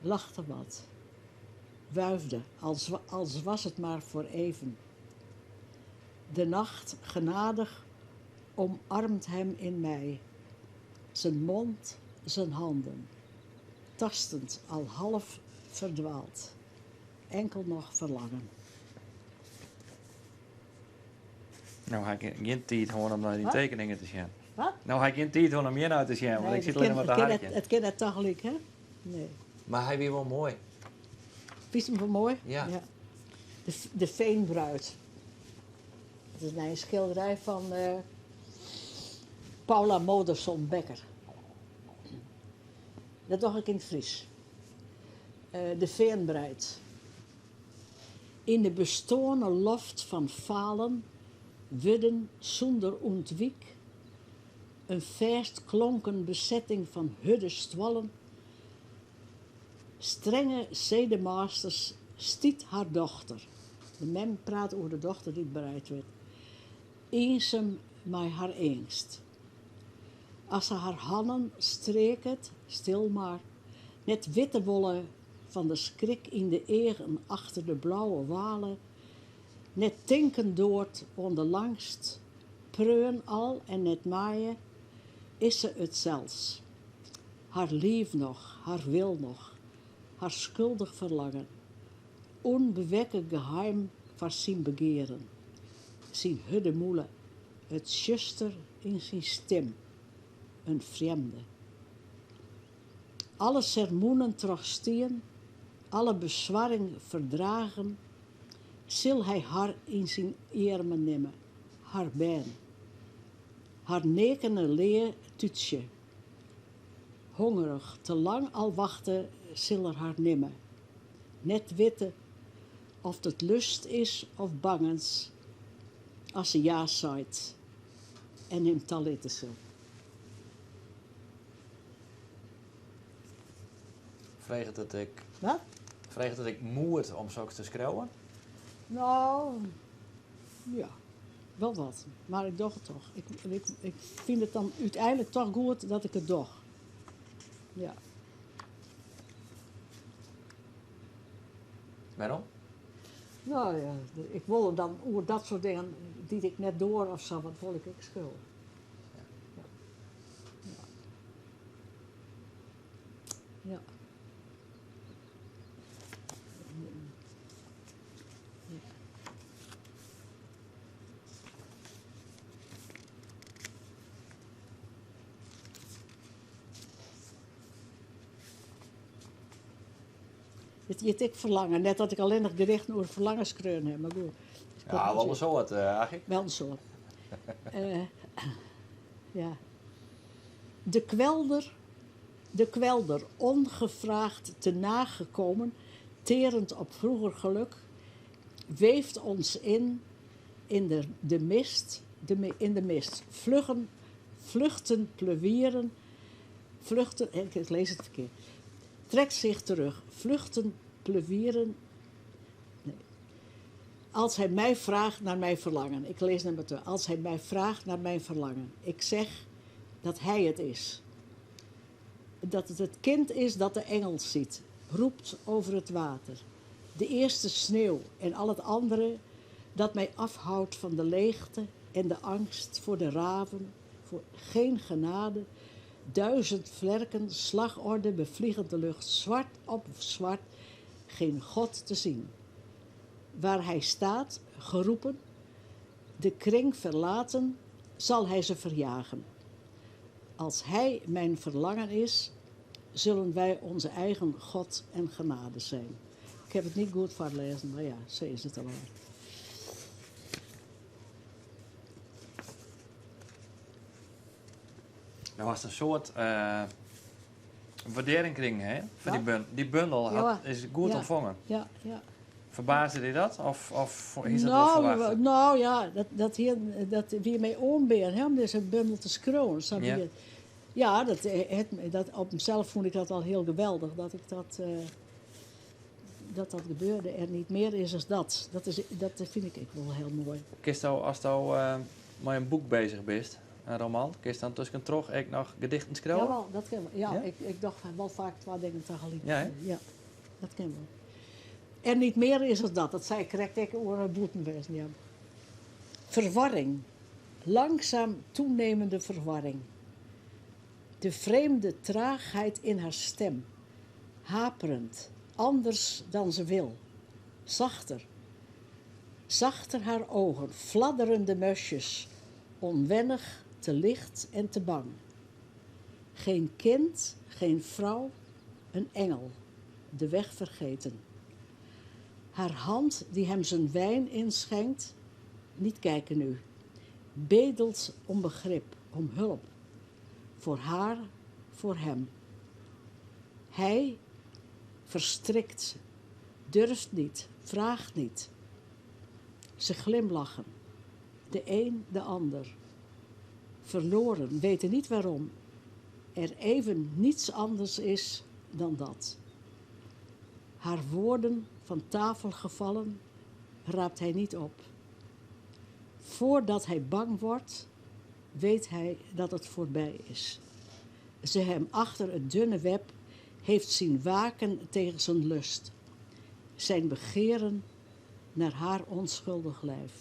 Lachte wat. Wuifde, als was het maar voor even. De nacht, genadig, omarmt hem in mij. Zijn mond, zijn handen. Tastend, al half verdwaald. Enkel nog verlangen. No ha ik gjin tiid hân om nei dyn Wat? tekeningen te sjen. Wat? No ha ik gjin tiid hân om hjir nei te sjen, want Nee, ik sit it allinnich kin- mar te it kin harkjen. net- It kin net tagelyk, hè? Nee. Mar hy wie wol moai. Fynst him wol moai? Ja. De Veenbruid. Dat is in skilderij fan Paula Modersohn Becker. Dat doch ik yn it Frysk. De Feanbreid. Yn de bestoarne loft fan falen, wurden sûnder ûntwyk, in fêstklonken besetting fan hurde stuollen, strenge sedemasters stiet har dochter, de mem praat oer de dochter dy't breid wurdt, iensum mei har eangst. As se har hannen streaket, stil mar, net witte wolle fan de skrik yn de eagen achter de blauwe wale, net tinken doart oan de langst, preaun al en net meie, is se it sels. Har liif noch, har wil noch, har skuldich ferlangen, ûnbewekke geheim foar syn begearen, syn hurde mûle, it tsjuster yn syn stim, in frjemde. Alle sermoenen trochstien, alle beswarring ferdragen, sil hy har yn syn earmen nimme, har bern. Har neakene lea tútsje. Hongerich, te lang al wachte sil er har nimme. Net witte oft it lust is of bangens as se ja seit en him talitte sil. Freget it ek. Wat? Freget it ek moed om soks te skriuwen? No, ja, wol wat. Mar ik doch it toch. Ik, ik, ik fyn it dan úteinlik toch goed dat ik it doch. Ja. Wêrom? No ja, ik wol dan oer dat soart dingen dy't ik net doar of sa, wat wol ik ek skriuwe. Ja. It hjit ek ferlangen. Net dat ik allinnich gedichten oer ferlangen skreaun ha, mar goed. Ja, wol in soad, Aggie. Wel in soad. Ja. De kwelder, de kwelder, ongevraagd te na gekomen, terend op vroeger geluk, weeft ons in, in de, de mist, de, in de mist. Vluggen, vluchten, plewieren, vluchten, ik lees het verkeerd. Trekt zich terug, vluchten, plewieren. Nee. Als hij mij vraagt naar mijn verlangen, ik lees nummer 2. Als hij mij vraagt naar mijn verlangen, ik zeg dat hij het is. Dat het het kind is dat de engel ziet, roept over het water. De eerste sneeuw en al het andere dat mij afhoudt van de leegte en de angst voor de raven, voor geen genade. Duizend vlerken, slagorde, bevliegen de lucht, zwart op zwart, geen God te zien. Waar hij staat, geroepen, de kring verlaten, zal hij ze verjagen. Als hij mijn verlangen is, zullen wij onze eigen God en genade zijn. Ik heb het niet goed voorlezen, maar ja, zo is het al. Der was in soad uh, wurdearring krigen, hè? Foar dy, bun dy bundel hat, is goed ûntfongen. Ja, ja. Ferbaasde dy dat? Of, of is dat wol ferwachte? No ja, dat, hier, dat wie my oanbean, hè, om dizze bundel te skriuwen. Sa ja. ja, dat, het, dat, op himsels fûn ik dat al hiel geweldich, dat ik dat, uh, dat, dat gebeurde. En niet meer is as dat. Dat, is, dat fyn ik ek wol hiel moai. Kinsto, asto uh, mei in boek beuzich bist, in roman, kinst dan tuskentroch ek noch gedichten skriuwe? Jawel, dat kin wol. Ja, Ik, ik doch wol faak twa dingen tagelyk. Ja, hè? Ja, dat kin wol. En niet meer is as dat. Dat sei ik krekt ek oer bûten wêzen, ja. Verwarring. Langzaam toenemende verwarring. De vreemde traagheid in haar stem. Haperend. Anders dan ze wil. Zachter. Zachter haar ogen, fladderende muisjes, onwennig, te licht en te bang. Geen kind, geen vrouw, een engel, de weg vergeten. Haar hand die hem zijn wijn inschenkt, niet kijken nu, bedelt om begrip, om hulp. Voor haar, voor hem. Hij verstrikt, durft niet, vraagt niet. Ze glimlachen, de een de ander. Verloren, weten niet waarom. Er even niets anders is dan dat. Haar woorden van tafel gevallen, raapt hij niet op. Voordat hij bang wordt, weet hij dat het voorbij is. Ze hem achter het dunne web heeft zien waken tegen zijn lust, zijn begeren naar haar onschuldig lijf.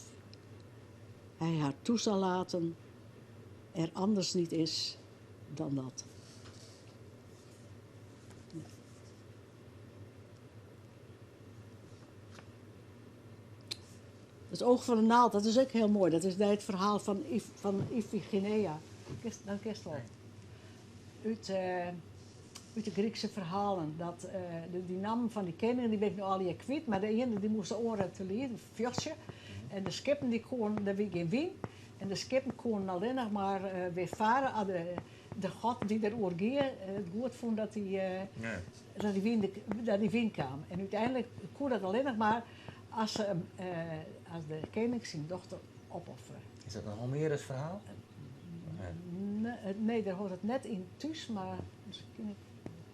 Hij haar toe zal laten, er anders niet is dan dat. Het oog van de naald, dat is ook heel mooi. Dat is bij het verhaal van Iphigenia. Dat kist wel. Uit de Griekse verhalen. Dat, die naam van die kinderen, die ben ik nu al hier kwijt. Maar de ene die moest de oren te leren, een. En de skippen die konden, daar wie geen wien. En de skippen konden alleen nog maar weer varen aan de god die er oor ging, het goed vond dat die, dat die wien, dat die wien kwam. En uiteindelijk kon dat alleen nog maar als de koning zijn dochter opofferen. Is dat een Homerus verhaal? Nee, nee, daar hoort het net in thuis, maar misschien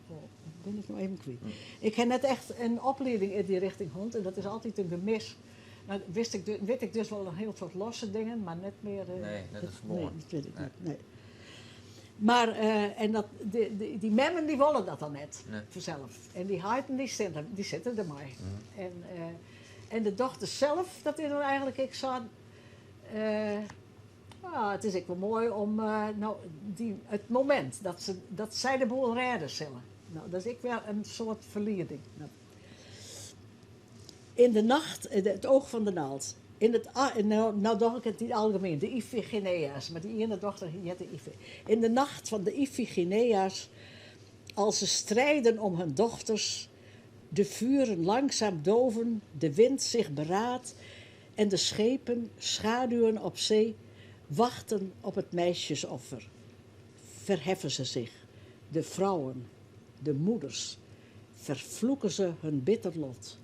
oh, ben ik nog even kwijt. Ik heb net echt een opleiding in die richting hond en dat is altijd een gemis. Nou, wist ik, weet ik dus wel een heel soort losse dingen, maar net meer... Nee, net het verborgen. Nee, dat weet ik Nee. niet. Nee. Maar, en dat, die memmen die willen dat dan net, Nee. vanzelf. En die heiten die zitten er maar. En de dochter zelf, dat is dan eigenlijk, ik zou... het is ook wel mooi om, nou, die, het moment dat zij de boel redden zullen. Nou, dat is ik wel een soort verlierding. Nou. In de nacht, het oog van de naald. In het, nou, nou dacht ik het niet algemeen, de Iphigenea's. Maar die ene dochter heette de Iphi. In de nacht van de Iphigenea's, als ze strijden om hun dochters, de vuren langzaam doven, de wind zich beraadt en de schepen, schaduwen op zee, wachten op het meisjesoffer. Verheffen ze zich, de vrouwen, de moeders, vervloeken ze hun bitter lot.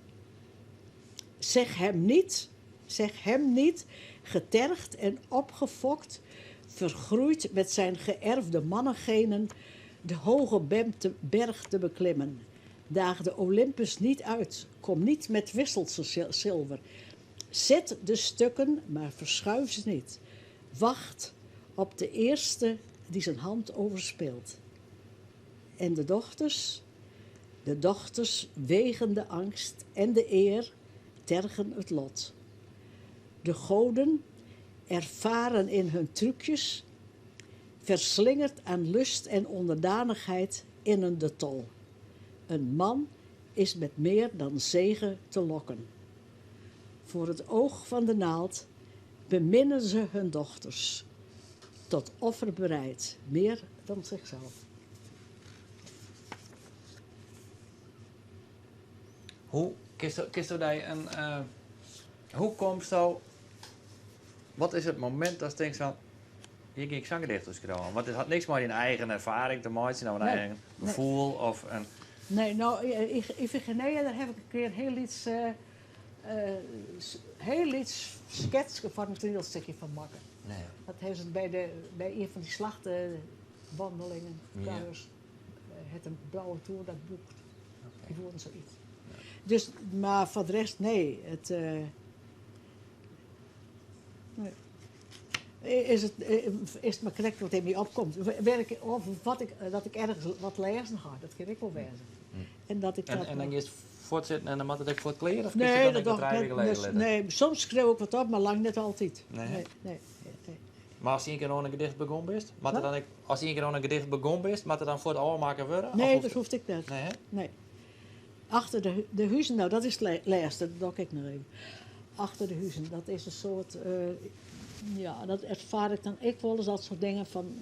Zeg hem niet, zeg hem niet, getergd en opgefokt, vergroeid met zijn geërfde mannengenen, de hoge berg te beklimmen. Daag de Olympus niet uit, kom niet met wisselse zilver. Zet de stukken, maar verschuif ze niet. Wacht op de eerste die zijn hand overspeelt. En de dochters? De dochters wegen de angst en de eer, tergen het lot. De goden, ervaren in hun trucjes, verslingerd aan lust en onderdanigheid, innen de tol. Een man is met meer dan zegen te lokken. Voor het oog van de naald beminnen ze hun dochters, tot offer bereid, meer dan zichzelf. Hoe kist daar een, hoe komt zo? Wat is het moment dat je denkt van, hier ging ik zanggedichten schrijven? Want het had niks met je eigen ervaring te maken, of een Nee. eigen gevoel of een. Nee, nou, Iphigenia, daar heb ik een keer heel iets, heel iets schets van een toneelstukje van maken. Nee. Dat heeft ze bij een van die slachtenwandelingen, kuiers, het een blauwe toer, dat boekt. Die voerden zoiets. Dus, maar voor de rest, nee. Het, nee. Is het maar correct wat in mij opkomt. Werk, of wat ik, dat ik ergens wat lezen ga, dat kan ik wel wezen. En dat ik En, dat en dan is het voortzitten en dan moet het ook voor het kleren? Of Nee, dan dat ik doe drie ik weken net. geleden Dus, letten? nee, soms schreeuw ik wat op, maar lang net altijd. Nee, hè? Nee, nee, nee. Maar als je een keer nog een gedicht begonnen bent, moet er Wat? dan ik, als je een keer nog een gedicht begonnen bent, moet er dan voor het afmaken worden? Of Nee, hoeft dat hoeft ik net. Nee, hè? Nee. Achter de huizen, nou dat is het laatste, dat doe ik nog even. Achter de huizen, dat is een soort, ja, dat ervaar ik dan ik wel eens, dat soort dingen van,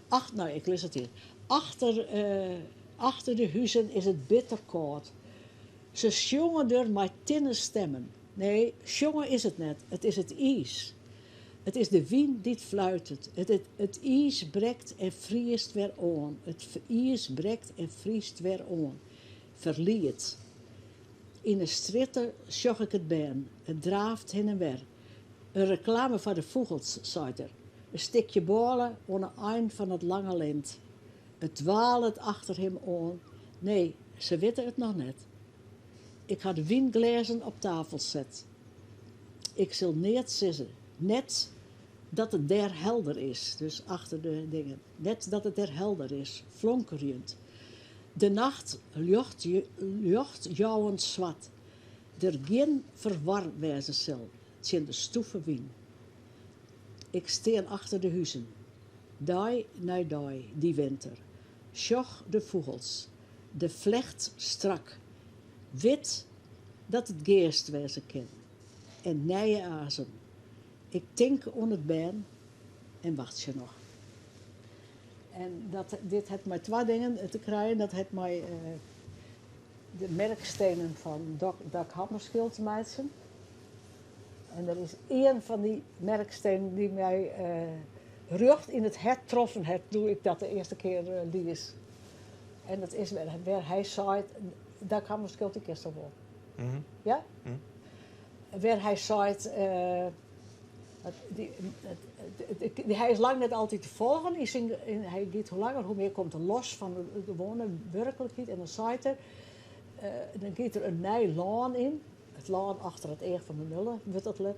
ach, nou ik lees het hier. Achter de huizen is het bitter koud. Ze zongen er maar tinnen stemmen. Nee, zongen is het net, het is het ijs. Het is de wind die het fluitet. Het ijs breekt en vriest weer aan. Het ijs breekt en vriest weer aan. Verliet. In de stritten zag ik het been. Het draaft heen en weer. In reklame foar de fûgels, seit er. In stikje bôle oan 'e ein fan it lange lint. It dwalet achter him oan. Nee, se witte it noch net. Ik ha de wynglêzen op tafel set. Ik sil neat sizze. Net dat it dêr helder is, dus achter de dingen. Net dat it dêr helder is, flonkerjend. De nacht ljochtjouwend swart. Der gjin ferwar wêze sil tsjin de stûfe wyn. Ik stean achter de huzen. Dei nei dei, dy winter. Sjoch de fûgels. De flecht strak. Wit dat it geast wêze kin. En nije azem. Ik tink oan it bern en wachtsje noch. En dat, dit hat mei twa dingen te krijen. Dat hat mei de merkstenen fan Dag Hammarskjöld te meitsjen. En der is ien fan dy merkstenen dy't my rjocht yn it hert troffen hat doe't ik dat de earste kear lies. En dat is wêr hy seit, Dag Hammarskjöld, dy kenst toch wol? Ja? Wêr hy seit, hy is lang net altyd te folgen yn syn, hy giet hoe langer hoe mear komt er los fan de gewoane wurklikheid en dan seit er, dan giet er in nij lân yn, it lân achter it each fan de nulle wurdt dat let,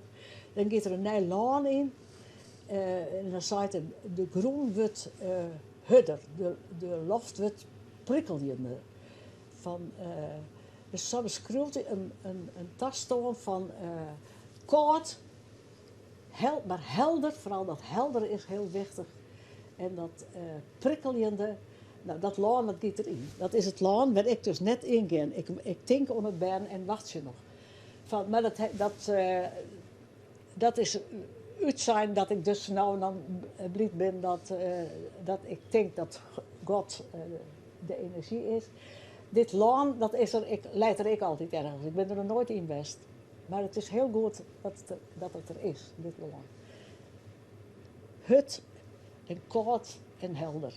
dan giet er in nij lân yn en dan seit er, de grûn wurdt hurder, de loft wurdt prikeljender. Fan, dus sa beskriuwt hy in tastân fan kâld, mar helder, foaral dat heldere is hiel wichtich, en dat prikeljende, no dat lân dat giet deryn. Dat is it lân wêr't ik dus net yn gean. Ik tink oan it bern en wachtsje noch. Fan, mar dat, dat, dat is útsein dat ik dus no en dan bliid bin dat, dat ik tink dat God de enerzjy is. Dit lân, dat is der ek, leit der ek altyd ergens. Ik bin der noch noait yn west. Mar it is hiel goed dat, dat it der is, dit lân. Hurd en kâld en helder.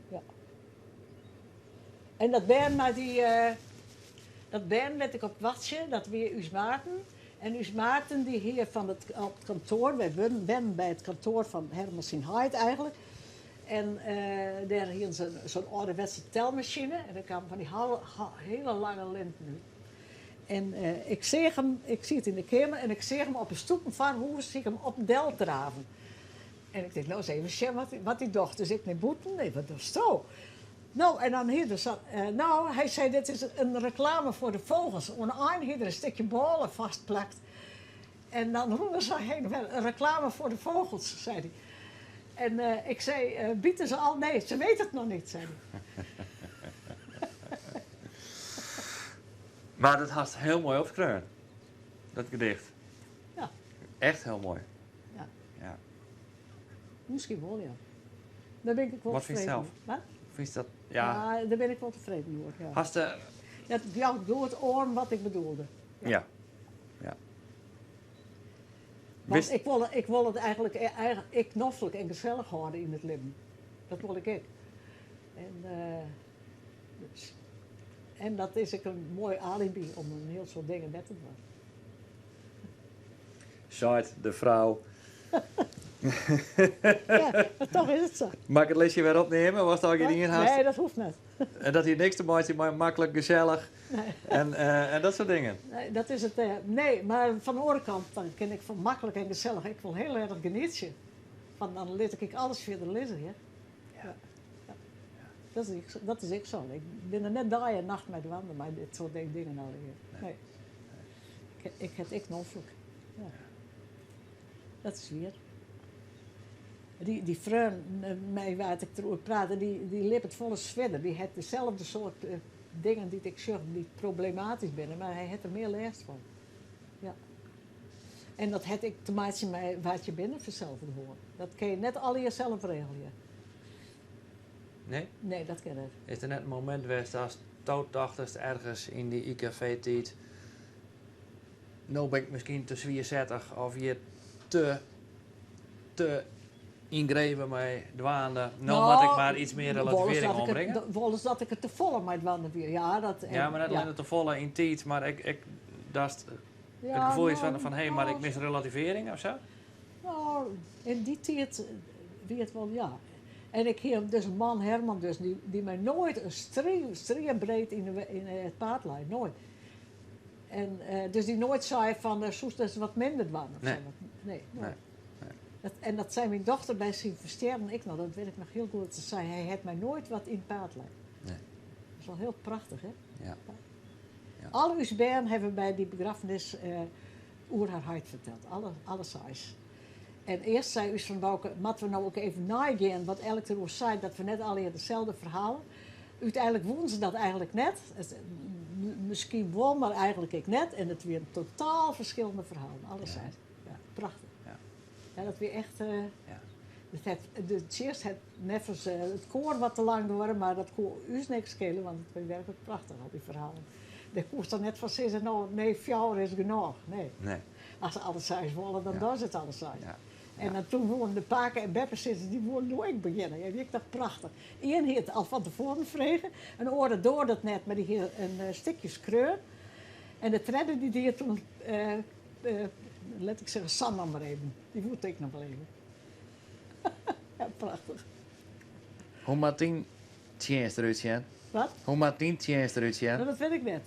Ja. En dat bern mei dy, dat bern wêr't ik op wachtsje, dat wie ús Maarten. En ús Maarten dy hie fan it, op it kantoar, wy wennen by it kantoar fan Herman syn heit eigentlik. En dêr hienen se sa'n âlderwetse telmasine en dêr kamen fan dy hiele lange linten út. En ik seach him, ik siet yn de keamer en ik seach him op 'e stoepen foar hûs, zie ik him op en del draven. En ik tink, no ris even sjen wat hy docht. Dus ik nei bûten, nee, wat dochsto? No, en dan hie er sa, no, hy sei, dit is in reklame foar de vogels. Oan 'e ein hie er in stikje bôle vastplakt. En dan rûn er sa hinne en wer, in reklame foar de vogels, sei hy. En ik sei, bite ze al? Nee, ze weten het nog niet, sei hy. Mar dat hast hiel moai opskreaun, dat gedicht. Ja. Echt hiel moai. Ja. Ja. Miskien wol, ja. Dêr bin ik wol Wat fynst tefreden sels? oer. Wat? Fynst dat, ja. Ja, dêr bin ik wol tefreden oer, ja. Hast de. Dat jout goed oan wat ik bedoelde. Ja. Ja. Want Wist- ik wol it eigentlik ek noflik en gesellich hâlde yn it libben. Dat wol ik ek. En, dus, en dat is ek in moai aliby om in hiel soad dingen net te dwaan. Seit de frou. Ja, mar toch is it sa. Moat ik it listje wer opneame, watst allegear dien hast? Nee, dat hoecht net. En dat hie niks te meitsjen mei maklik, gesellich en dat soart dingen. Nee, dat is it. Nee, mar fan de oare kant dan kin ik fan maklik en gesellich ek wol hiel erch genietsje. Fan dan lit ik alles fierder lizzen, hear. Ja. Ja. Dat is ek, dat is ek sa. Ik bin der net dei en nacht mei dwaande mei dit soart dingen allegear. Nee. Ik ha it ek noflik. Ja. Dat is wier. Dy freon mei wa't ik deroer prate, dy libbet folle swierder. Dy hat deselde soart dingen dy't ik sjoch dy't problematysk binne, mar hy hat der mear lêst fan. Ja. En dat hat ek te meitsjen mei wa't je binne fansels gewoan. Dat kinne je net allegear sels regelje. Nee? Nee, dat kin net. Is der net in momint west datsto tochtest ergens yn dy IKV-tiid, no bin ik miskien te swiersettich of hjir te, te yngreven mei dwaande, no moat ik mar iets mear relativearring oanbringe? Wolris dat ik der te folle mei dwaande wie, ja. Dat, ja, mar net allinnich te folle yn tiid, mar ek, ek datst. Het gefoel is fan, fan hé, mar ik mis relativering of sa? No, yn dy tiid wie it wol, ja. En ik hie dus in man, Herman dus, dy't my noait in streambreed yn it paad lei. Noait. En dus dy't noait sei fan soest ris wat minder dwaan of sa. Nee, noait. Nee. En dat sei myn dochter by syn ferstjerren ek noch, dat wit ik noch hiel goed. Se sei, hy hat my noait wat yn it paad lein. Nee. Dat is wol hiel prachtich, hè? Ja. Ja. Al ús bern hawwe by dy begraffenis oer har heit ferteld, alle seis. En earst sei ús fan Bouke, moatte we no ek even neigean wat elk deroer seit, dat we net allegear deselde ferhalen. Uteinlik woenen se dat eigentlik net. Miskien wol, mar eigentlik ek net. En it wienen totaal ferskillende ferhalen, alle seis. Ja, prachtich. Ja. Ja, dat wie echt. Ja. De tsjinst hat neffens it koar wat te lang duorre, mar dat koe ús niks skele, want it wie werklik prachtich, al dy ferhalen. Dêr koest dan net fan sizze, no, nee, fjouwer is genôch. Nee. Nee. As se alle seis wolle, dan Ja. dogge se it alle seis. Ja. En dan toen woenen de pake en beppesizzers, dy woenen doe ek begjinne. Ja, wie ek toch prachtich. Ien hie it al fan tefoaren frege, in oare doarde it net, mar dy hie in stikje skreaun. En de tredde dy die it toen, lit ik sizze, sa noch mar even. Dy woe it ek noch wol even. Ja, prachtich. Hoe moat dyn tsjinst derút sjen? Wat? Hoe moat dyn tsjinst derút sjen? No, dat wit ik net.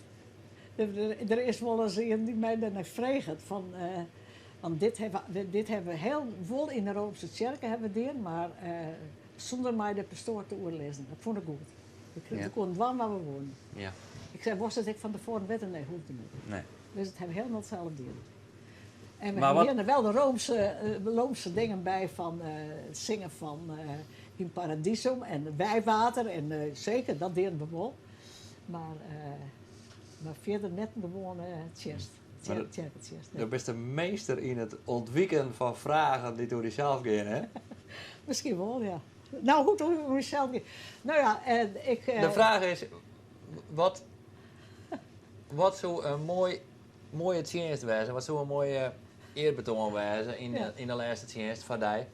Der is wolris ien dy't my dêrnei freget fan, want dit hawwe we, dit hawwe we hiel wol yn de Roomske tsjerke hawwe we dien, mar sûnder mei de pastoar te oerlizzen. Dat fûn ik goed. We koenen dwaan wat we woenen. Ik sei, wolst it ek fan tefoaren witte? Nee, hoegde net. Nee. Dus it hawwe we hielendal sels dien. En we Maar wat- hiene wel de Roomse dingen by fan it singen fan In Paradisum en wijwater en seker, dat dienen we wol. Mar mar fierder net in gewoane tsjinst, Maar dat- tsjerketsjinst. Do bist de meester yn it ûntwiken fan fragen dy't oer dysels gean, hè? Miskien wol, ja. No, hoe't it oer mysels giet. No ja, ik. De fraach is, wat, wat soe in moai, moaie tsjinst wêze? Wat soe in moaie earbetoan wêze yn de, yn de lêste tsjinst foar dy?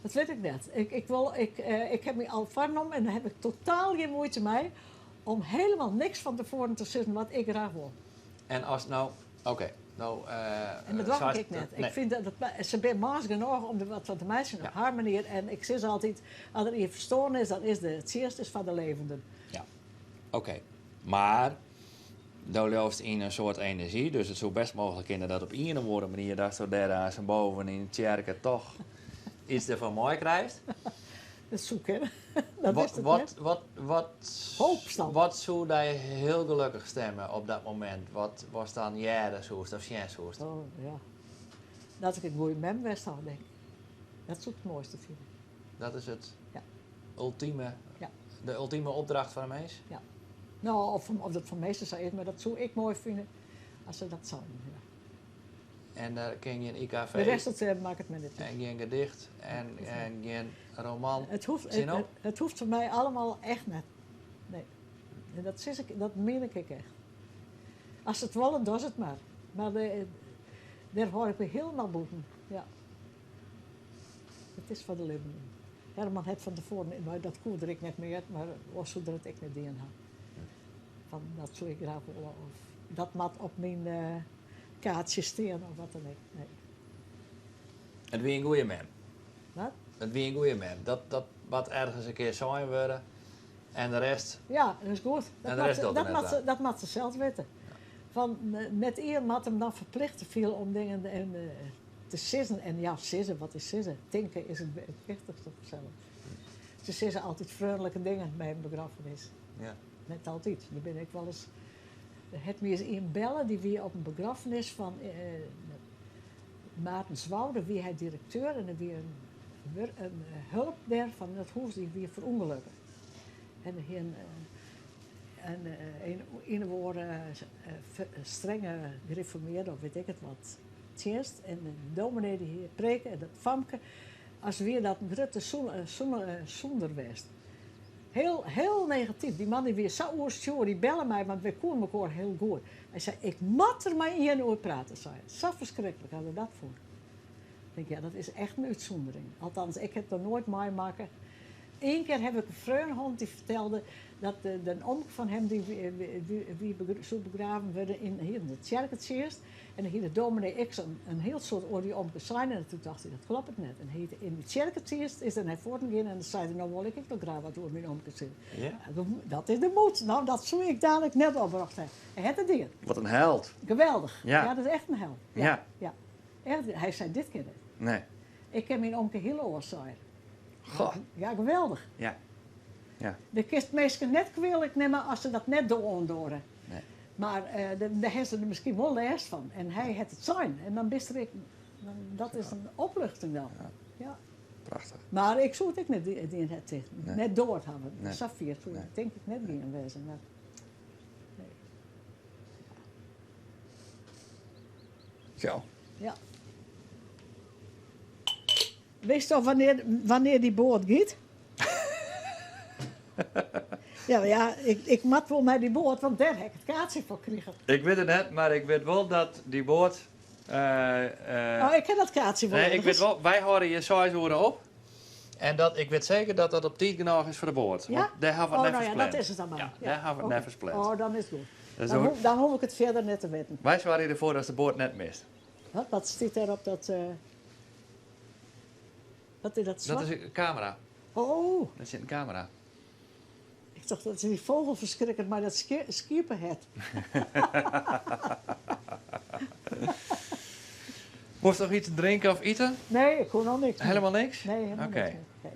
Dat wit ik net. Ik, ik, wol, ik, ik ha my al foarnommen en dêr ha ik totaal gjin muoite mei om helemaal niks fan tefoaren te sizzen wat ik graach wol. En as no, oké, no. En dat doar ik ek net. Ik fyn dat, dat se binne mânsk genôch om der wat fan te meitsjen op har manier. En ik sis altyd, as der ien ferstoarn is, dan is de tsjinst is foar de levenden. Ja, oké. Mar do leaust yn in soart enerzjy, dus it soe best mooglik kinne dat op ien of oare manier datsto dêr aanst boven yn de tsjerke toch iets derfan meikrijst. Dat soe kinne. Dat Wat, is it wat, net. wat, wat, Hoop dan. wat soe dy hiel gelokkich stimme op dat momint? Wat watst dan hearre soest of sjen soest? Oh, ja. Dat ik in goede mem west ha, denk ik. Dat soe ik it moaiste fine. Dat is it Ja. ultieme, Ja. de ultieme opdracht fan in mins? Ja. No, of dat fan minsken sa is, mar dat soe ik moai fine as se dat seinen. Ja. En dêr kin gjin IKV De rest dat makket my net út. en gjin gedicht en, en gjin roman Het hoecht, tsjin het, op? het hoecht foar my allemal echt net. Nee. En dat sis ik, dat mien ik ek echt. As se it wolle, doch se it mar. Mar de, dêr hâld ik my hielendal bûten. Ja. It is foar de libbenen. Herman hat fan tefoaren, no dat koe er ek net mear, mar oars soe er it ek net dien ha. Fan dat soe ik graach wolle of dat moat op myn kaartsje stean of wat dan ek. Nee. It wie in goede mem. Wat? It wie in goede mem. Dat, dat moat ergens in kear sein wurde. En de rest. Ja, dat is goed. En de rest docht er dat, net moat se, ta. dat moat se sels witte. Fan, net ien moat him dan ferplichte fiele om dingen en, te sizzen. En ja, sizze, wat is sizze? Tinke is it wichtichste fansels. Se sizze altyd freonlike dingen by in begraffenis. Ja. Net altyd. Der binne ek wolris. Der hat my ris ien belle, dy wie op in begraffenis fan Maarten Zwoude, wie hy direkteur en der wie in, in hulp dêr fan dat hûs, dy wie ferûngelukke. En der hie in, in, in, ien of oare strenge gereformearde of wit ik it wat tsjinst. En de dominee dy hie preke en dat famke, as wie dat in grutte sûnder west. Heel, heel negatyf. Dy man dy wie sa oerstjoer, dy belle my, want wy koenen mekoar hiel goed. Hy sei, ik moat der mei ien oer prate, sei hy. Sa ferskriklik hat er dat fûn. Ik tink, ja, dat is echt in útsûndering. Althans, ik ha it noch noait meimakke. Eén kear haw ik in freon hân dy fertelde dat de omke fan him dy wie soe begraven wurde yn hie de tsjerketsjinst en dan hie de dominee ek in hiel soad oer dy omke sein en toen tocht hy dat kloppet net en hy yn de tsjerketsjinst is er nei foaren gien en dan sei er no wol ik ek noch graach wat oer myn omke sizze. Ja. Dat is de moed. No dat soe ik dadelijk net opbrocht ha. Hy hat it dien. Wat in held. Geweldich. Ja. Ja, dat is echt in held. Ja. Ja. Echt, hy sei dit kin net. Nee. Ik ken myn omke hiel oars sei er. Goh. Ja, geweldich. Ja. Ja. Do kinst minsken net kwealik nimme as se dat net oandoare. Nee. Mar dêr ha se der miskien wol lêst fan. En hy hat it sein. En dan bist der ek, dat is in opluchting dan. Ja. Ja. Prachtich. Mar ik soe it ek net dien ha, Nee. net doard hawwe. Nee. Safier soe Nee. ik tink ik net gien wêze. Mar nee. Zo. Ja. Witsto wannear, wannear dy boat giet? ja, ja, ik, ik moat wol mei dy boat, want dêr ha ik it kaartsje foar krigen. Ik wit it net, mar ik wit wol dat dy boat. Oh, ik ken dat kaartsje wol. Nee, ik wit wol, wy hâlde hjir 6 oere op. En dat, ik wit seker dat dat op tiid genôch is foar de boat. Ja? Want dêr hawwe we Oh, it no neffens ja, pland. dat is it dan mar. Ja, dêr hawwe we it Oké. neffens pland. Oh, dan is it goed. Dus Dan, dan- hoef, dan hoef ik it fierder net te witten. Wy soargje derfoar dat de boat net mist. Wat, wat stiet dêr op dat... Wat is dat Dat zwart? is in kamera. Oh, Dêr sit in kamera. ik tocht dat is dy vogelverschrikker mei dat skieppehert. Wolst noch yts drinke of ite? Nee, ik hoech noch niks. Helemaal niks? Nee, helemaal Oké. niks. Nee.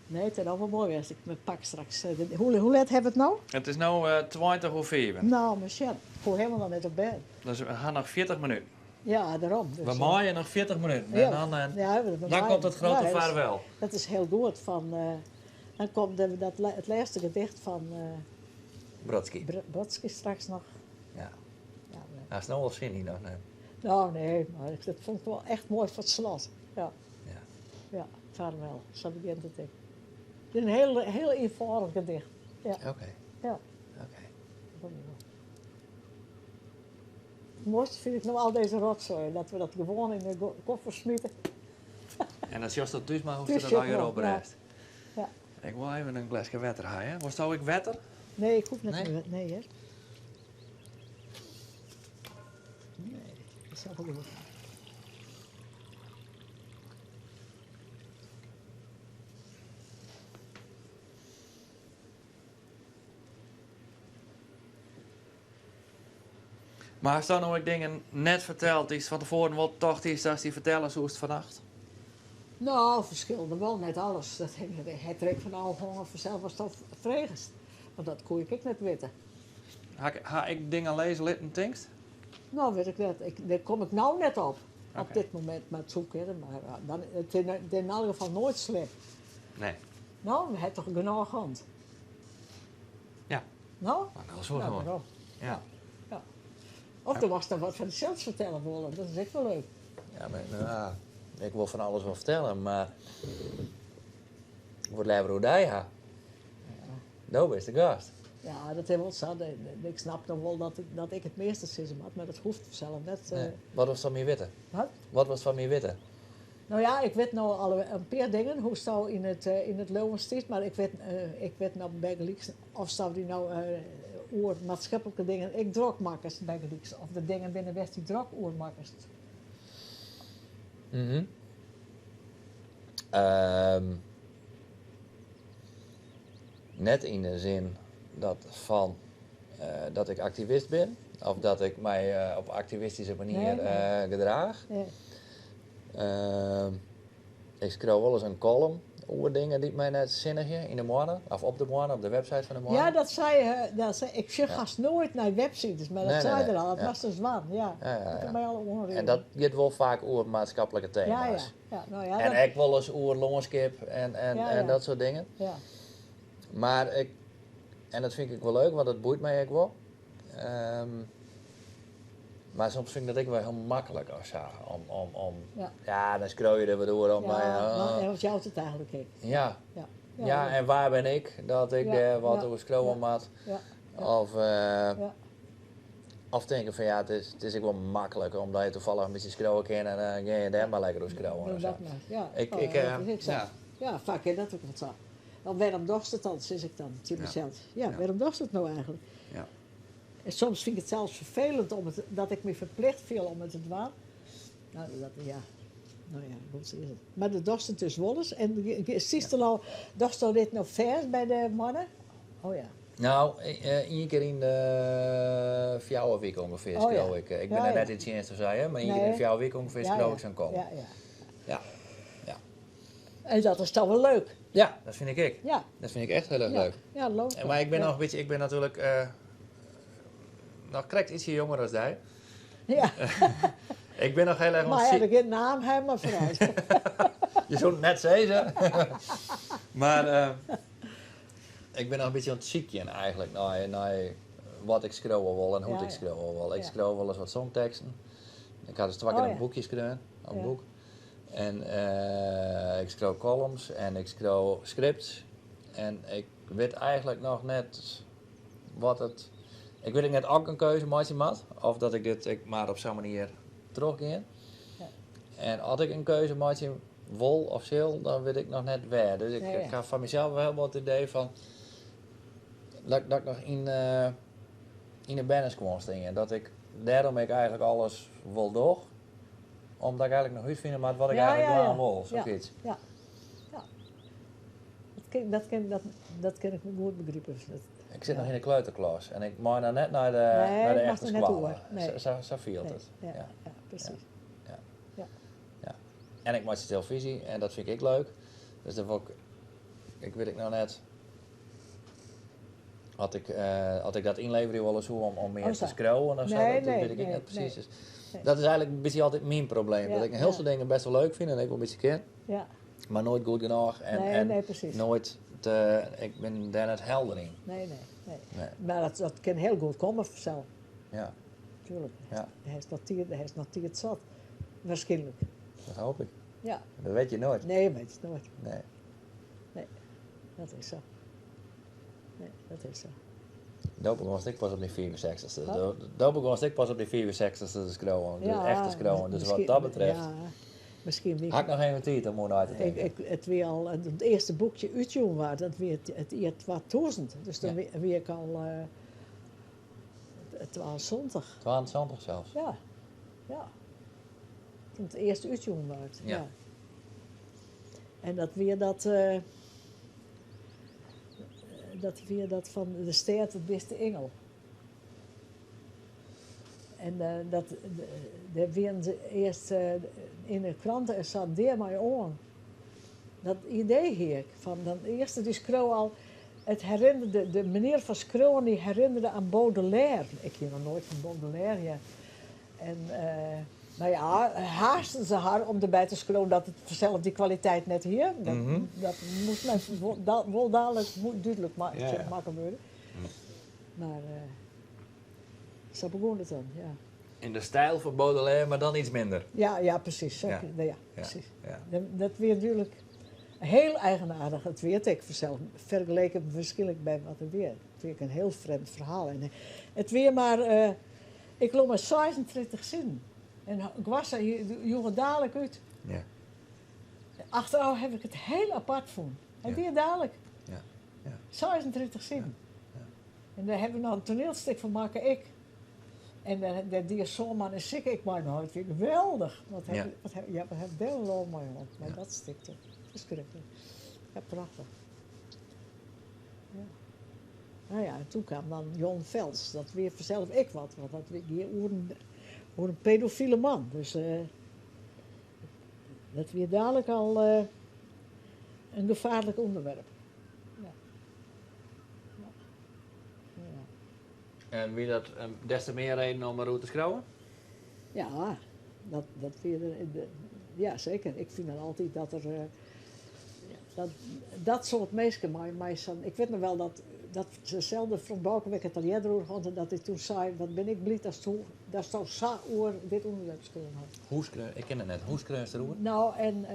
Nee, it is al wol moai west. Ik pak straks. Hoe, hoe let hawwe we it no? It is no 20 oer 5. No, Michel, ik hoech helemaal noch net op bêd. Dus we ha noch 40 minuten. Ja, dêrom. Dus, We meie noch 40 minuten. Ja. En dan, Ja, we dan meie. komt it grutte Ja, dat is- vaarwel. Dat is hiel goed. Fan, dan komt de, dat, it lêste gedicht fan Brodsky. Brodsky straks noch. Ja. Ja, nee. Hast no al sin yn, of net? Nou, nee, mar ik, dat fûn ik wol echt moai foar it slot. Ja. Ja. Ja, vaarwel. Sa begjint it ek. It is in hiel, hiel ienfâldich gedicht. Ja. Oké. Ja. Oké. It moaiste fyn ik no al dizze rotsoai, dat we dat gewoan yn de koffer smite. En dan sjochst dat thús mar hoe'tst Thús der dan sjoch allegear ik op wol, ja. rêst. Ja. Ik wol even in gleske wetter ha, hè? Wolsto ek wetter? Nee, ik hoech net Nee? mear. Nee, hear. Nee, dat is wol goed. Mar hasto no ek dingen net ferteld dy'tst fan tefoaren wol tocht hiest datst dy fertelle soest fannacht? No, ferskillende wol, net alles. Dat hat der ek fan ôfhongen fansels watsto fregest. Want dat koe ik ek net witte. Ha ik, ha ik dingen lizze litten, tinkst? No, wit ik net. Ik, dêr kom ik no net op. Op Oké. dit momint, mar it soe kinne. Mar dan, it is yn elk gefal noait slim. Nee. No, we ha toch genôch hân? Ja. No? Mar no soe Ja, it wol. daarom. Ja. Ja. Of do moatst dan wat fan dysels fertelle wolle, dat is ek wol leuk. Ja, mar, no ja, ik wol fan alles wol fertelle, mar ik wol it leaver oer dy ha. Do bist de gast. Ja, dat is wol sa. Ik snap noch wol dat ik it measte sizze moat, mar dat hoecht fansels net. Nee. Wat wolst fan my witte? Wat? Wat wolst fan my witte? No ja, ik wit no al in pear dingen, hoe'tsto yn it leauwen stiest, mar ik wit, ik wit no bygelyks oftsto dy no oer maatskiplike dingen ek drok makkest, bygelyks. Of der dingen binne wêr'tst dy drok oer makkest. Net yn de sin dat fan dat ik aktivist bin of dat ik my op aktivistyske manier Nee, nee. gedraach. Nee. Ik skriuw wolris in kollum oer dingen dy't my net sinnigje yn de Moanne, of op de Moanne, op de website fan de Moanne. Ja, dat sei, dat sei, ik sjoch hast noait nei websites, mar dat Nee, nee, sei nee. er al, dat Ja. moatst dus dwaan, ja. Ja, ja, Dat ja. my al oanrieden. En dat giet wol faak oer maatskiplike Ja, ja, tema's. ja, no ja, En dat ek wolris oer lânskip Ja, en ja. dat soart dingen. Ja. Mar ik, en dat fyn ik wol leuk, want dat boeit my ek wol. Mar soms fyn ik dat ek wol hiel maklik of sa. Om, om, om, Ja. ja, dan skriuwe je der wat oer om Ja, my, mar ah. en wat jout it eigentlik ek? Ja. Ja. Ja, en wa bin ik dat ik Ja, dêr wat ja, oer skriuwe ja. moat? Ja, ja. Of, Ja. of tinke fan ja, it is ek wol maklik omdat je toevallig in bytsje skriuwe kinne en dan gean je dêr mar lekker oer skriuwen Doe of sa. dat mar, ja. Ik, Oh, ik, ja, dat is ek sa. ja. Ja, faak is dat ek wol sa. Want wêrom dochst it dan, sis ik dan tsjin Ja. mysels. Ja, Ja. wêrom dochst it no eigentlik? Ja. En soms fyn ik it sels ferfelend om it, dat ik my ferplicht fiel om it te dwaan. No, dat, ja. No ja, goed, sa is it. Mar do dochst it dus wolris. En siest der al, dochsto dit no fêst by de moanne? Oh ja. No, ien kear yn de 4 wike ûngefear Oh ja. skriuw ik. Ik bin Ja, der ja. net yn tsjinst of sa, hè, mar ien kear yn de Nee. 4 wike ûngefear Ja, skriuw ja. ik sa'n kollum. Ja, ja. Ja. Ja. En dat is dan wol leuk. Ja, dat fyn ik ek. Ja. Dat fyn ik echt hiel erch Ja. leuk. Ja, leuk. En, mar ik bin Ja. noch in bytsje, ik bin natuerlik noch krekt ytsje jonger as dy. Ja. Ik bin noch hiel erch Mar oan it ja, syk- gjin naam ha, mar foarút. Je soe it net sizze. Mar ik bin noch in bytsje oan it sykjen eigentlik nei wat ik skriuwe wol en hoe't Ja, ik ja. skriuwe wol. Ik Ja. skriuw wolris wat songteksten. Ik ha dus twa kear Oh, in ja. boekje skreaun, in Ja. boek. En ik skriuw columns en ik skriuw scripts. En ik wit eigentlik noch net wat it. Ik wit ek net oft ik in keuze meitsje moat. Of dat ik dit ek mar op sa'n manier trochgean. Ja. En as ik in keuze meitsje wol of sil, dan wit ik noch net wêr. Dus Ja, ja. ik ha foar mysels wol hiel wat it idee fan dat ik noch yn 'e berneskuon stean. Dat ik dêrom ik eigentlik alles wol doch. Omdat ik eigentlik noch útfine moat wat ik Ja, eigentlik ja, ja. dwaan wol, Ja, sokyts. ja. Ja. Dat kin ik goed begripe. Dat, Ik sit ja. noch yn 'e kleuterklas en ik mei noch net nei de, Nee, nei de ik echte moat der net skoalle. oer. Nee. Sa fielt Nee, it. ja, Ja. ja, presys. Ja. Ja. Ja. En ik meitsje telefyzje en dat fyn ik ek leuk. Dus dan wol ik, ik wit ek noch net as ik dat ynleverje wolle soe om mear Oh, te sa. skriuwen of sa, Nee, dat nee, wit ik ek nee, net presys. nee. Dus Nee. dat is eigentlik in bytsje altyd myn probleem. Ja, Dat ik in hiel ja. soad dingen bêst wol leuk fyn en ek wol in bytsje kin, Ja. mar noait goed genôch en, Nee, en nee, presys. noait te, ik bin dêr net helder yn. Nee, nee, nee. Nee. Mar dat kin hiel goed komme fansels. Ja. Tuerlik. Ja. Hy is noch tiid, hy is noch tiid sat. Waarskynlik. Dat hoopje ik. Ja. Dat witte je noait. Nee, witte je noait. Nee. Nee, dat is sa. Nee, dat is sa. Doe begonst ik pas op myn 65ste. Wat? Doe begonst ik pas op myn 65ste te skriuwen. Dus echt te skriuwen. Dus wat dat betreft Ja, miskien wie ha ik noch even tiid om oer nei te tinken. Ik, it wie al it earste boekje útjûn waard, dat wie it jier 2000. Dus dan Ja. wie ik al 72. 72 sels? Ja, ja. Toen it earste útjûn waard. Ja. Ja. En dat wie dat, dat wie dat fan de stêd it biste ingel. En dat, dêr wienen se earst yn de krante en sa dêr mei oan. Dat idee hie ik. Fan dan earste dy skreau al, it herinnerde, de menear fan skriuwen dy herinnerde aan Baudelaire. Ik hie noch noait fan Baudelaire heard. En, no ja, haasten se har om derby te skriuwen dat it fansels dy kwaliteit net hie. Dat moast men wol dalik dúdlik makke wurde. Mar sa begûn it dan, ja. In de stijl fan Baudelaire, mar dan iets minder. Ja, ja, presys. Sa, Ja. ja, Ja, presys. ja. Dat wie natuerlik hiel eigenaardich. It wie ek fansels, fergeleken waarskynlik by wat der wie. It wie ek in hiel frjemd ferhaal. En it wie mar, ik leau mar 36 sinnen. En Gwassa joech it dalik út. Ja. Achterôf ha ik it hiel apart fûn. Hy Ja. die it dalik. Ja. Ja. 36 sinnen. Ja. En dêr hawwe we noch in toanielstik fan makke, ik. En dêr die Soorman en Sikke ek mei. No, dat wie geweldich. Wat Ja. wat ha dêr lol mei hân? Mei Ja. dat stik toch. Ferskriklik. Ja, prachtich. Ja. No ja, en doe kaam dan Jon Vels. Dat wie fansels ek wat, want dat wie oer in pedofile man. Dus dat wie dalik al in gefaarlik ûnderwerp. Ja. Ja. Ja. En wie dat des te mear reden om deroer te skriuwen? Ja, dat wie der, de, ja, seker. Ik fyn dan altyd dat der, dat, dat soart minsken mei sa'n, ik wit noch wol dat deselde Frans Bauke, ik it al earder oer hân, dat hy doe sei, wat bin ik bliid datsto sa oer dit ûnderwerp skreaun hast. Hoe skreau, ik ken it net. Hoe skreaust deroer? No, en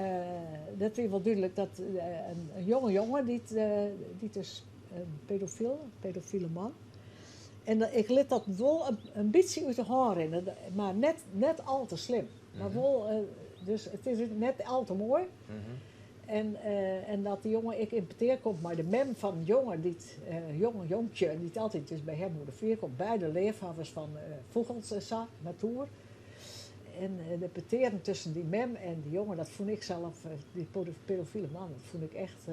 dat wie wol dúdlik dat in jonge jonge dy't dus in pedofyl, pedofile man. En ik lit dat wol in bytsje út de hân rinne, mar net al te slim. Mar wol, dus it is net al te moai. En, en dat de jonge ek yn petear komt mei de mem fan de jonge, dy't, jonge, jonkje, dy't altyd dus by him oer de flier komt. Beide leafhawwers fan fûgels en sa, natuer. En de petearen tusken dy mem en dy jonge, dat fûn ik sels, dy pedofile man, dat fûn ik echt,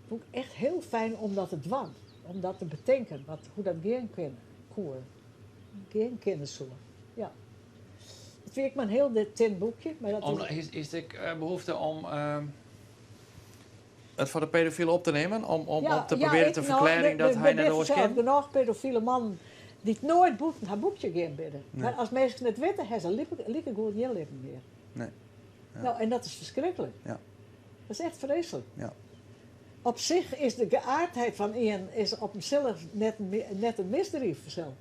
fûn ik echt hiel fijn om dat te dwaan. Om dat te betinken, wat, hoe't dat gean kin, koe, gean kinne soe. Ja. It wie ek mar in hiel tin boekje. Mar dat Om, is, is der ek behoefte om it foar de pedofyl op te nimmen? Om, Ja, om te ja, probearjen ik, te no, ferklearjen dat der hy net binne oars fansels kin? genôch pedofile mannen dy't noait bûten har boekje gean binne. Nee. Mar as minsken it witte, ha se likegoed gjin libben mear. Nee. Ja. No, en dat is ferskriklik. Ja. Dat is echt freeslik. Ja. Op sich is de geaardheid fan ien is op himsels net, net in misdriuw fansels.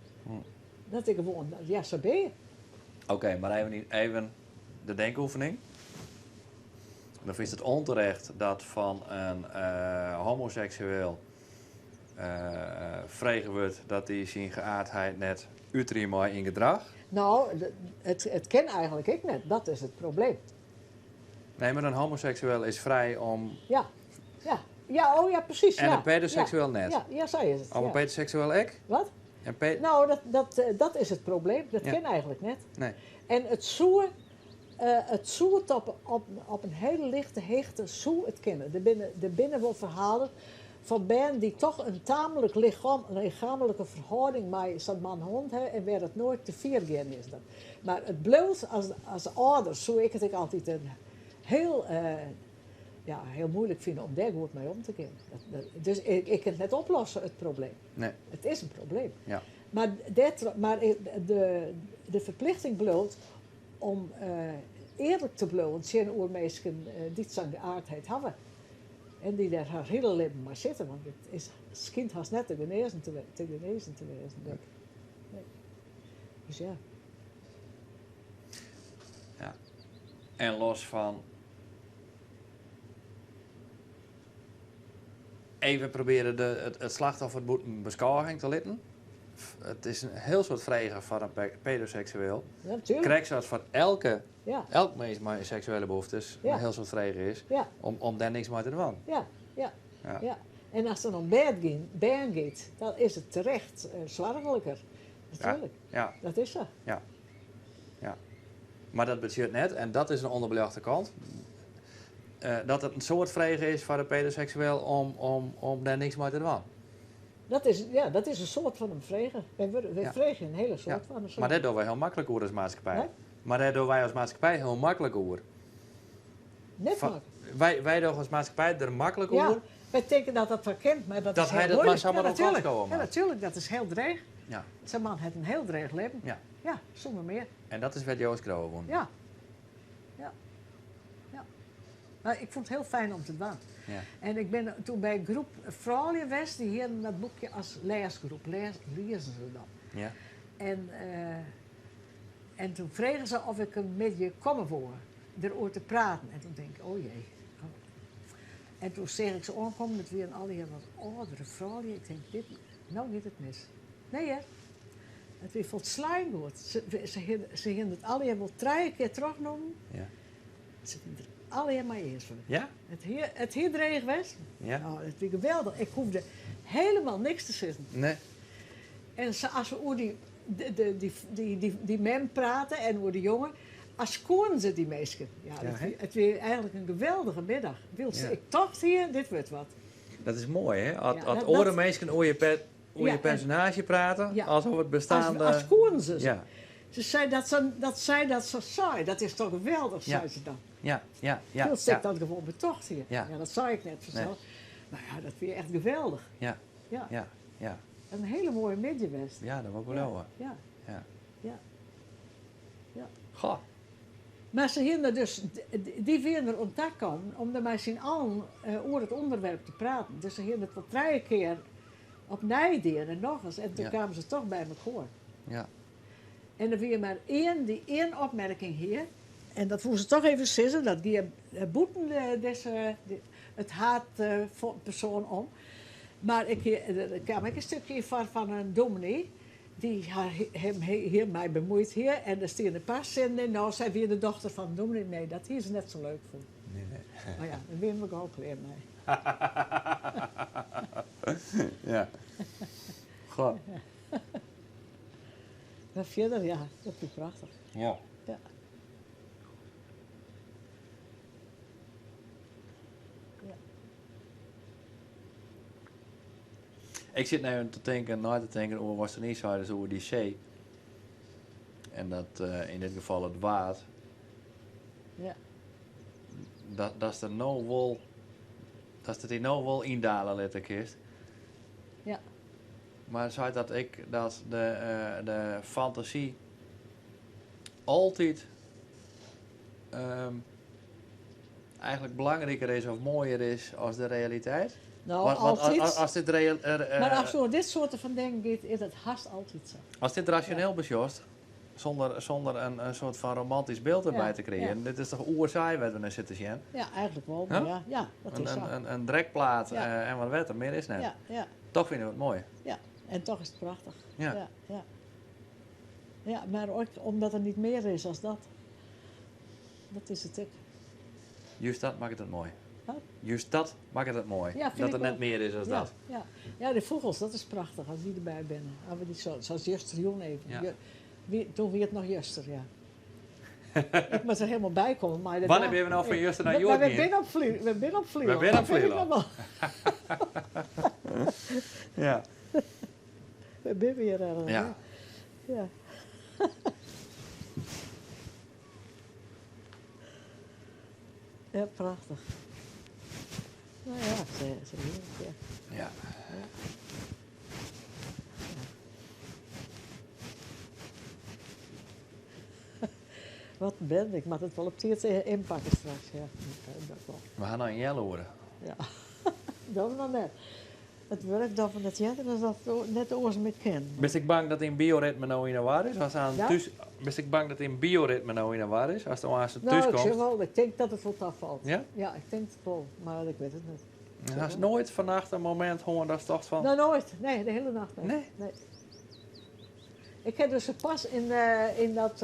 Dat is gewoan, ja, sa binne je. Oké, mar even, even de denkoefening. Dan fynst it ûnterecht dat fan in homoseksueel frege wurdt dat hy syn geaardheid net uterje mei yn gedrach. No, it kin eigentlik ek net. Dat is it probleem. Nee, mar in homoseksueel is frij om. Ja. Ja, oh ja, presys. En ja. in pedoseksueel ja. net. Ja, ja, sa is it. Of in ja. pedoseksueel ek? Wat? En pe No, dat is it probleem. Dat Ja. kin eigentlik net. Nee. En it soe it op in hiele lichte hichte soe it kinne. Der binne wol ferhalen fan bern dy't toch in taamlik lichaamlike ferhâlding mei sa'n man hân ha en wêr it noait te fier gean is. Dat. Mar it bliuwt, as âlder soe ik it ek altyd in hiel, ja, hiel muoilik fine om dêr goed mei om te gean. Dus ik kin it net oplosse, it probleem. Nee. It is in probleem. Ja. Mar, mar de ferplichting bliuwt om earlik te bliuwen tsjinoer minsken dy't sa'n geaardheid hawwe. En dy't dêr har hiele libben mei sitte, want it skynt hast net te genêzen te wêzen. Nee. Nee. Dus ja. Ja. En los fan even probearje it slachtoffer bûten beskôging te litten. It is in hiel soad frege foar in pedoseksueel. Ja, natuerlik. Krekt sa as foar elke, Ja. elk minsk mei seksuele behoeftes Ja. in hiel soad frege is om dêr niks mei te dwaan. Ja. Ja. Ja. En as it om bern giet, dan is it terecht soarchliker. Natuerlik. Ja. Dat is sa. Ja. Ja. Mar dat betsjut net, en dat is in ûnderbeljochte kant, dat it in soad frege is foar de pedoseksueel om dêr niks mei te dwaan. Dat is, ja, dat is in soad fan him frege. Wy freegje in hiele soad fan him. Mar dêr dogge wy hiel maklik oer as maatskippij. Hè? Mar dêr dogge wy as maatskippij hiel maklik oer. Net Fan, maklik. wy dogge as maatskippij der maklik Ja, oer. wy tinke dat dat wol kin, mar dat Dat is hy hiel dat mar muoilik. samar Ja, op kant natuerlik. skowe Ja, moat. natuerlik, dat is hiel dreech. Ja. Sa'n man hat in hiel dreech libben. Ja. Ja, sûnder mear. En dat is wêr't jo skriuwe woene. Ja. Ja. Ja. Mar ik fûn it hiel fijn om te dwaan. Ja. En ik bin doe by in groep froulju west, dy hiene dat boekje as lêsgroep. Lêze se dan. Ja. En doe fregen se oft ik in middei komme woe, deroer te praten. En doe tink ik, oh jee. En doe seach ik se oankommen, it wiene allegear wat âldere froulju. Ik tink, dit, no giet it mis. Nee hear, it wie folslein goed. Se hiene it allegear wol trije kear trochnommen. Ja. Se wiene der allegear mei iens fan. Ja? It hie dreech west. Ja. Oh, it wie geweldich. Ik hoegde hielendal niks te sizzen. Nee. En sa, as we oer dy mem prate en oer de jonge, as koenen se dy minsken. Ja, Ja, hè? it wie eigentlik in geweldige middag. Wylst Ja. ik tocht hier, dit wurdt wat. Dat is moai, hè? As Ja, oare minsken oer Ja, je en personaazje prate, Ja. alsof it besteande... As koenen se. Ja. Se sei dat zij dat zo sei. Dat is toch geweldig, Ja. sei se dan. Ja, Wylst ja. ik dat gewoan betocht hie. Ja. Ja, dat sei ik net fansels. Nee. Mar ja, dat wie echt geweldich. Ja. Ja. Ja. In hiele moaie middei west. Ja, dat wol ik wol Ja. leauwe. Ja. Ja. Ja. Ja. Goh. Mar se hiene dus, dy wiene der om ta kommen om der mei syn allen oer it ûnderwerp te praten. Dus se hiene it wol trije kear opnij dien en nochris. En doe Ja. kamen se toch by mekoar. Ja. En der wie mar ien dy't ien opmerking hie. En dat woe se toch even sizze, dat gie bûten dizze, it haadpersoan om. Mar der kaam ek in stikje foar fan in dominee dy't him hjirmei bemuoid hie. En der stiene in pear sinnen yn. No, sy wie de dochter fan de dominee. Nee, dat hie se net sa leuk fûn. Nee, nee. Mar ja, dêr wiene we gau klear mei. Ja. Goh. Mar fierder, ja, dat wie prachtich. Ja. Ja. Ik sit even te tinken, nei te tinken oer watst niis seidest oer dy see. En dat eh, yn dit gefal it Waad. Ja. Dat, datst der no wol, datst it dy no wol yndale litte kinst. Ja. Mar seit dat ek dat de, eh, de fantasy altyd eigentlik belangriker is of moaier is as de realiteit? No, Want, want altyd. as, as dit real, eh, Mar as it oer dit soarte fan dingen giet, is dat hast altyd sa. as dit rasjoneel besjochst, sûnder, sûnder in, in soart fan romantysk byld derby Ja, te krijen, dit is toch oersaai wat we no sitte sjen? Ja, eigentlik wol. Mar Huh? ja, ja, dat In, is in, sa. in, in drekplaat Ja. eh, en wat wetter, mear is net. Ja, ja, Toch fine we it moai. ja. En toch is it prachtich. Ja. Ja, ja. Ja, mar ek omdat der net mear is as dat. Dat is it ek. Juist dat makket it moai. Huh? Juist dat makket it moai. Ja, fyn dat ik der net wol. mear is as Ja, dat. ja. Ja, de fûgels, dat is prachtich as dy derby binne. As we dy sa, sa's justerjûn even. Ja. Wie, doe wie it noch juster, ja. Ik moat der hielendal by komme. Mar de Wannear dag- binne we no fan juster nei Maar hjoed we gien? binne op Fly-, we binne op Flylân. We binne op Dat weet ik Flylân. nog wel. Ja. We binne weer ergens. Ja. hè? Ja. Ja, prachtich. No ja, se, se hearlik, ja. Ja. Wat ben ik? Moat it wol op tiid ynpakke straks, ja. Dat wol. We ha noch in healoere. Ja, dat noch net. It wurk dat we net earder as dat net oars mear kin. Bist ek bang dat dyn bioritme no yn 'e war is? As oan Ja? thús, bist ek bang dat dyn bioritme no yn 'e war is? Ast aanst No, thús ik sjoch komst? wol. Ik tink dat it wol tafalt. Ja? Ja, ik tink it wol, mar ik wit it net. Hast noait fannacht in momint hân datst tochtst fan... No, noait. Nee, de hiele nacht net. Nee? Nee. Ik ha dus pas yn, yn dat,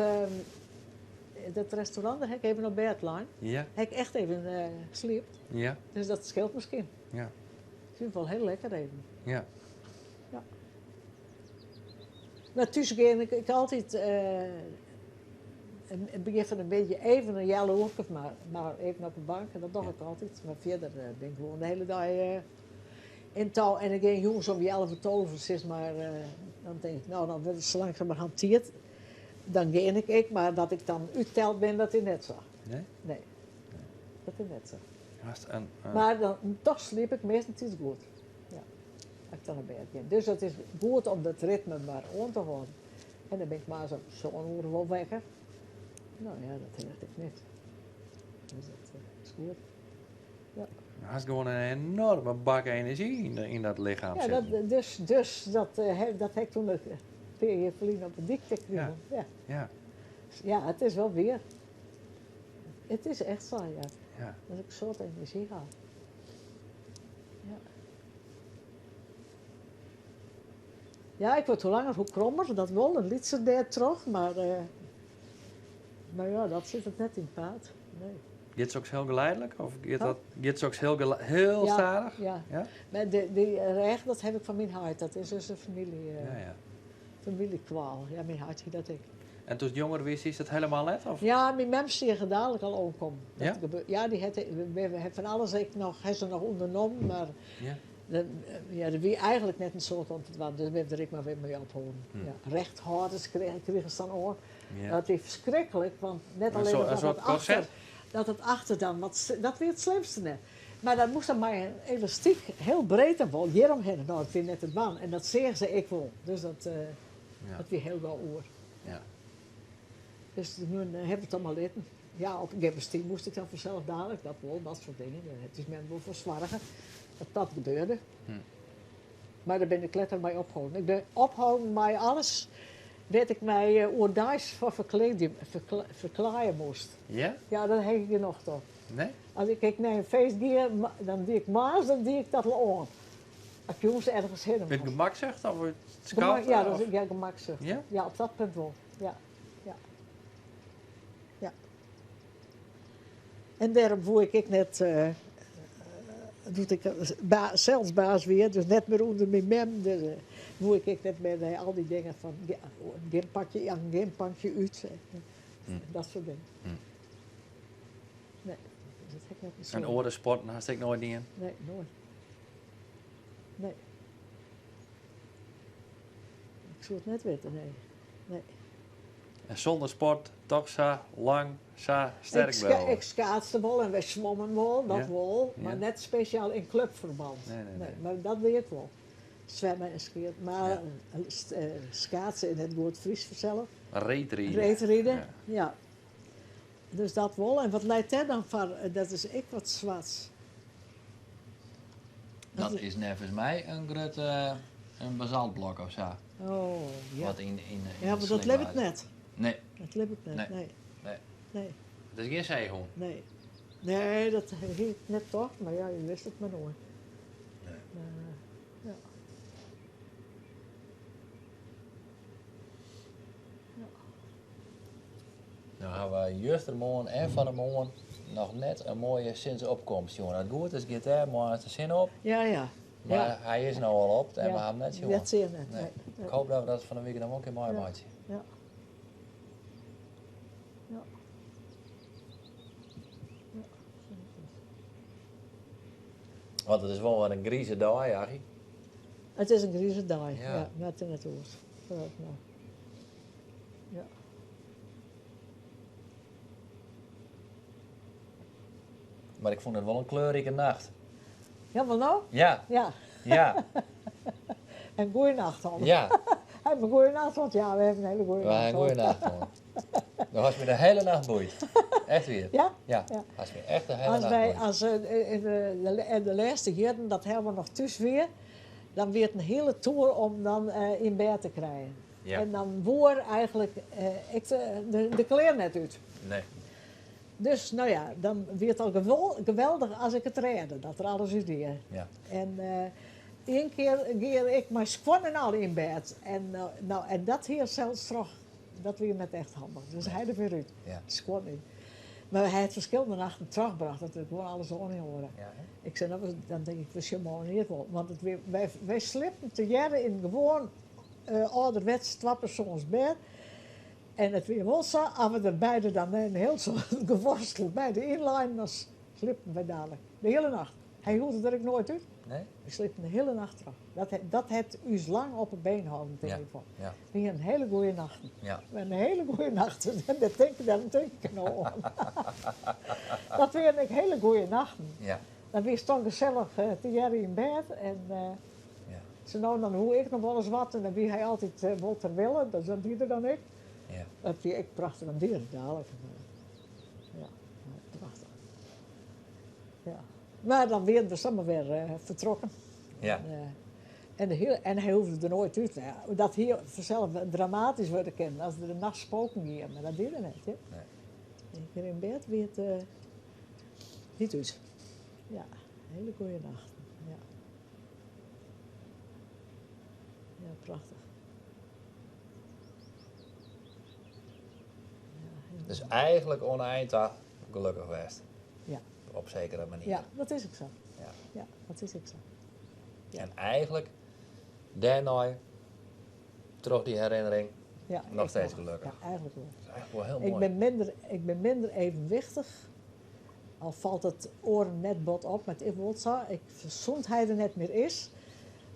dat restaurant, dêr ha ik even op bêd lein. Ja, Ha ik echt even sliept. ja, Dus dat skeelt miskien. ja, Ik fyn it wol hiel lekker even. ja. Ja. Mar thús gean ik, ik altyd eh, in it begjin fan de middei even in healoerke, mar even op de bank. En dat doch ik altyd. Mar fierder eh, bin ik gewoan de hiele dei eh, yn tou. En ik gean jûns om healwei tolven, sis mar, eh, dan tink ik, no dan wurdt it sa langsumerhand tiid. Dan gean ik ek, mar dat ik dan útteld bin, dat is net sa. Nee? Nee, dat is net sa. Hast in, in- Mar dan, dochs sliep ik meastentiids goed. Ja, as ik dan nei bêd gean. Dus it is goed om dat ritme mar oan te hâlden. En dan bin ik moarns om sân oere wol wekker. No ja, dat heart ek net. Dus dat eh, is goed. Hast gewoan in enoarme bak enerzjy yn, yn dat lichem Ja, sitten. dat, dus, dus dat, eh, dat ha ik doe in pear jier ferlyn op de dyk te krigen. Ja. Ja, Ja, it is wol wier. It is echt sa, ja. ja. Dat ik in soad enerzjy ha. Ja. Ja, ik wurd hoe langer hoe krommer, dat wol, in lytser dêrtroch, mar, eh, mar ja, dat sit it net yn it paad. Nee. Giet soks hiel geleidlik? Of giet, Huh? dat, giet soks hiel, hiel Ja, stadich? ja. Ja? Mar dy, dy rêch, dat ha ik fan myn heit, dat is dus in famylje, eh, Ja, ja. famyljekwaal. Ja, myn heit hie dat ek. En doe'tst jonger wiest, is dat hielendal net? Of? Ja, myn mem seach it dalik al oankommen. Dat Ja? ja, dy hat, we ha fan alles ek noch, ha se noch ûndernommen, mar Ja. de, ja, der wie eigentlik net in soad oan te dwaan, dus bin der ek mar wer mei ophâlden. Ja, rechthâlders krigen se dan oan. Ja. Dat wie ferskriklik, want net Een allinnich soort- een dat soort it achter, corset? dat it achter dan, want dat wie it slimste net. Mar dat moast dan mei in elastyk hiel breed en wol hjiromhinne. No, dat wie net te dwaan en dat seach se ek wol. Dus dat, eh, Ja. dat wie hiel gau oer. Ja. Dus doe ha we it dan mar litten. Ja, op gymnastyk moast ik dan fansels dalik, dat wol, dat soart dingen. Dêr hat ús mem wol foar soarge dat dat gebeurde. Mar dêr bin ik letter mei opholden. Ik bin opholden mei alles wêr't ik my eh, oerdeis foar ferklaaie moast. Ja? Ja, dêr ha ik gjin nocht oan. Nee? As ik ek nei in feest gie, dan die ik moarns, dan die ik dat al oan. As ik jûns ergens hinne Ut moast. gemaksucht of út Gemak, skamte? ja, dat of? is, ja, gemaksucht. Ja? Ja, op dat punt wol. Ja. Ja. Ja. En dêrom woe ik ek net, doe't ik sels baas wie, dus net mear ûnder myn mem, dus woe ik ek net mear nei al dy dingen fan gjin pakje yn, gjin pakje út, dat soart dingen. Nee, dat ha ik net En soan. oare sporten hast ek noait dien? Nee, noait. Nee. Ik soe it net witte, nee. Nee. En sûnder sport toch sa lang, sa sterk bliuwe? Ik skaatste wol en wy swommen wol, dat wol, mar net spesjaal yn klupferbân. Nee. Mar dat wie it wol. Swimme en skeat, mar skaatse is net goed Frysk fansels. Reedride. Reedride, ja. Dus dat wol. En wat leit dêr dan foar? Dat is ek wat swarts. Dat is neffens my in grut in basaltblok of sa. Oh, ja. Wat yn, yn, yn Ja, mar dat libbet net. Nee. Dat libbet net, Nee. nee. Nee. Nee. It is gjin seehûn. Nee. Nee, dat hie ik net tocht, mar ja, je wist it mar noait. Nee. Maar, ja. Ja. No hawwe wy justermoarn en fan 'e moarn noch net in moaie sinneopkomst sjoen. As it goed is giet dêr moarns de sinne op. Ja, ja. Mar Ja. hy is no al op en Ja. we hawwe him net sjoen. Net sjoen, net. Nee. Nee. Ik hoopje dat we dat fan 'e wike noch wol in kear meimeitsje. Ja. Ja. Ja. Want it is wol wer in grize dei, Aggie. It is in grize dei, Ja. ja, net yn it oars. Vooruit nou. Ja. Mar ik fûn it wol in kleurrike nacht. Ja, mar no? Ja, Ja. ja, En goeie nacht al. ja. Hawwe in goeie nacht hân? Ja, we hawwe in hiele goeie We hawwe nacht in goeie nacht hân. Do hast my de hiele nacht boeid. Echt wier. Ja? Ja, Ja. hast my echt de hiele As nacht wy, boeid. as, in de, in de lêste jierren dat Herman noch thús wie, dan wie it in hiele toer om dan yn bêd te krijen. Ja. En dan woe er eigentlik ek de, de klean net út. Nee. Dus no ja, dan wie it al geweldich as ik it rêde, dat er alles út die. Ja. En ien kear gie ik mei skuon en al yn bêd. En, no, en dat hie er sels troch, dat wie net echt handich. Dus hy der wer út, Ja. skuon út. Mar hy hat ferskillende nachten trochbrocht dat er gewoan alles oan hie. Ja, hè? Ik sei, no, dan tink ik, we sjogge moarn earst wol. Want it wie, wy, wy sliepten tegearre yn gewoan âlderwets twapersoansbêd. En it wie wol sa, as we der beide dan nei in hiel soad geworstel by de ynleinen, dan sliepten wy dadelijk. De hiele nacht. Hy hoegde der ek noait út. Nee? We sliepten de hiele nacht troch. Dat, dat hat ús lang op 'e been hâlden, tink Ja, ik wol. ja. We hiene hele goeie nachten. Ja. We hiene hele goeie nachten. En dêr tink, dêrom tink ik no oan. Dat wiene ek hele goeie nachten. Ja. Dan wie it toch gesellich tegearre yn bêd. En Ja. sa no en dan woe ik noch wolris wat. En dan wie hy altyd wol ter wille. Dus dat die er dan ek. Ja. Dat wie ek prachtich. Dan die er it dadelijk. Ja, prachtich. Ja. Mar dan wiene we samar wer fertrokken. Ja. En, en, de hiele, en hy hoegde der noait út. Ja, dat hie fansels dramatysk wurde kinnen as der de nacht spoken gie, mar dat die er net. Hè? Nee. Ien kear yn bêd wie it niet út. Ja, hiele goeie nachten. Ja. Ja, prachtich. Ja, hiel Dus eigentlik oan 'e ein ta gelokkich west. Ja. Op sekere manier. Ja, dat is ek sa. Ja. Ja, dat is ek sa. Ja. En eigentlik dêrnei, troch dy herinnering, Ja, noch ik steeds wol. gelokkich. Ja, eigentlik wol. Dat is eigentlik wol hiel Ik moai. ben minder evenwichtich. Al falt it oaren net bot op, mar it is wol sa. Ik, sûnt hy der net mear is,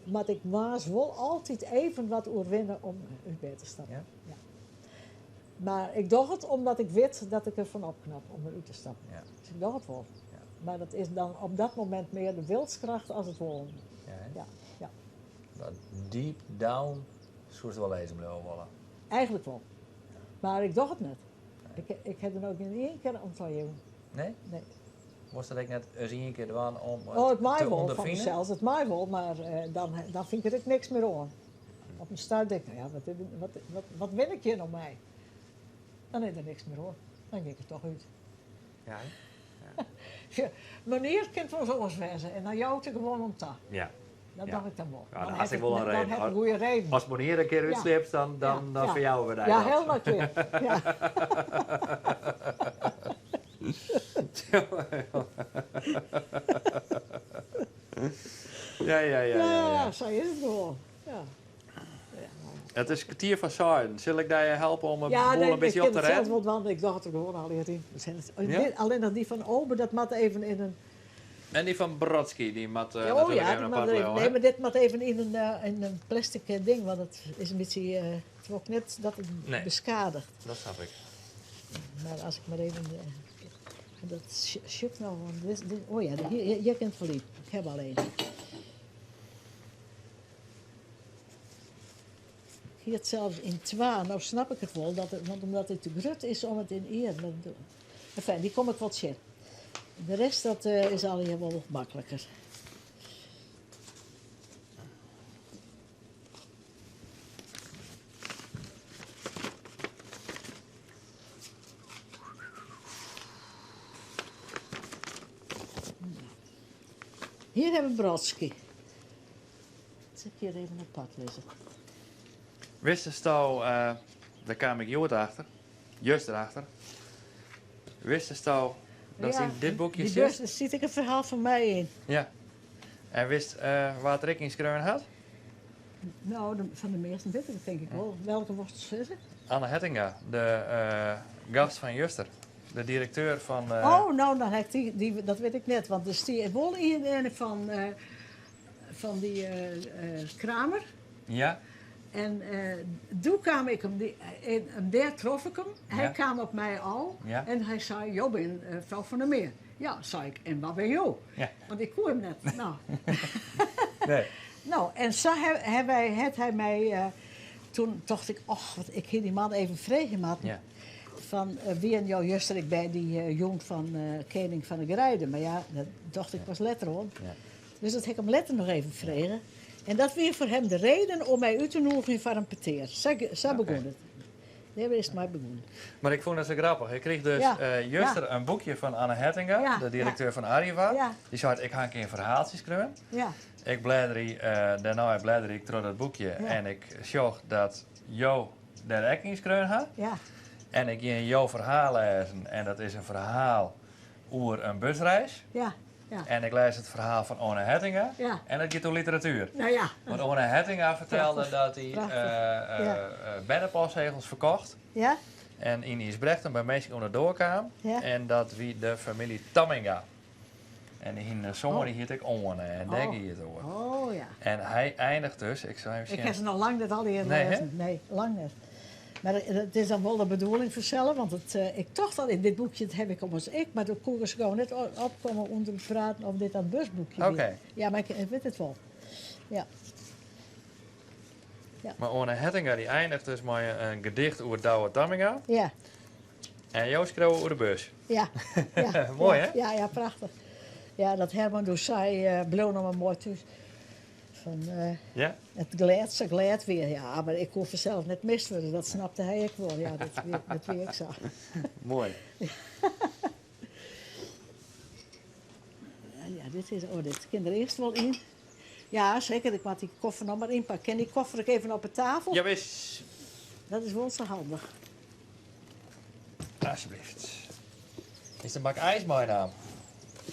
moat ik moarns wol altyd even wat oerwinne om út bêd te stappen. Ja? Ja. Mar ik doch it omdat ik wit dat ik derfan opknap om derút te stappen. Ja. Dus ik doch it wol. Ja. Mar dat is dan op dat momint mear de wilskracht as it wollen. Ja, hè? Ja, ja. Dat deep down soest wol lizzen bliuwe wolle. Eigentlik wol. Mar ik doch it net. Ik, ik ha der no gjin ien kear om ta jûn. Nee? Nee. Wolst dat ek net ris ien kear dwaan om it Oh, it mei te wol fan ûnderfinen? mysels, it mei wol, mar dan, dan fyn ik der ek niks mear oan. Op in stuit tink ik, no ja, wat, wat, wat, wat win ik hjir no mei? Dan is der niks mear oan. Dan gean ik der toch út. Ja, hè? Ja, menear kin it wolris oars wêze en dan jout er gewoan om ta. Ja. Dat Ja. doch ik dan wol. Ja, dan Dan hast ha ik wol in dan reden. ha ik in goede reden. As menear in kear Ja. útsliepst, dan, dan, Ja, dan ja. ferjouwe we dy Ja, dat. hielendal klear. Ja. Ja, ja, ja, ja, ja. Ja, sa is it gewoan. Ja. It is kertier foar seizen. Sil ik dy helpe om 'e Ja, boel nee, in ik bytsje kin op te it sels rêden? wol dwaan. Ik doch it der gewoan allegear yn. Ja? Allinnich dy fan Obe, dat moat even yn in... En dy fan Brodsky, dy moat Oh natuerlik ja, even die apart moat er even, bliuwe, nee, hè? mar dit moat even yn in plastic ding, want it is in bytsje, it wol ik net dat it Nee. beskadiget. Dat snap ik. Mar as ik mar even, dat sjoch no, want dit, dit, oh ja, hjir, hjir kin it wol yn. Ik haw al even. Ik hie it sels yn twa, no snap ik it wol, dat it, want omdat it te grut is om it yn ien, dat, enfin, dy kom ik wol tsjin. De rest dat is allegear wol makliker. Hjir hawwe we Brodsky. Dat sil ik hjir even apart lizze. Wistest-to, dêr kaam ik hjoed achter, juster achter. Wistest-to dat Ja, yn dit boekje die sit? bus, dêr sit ek in ferhaal fan my yn. Ja. En witst wa't der ek yn skreaun hat? No, fan de measten wit ik it tink ik wol. Welke wolst sizze? Anne Hettinga, de gast fan juster. De direkteur fan. Oh, no, dan ha ik dy, dy, dat wit ik net, want der stie wol ien yn fan dy Kramer. Ja. En doe kaam ik him, en dêr trof ik him. Hy Ja. kaam op my ôf Ja. en hy sei, Jo binne frou Van der Meer. Ja, sei ik, en wa binne jo? Ja. Want ik koe him net. No. Nee. No, en sa ha wy, hat hy my, toen tocht ik, och, wat, ik hie dy man even freegje moatten. Ja. Fan, wienen jo juster ek by dy jûn fan Kening fan de Greide? Mar ja, dat tocht ik pas letter oan. Ja. Dus dat ha ik him letter noch even frege. En dat wie foar him de reden om my út te nûgjen foar in petear. Sa Oké. begûn it. Dêr is it mei begûn. Mar ik fûn dat sa grappich. Ik krige dus Ja. juster in boekje fan Anne Hettinga, Ja. de direkteur fan Arriva. Ja. Dy sei, ik ha in kear in ferhaaltsje skreaun. Ja. Ik blêderje, dêrnei blêderje ik troch dat boekje Ja. en ik sjoch dat jo dêr ek yn skreaun ha. Ja. En ik gean jo ferhaal lêzen en dat is in ferhaal oer in busreis. Ja. Ja. En ik lês it ferhaal fan Anne Hettinga Ja. en dat giet oer literatuer. Nou ja. Want Anne Hettinga fertelde Prachtich. dat hy Prachtich. Ja. bernepostregels ferkocht. Ja. En yn Ysbrechtum by minsken oan de doar kaam. Ja. En dat wie de famylje Tamminga. En dy hiene in soan, Oh. dy hiet ek Oane. En dêr Oh. gie it oer. Oh ja. En hy einiget dus, ik sil even Ik sjen. ha se noch lang net allegear Nee, hè? lêzen. Nee, lang net. Mar it is dan wol de bedoeling fansels, want ik tocht al, yn dit boekje dat ha ik ommers ek, mar doe koe ik se gau net opkomme ûnder it praten of dit dat busboekje wie. Oké. Ja, mar ik wit it wol. Ja. Ja. Mar Oane Hettinga dy einiget dus mei in gedicht oer Douwe Tamminga. Ja. En jo skriuwe oer de bus. Ja. Ja. Moai, Ja. hè? Ja, ja, prachtich. Ja, dat Herman doe sei, bliuw noch mar moai thús. Fan, Ja? it glêd, sa glêd wie. Ja, mar ik koe fansels net mist wurde, dat snapte hy ek wol. Ja, dat wie ek sa. Moai. Ja, dit is, oh, dit kin der earst wol yn. Ja, seker, ik moat dy koffer noch mar ynpakke. Kin dy koffer ek even op 'e tafel? Jawis. Dat is wol sa handich. Alsjeblieft. Is der in bak ijs meinaam?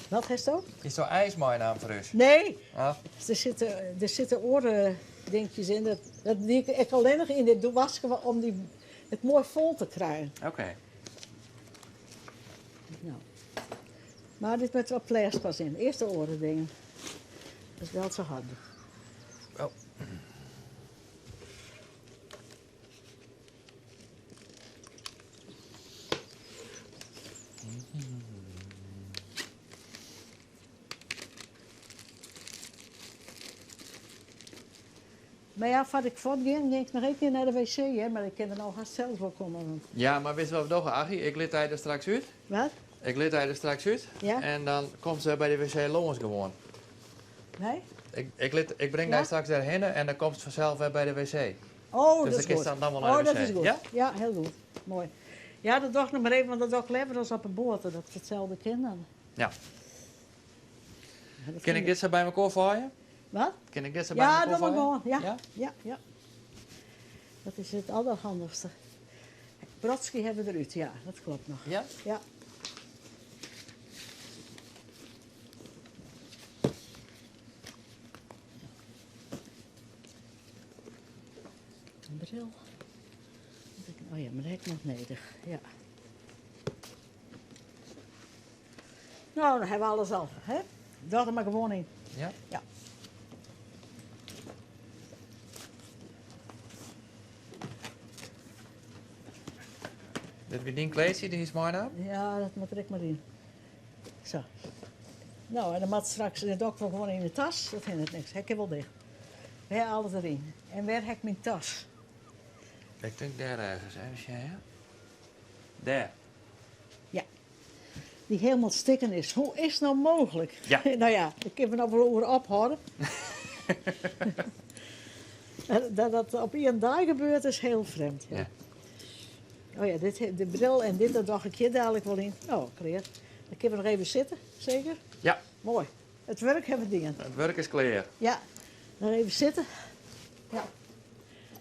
Wat hast do? Is der ijs meinaam foar ús? Nee. Ah. Der sitte oare dinkjes yn. Dat die ik ek allinnich yn dit doaske om it moai fol te krijen. Oké. No. Mar dit moat wat plêst pas yn. Earst de oare dingen. Dat is wol sa handich. Oh. Mar ja, foardat ik fuortgean, gean ik noch even nei de wc, hè? Mar ik kin der no hast sels wol komme. Want... Ja, mar witst wat we dogge, Aggie? Ik lit dy der straks út. Wat? Ik lit dy der straks út. Ja. En dan komt se by de wc lâns gewoan. Nee? Ik bring Ja? dy straks dêrhinne en dan komst fansels wer by de wc. Oh, Dus dat dan is kinst goed. dan wol nei Oh, de dat wc. is goed. Ja? Ja, hiel goed. Moai. Ja, dat doch ik noch mar even, want dat doch ik leaver as op 'e boat, dat it itselde kin dan. Ja. Ja, dat Kin fyn ik dit sa by mekoar feie? Wat? Kin ik dit sa by Ja, mekoar doe mar feie? gewoan. Ja. Ja? Ja, ja. Dat is it allerhandichste. Brodsky hawwe we derút, ja, dat kloppet noch. Ja? Ja. Bril. Oh ja, mar dat ha ik noch nedich. Ja. No, dan hawwe we alles al. Hè? Doch der mar gewoan yn. Ja? Ja. Dit wie dyn kleedsje, dy hiest meinaam? Ja, dat moat der ek mar yn. Sa. No, en dan moat straks dit ook wol gewoan yn de tas. Dat hinderet niks. Hy kin wol dicht. We ha alles deryn. En wêr ha ik myn tas? Ik tink dêr ergens. Even sjen, ja. Dêr. Ja. Dy hielendal stikken is. Hoe is no mooglik? Ja. No ja, dêr kinne we noch wol oer ophâlde. Dat dat op ien dei gebeurt is hiel frjemd. Ja. Ja. Oh ja, dit, de bril en dit, dat doch ik hjir dadelijk wol yn. No, klear. Dan kinne we noch even sitte, seker? Ja. Moai. It wurk hawwe we dien. It wurk is klear. Ja. Noch even sitte. Ja.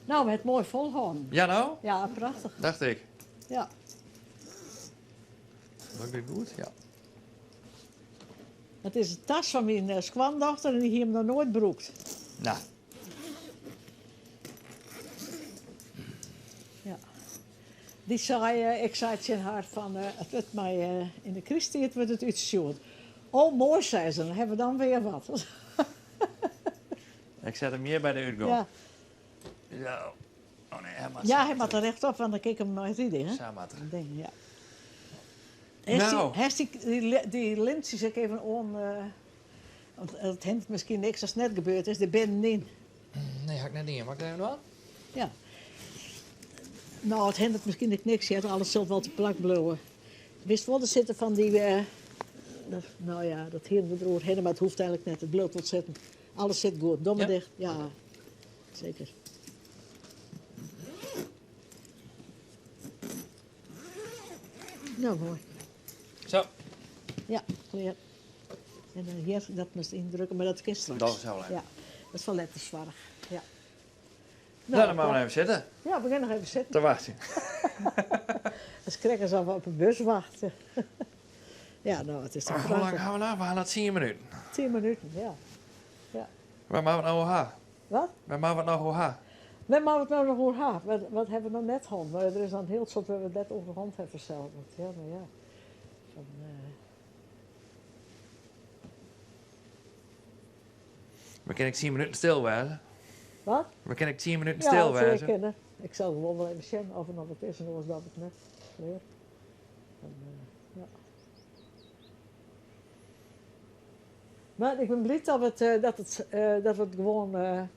No, we ha it moai folhâlden. Ja, no? Ja, prachtich. Dacht ik. Ja. Doch ik dit goed? Ja. It is de tas fan myn skoandochter en dy hie him noch noait brûkt. No. Ja. Dy sei, ik sei tsjin har fan it wurdt mei yn de krysttiid wurdt it útstjoerd. Oh moai, sei se, dan hawwe we dan wer wat. Ik set him hjir by de útgong. Ja. Zo. Oh nee, hy moat Ja, sa hy moat der rjochtop, want dan kin ik him mei ride, hè? Sa moat er. Ding, ja. Hast No. dy, hast dy, dy, dy lintsjes ek even oan, want it hindert miskien niks as it net gebeurd is, der binnenyn. Nee, ha ik net dien. Moat ik dat even dwaan? Ja. No, it hindert miskien ek niks, hear. Alles sil wol te plak bliuwe. Witst wol, der sitte fan dy, dat, no ja, dat hiene we deroerhinne, mar it hoecht eigenlik net. It bliuwt wol sitten. Alles sit goed. Doch mar Ja? dicht. Ja, seker. No, moai. Zo. Ja, klear. En dan hjir, dat moatst yndrukke, mar dat kin straks. Dat is wel even. Ja, dat is foar letter soarch. Ja. No, dan moatte we even sitte. Ja, we gean noch even sitten. Te wachtsjen. Dat is krekt asof we op 'e bus wachte. Ja, no, it is toch Hoe lang prachtich. ha we noch? We ha noch tsien minuten. 10 minuten, ja. Ja. Wêr moatte we it no oer ha? Wat? Wêr moatte we it noch oer ha? Wêr moatte we it no noch oer ha? Wat, wat hawwe we noch net hân? Mar der is dan in hiel soad wêr't we it net oer hân hawwe fansels. Want ja, mar ja. Fan, We kinne ek tsien minuten stil wêze. Wat? We kinne ek tsien minuten Ja, stil dat soe ik wêze. kinne. Ik sil gewoan wol even sjen oft der noch wat is en oars dat it net. Klear. Dan, ja. Mar ik bin bliid dat we it, dat it, dat we it gewoan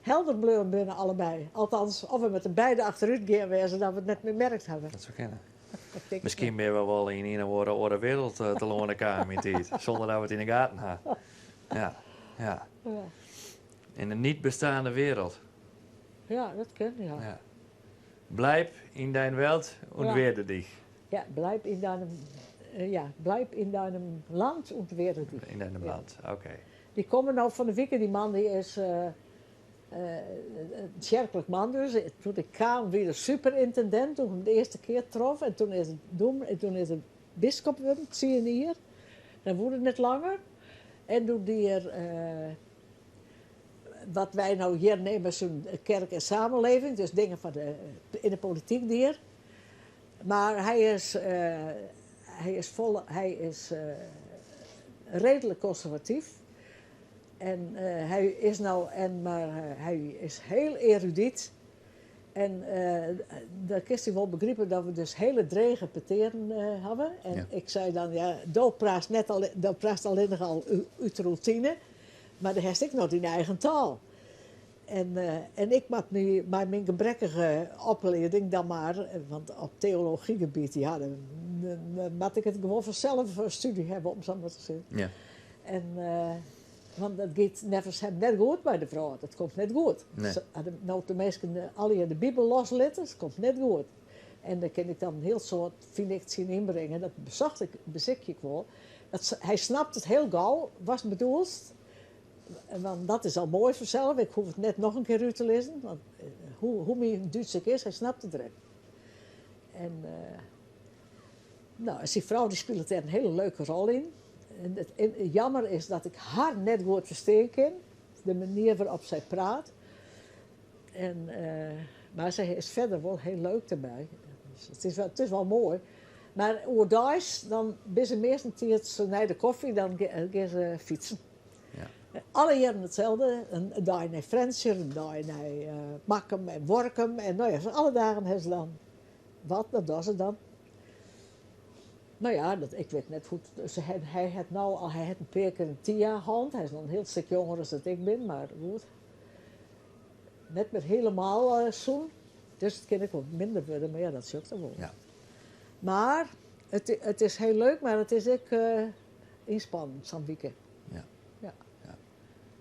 helder bleaun binne allebei. Althans, of we moatte beide achterút gean wêze dat we it net mear merkt hawwe. Dat soe kinne. Ik tink it Miskien net. binne we wol yn ien of oare oare wereld telâne kaam yn tiid, sûnder dat we it yn 'e gaten ha. Ja, ja. Ja. In een niet bestaande wereld. Ja, dat kin, ja. Ja. Bleib in dein Welt und Ja. werde dich. Ja, bleib in deinem, ja, bleib in deinem Land und werde dich. In deinem Ja. Land, oké. Dy komme no fan 'e wike, dy man dy is in tsjerklik man dus. Doe't ik kaam wie er superintendint, doe't ik him de earste kear trof. En toen is er dûm, en toen is er biskop wurden, tsien jier. Dan woe er net langer. En doe die er, wat wy no hjir neame sûnt kerk en samenleving, dus dingen foar de, yn de polityk die er. Mar hy is, hy is folle, hy is reedlik konservatyf. En hy is no en mar hy is hiel erudyt. En dan kinst dy wol begripe dat we dus hiele drege petearen hawwe. En Ja. ik sei dan, ja, do praatst net alli-, do praatst allinnich al út rûtine, mar do hast ek noch dyn eigen taal. En ik moat my mei myn gebrekkige oplieding dan mar, want op teologygebiet, ja, dan moat ik it gewoan fansels in stúdzje hawwe, om sa mar te sizzen. Ja. En, want dat giet neffens him net goed mei de wrâld. It komt net goed. Nee. No't de minsken allegear de Bibel loslitte, it komt net goed. En dêr kin ik dan in hiel soad, fyn ik, tsjin ynbringe. Dat besocht ik, besykje ik wol. Dat, hy snapt it hiel gau, watst bedoelst. Want dat is al moai fansels. Ik hoech it net noch in kear út te lizzen. Want hoe min Dútsk ek is, hy snapt it direkt. En, no, en syn frou dy spilet dêr in hiele leuke rol yn. En it jammer is dat ik har net goed ferstean kin, de manier wêrop't sy praat. En, Mar se is fierder wol hiel leuk derby. Dus it is wol moai. Mar oerdeis dan binne se meastentiids nei de kofje, dan gean se fytsen. Alle jierren itselde, in dei nei Frjentsjer, in dei nei Makkum en Workum en no ja, alle dagen ha se dan wat, dat dogge se dan. No ja, dat, ik wit net hoe't, hy hat no al, hy hat in pear kear in TIA hân, hy is noch in hiel stik jonger as dat ik bin, mar goed. Net mear hielemaal sûn, dus it kin ek wol minder wurde, mar ja, dat sjoch ik dan wol. Mar it is hiel leuk, mar it is ek ynspannend, sa'n wike. Ja.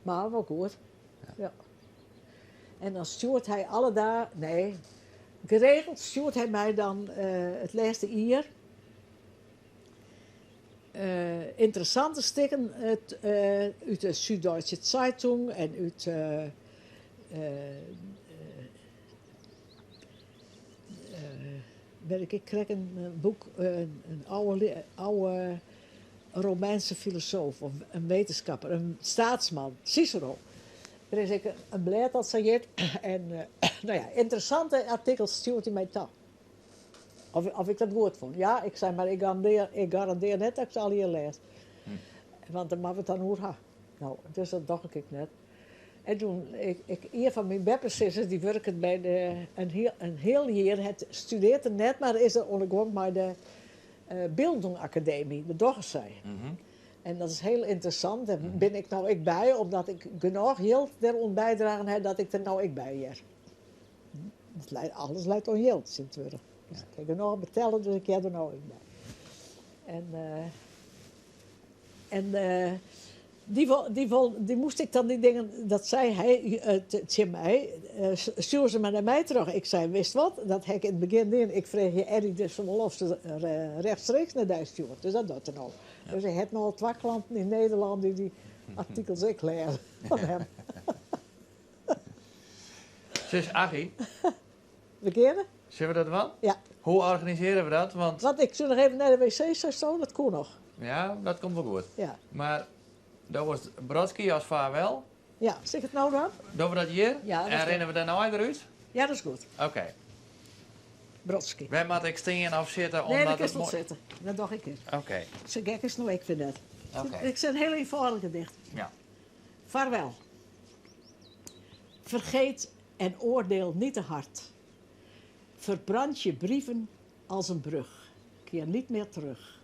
Mar wol goed. Ja. En dan stjoert hy alle dagen, nee, geregeld stjoert hy my dan it lêste jier ynteressante stikken út de Süddeutsche Zeitung en út wêr ik ek krekt in boek, in oude Romeinse filosoof of in wetenschapper, in staatsman, Cicero. Der is ek in blêd dat sa hjit en no ja, ynteressante artikels stjoert hy my ta. Of ik dat goed fûn. Ja, ik sei, mar ik garandear net dat ik se allegear lês. Want dêr moatte we it dan oer ha. No, dus dat doch ik ek net. En toen, ik, ien fan myn beppesizzers, dy wurket by de, in hiel jier, het studearret er net, mar is er oan de gong mei de Bildung Akademy, dat dogge sy. En dat is hiel ynteressant, dêr bin ik no ek by, omdat ik genôch jild dêroan bydragen ha dat ik der no ek by hear. It leit, alles leit oan jild tsjintwurdich. Dus ik ha genôch betelle, dus ik hear der no ek by. En, en dy wol, dy wol, dy moast ik dan dy dingen, dat sei hy tsjin my, stjoer se mar nei my troch. Ik sei, witst wat, dat ha ik yn it begjin dien. Ik freegje Eddie dus wol oft se rechtstreeks nei dy stjoert. Dus dat docht er no. Dus hy hat no al twa klanten yn Nederlân dy't dy artikels ek lêze fan him. Sis Aggie. We geane. Sille we dat dwaan? Ja. Hoe organisearje we dat? Want Want ik soe noch even nei de wc, seisto, dat koe noch. Ja, dat komt wol goed. Ja. Mar dat was Brodsky as vaarwel. Ja, sil ik it no dwaan? Dogge we dat hjir? Ja, dat En is rinne we dêrnei derút? Ja, dat is goed. Oké. Brodsky. Wêr moat ik stean of sitte? Nee, Omdat dan kinst it wol moai- sitte. Dat doch ik net. Oké. Sa gek is it no ek wer net. Oké. Ik set in hiel eenfâldich gedicht. Ja. Vaarwel. Vergeet en oordeel niet te hard. Verbrand je brieven als een brug. Keer niet meer terug.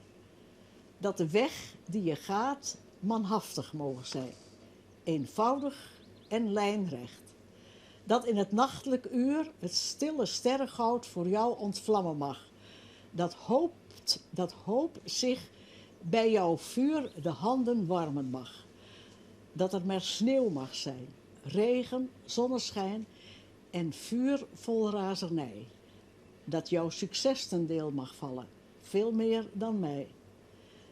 Dat de weg die je gaat manhaftig mogen zijn. Eenvoudig en lijnrecht. Dat in het nachtelijk uur het stille sterrengoud voor jou ontvlammen mag. Dat hoopt, dat hoop zich bij jouw vuur de handen warmen mag. Dat er maar sneeuw mag zijn, regen, zonneschijn en vuur vol razernij. Dat jouw succes ten deel mag vallen, veel meer dan mij.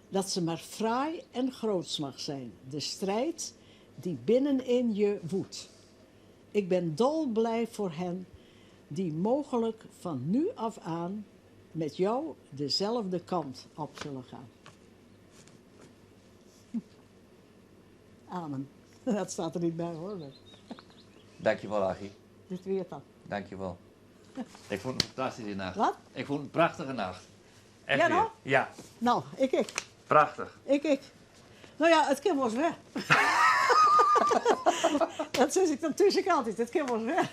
Dat ze maar fraai en groots mag zijn, de strijd die binnenin je woedt. Ik ben dolblij voor hen die mogelijk van nu af aan met jou dezelfde kant op zullen gaan. Amen. Dat staat er niet bij hoor. maar Dankjewel, Aggie. Dit weer dan. Dankjewel. Ik vond het een fantastische nacht. Wat? Ik vond het een prachtige nacht. Echt Ja, weer. nou? Ja, Nou, ik ik. prachtig. Ik ik. Nou ja, it kin wolris wer. Dat sis ik dan thús ek altyd. It kin wolris wer.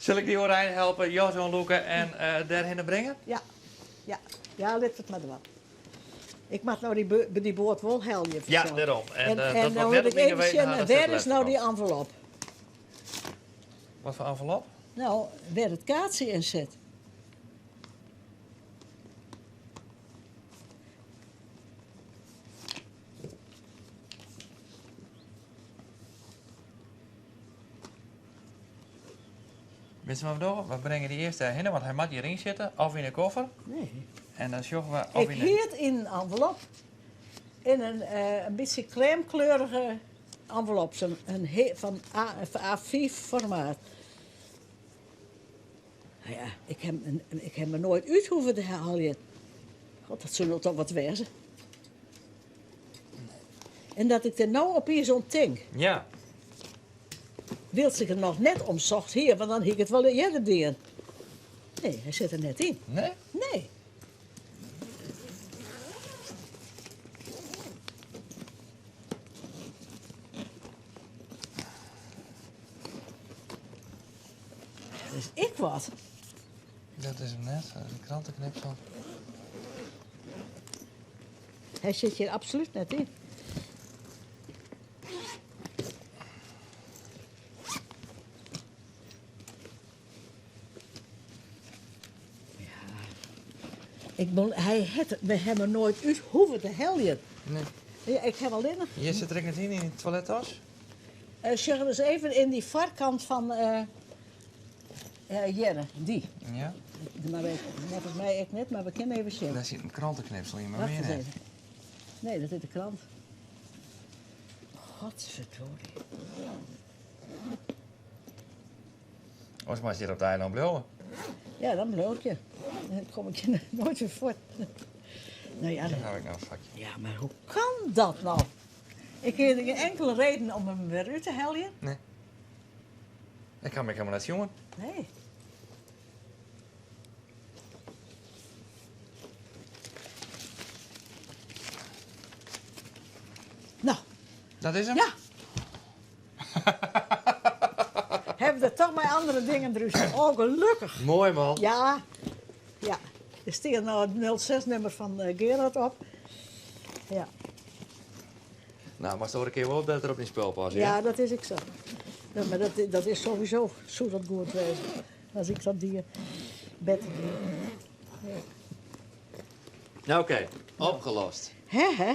Sil ik dy oerein helpe, jas oanlûke en eh dêrhinne bringe? Ja, ja. Ja, lit it mar dwaan. Ik moat no dy, dy boat wol helje. Ja, fansels. dêrom. En, En, eh, en dat dan wat wil net ik op myn even geweten sjen, ha, dat is wêr net is no dy letter. envelop? Wat foar envelop? No, wêr it kaartsje yn sit. Witst wat we dogge? We bringe dy earst dêrhinne, want hy moat hjiryn sitte of yn 'e koffer. Nee. En dan sjogge we of Ik yn 'e... hie it yn in envelop. In in, in bytsje crèmekleurige envelop. Sa'n in he- fan A, A5 formaat. Nou ja, ik ha, ik ha him noait út hoeven te heljen. God, dat soe no toch wat wêze. En dat ik der no opiens oan tink. Ja. Wylst ik der noch net om socht hie, want dan hie ik it wol earder dien. Nee, hy sit der net yn. Nee? Nee. Dat is ek wat. Dat is hem net, een krantenknipsel. Hy sit hjir absolút net yn. Ik bon, hy het, we hawwe noait út hoeven te heljen. Nee. Ja, ik haw allinnich. Hjir sit er ek net yn, yn de toilettas? Uh, sjoch ris even yn dy foarkant fan uh, hjirre, dy. Ja. Mar neffens my ek net, mar we kinne even sjen. Dêr sit in kranteknipsel yn, mar Wacht mear ris net. even. Nee, dat is de krant. Godverdorie. Oars moatst hjir op it eilân bliuwe. Ja, dan bliuw ik hjir. Dan kom ik hjir noait wer fuort. Nou ja, Hjir haw ik noch in fakje. ja, mar hoe kan dat no? Ik hie gjin inkelde reden om him wer út te heljen. Nee. Ik ha him ek helemaal net sjoen. Nee. Nou, Dat is hem? ja. Hawwe der toch mei andere dingen drúst. Oh, gelokkich. Moai man. Ja, ja. Der stiet no it 06-nûmer fan eh, Gerard op. Ja. Nou, moatst oare kear wol better op dyn spul passe. Ja, dat is ek sa. Ja, mar dat, dat is sowieso, soe dat goed wêze. As ik dat die, better die. Nou, oké. Opgelost. Hè, hè?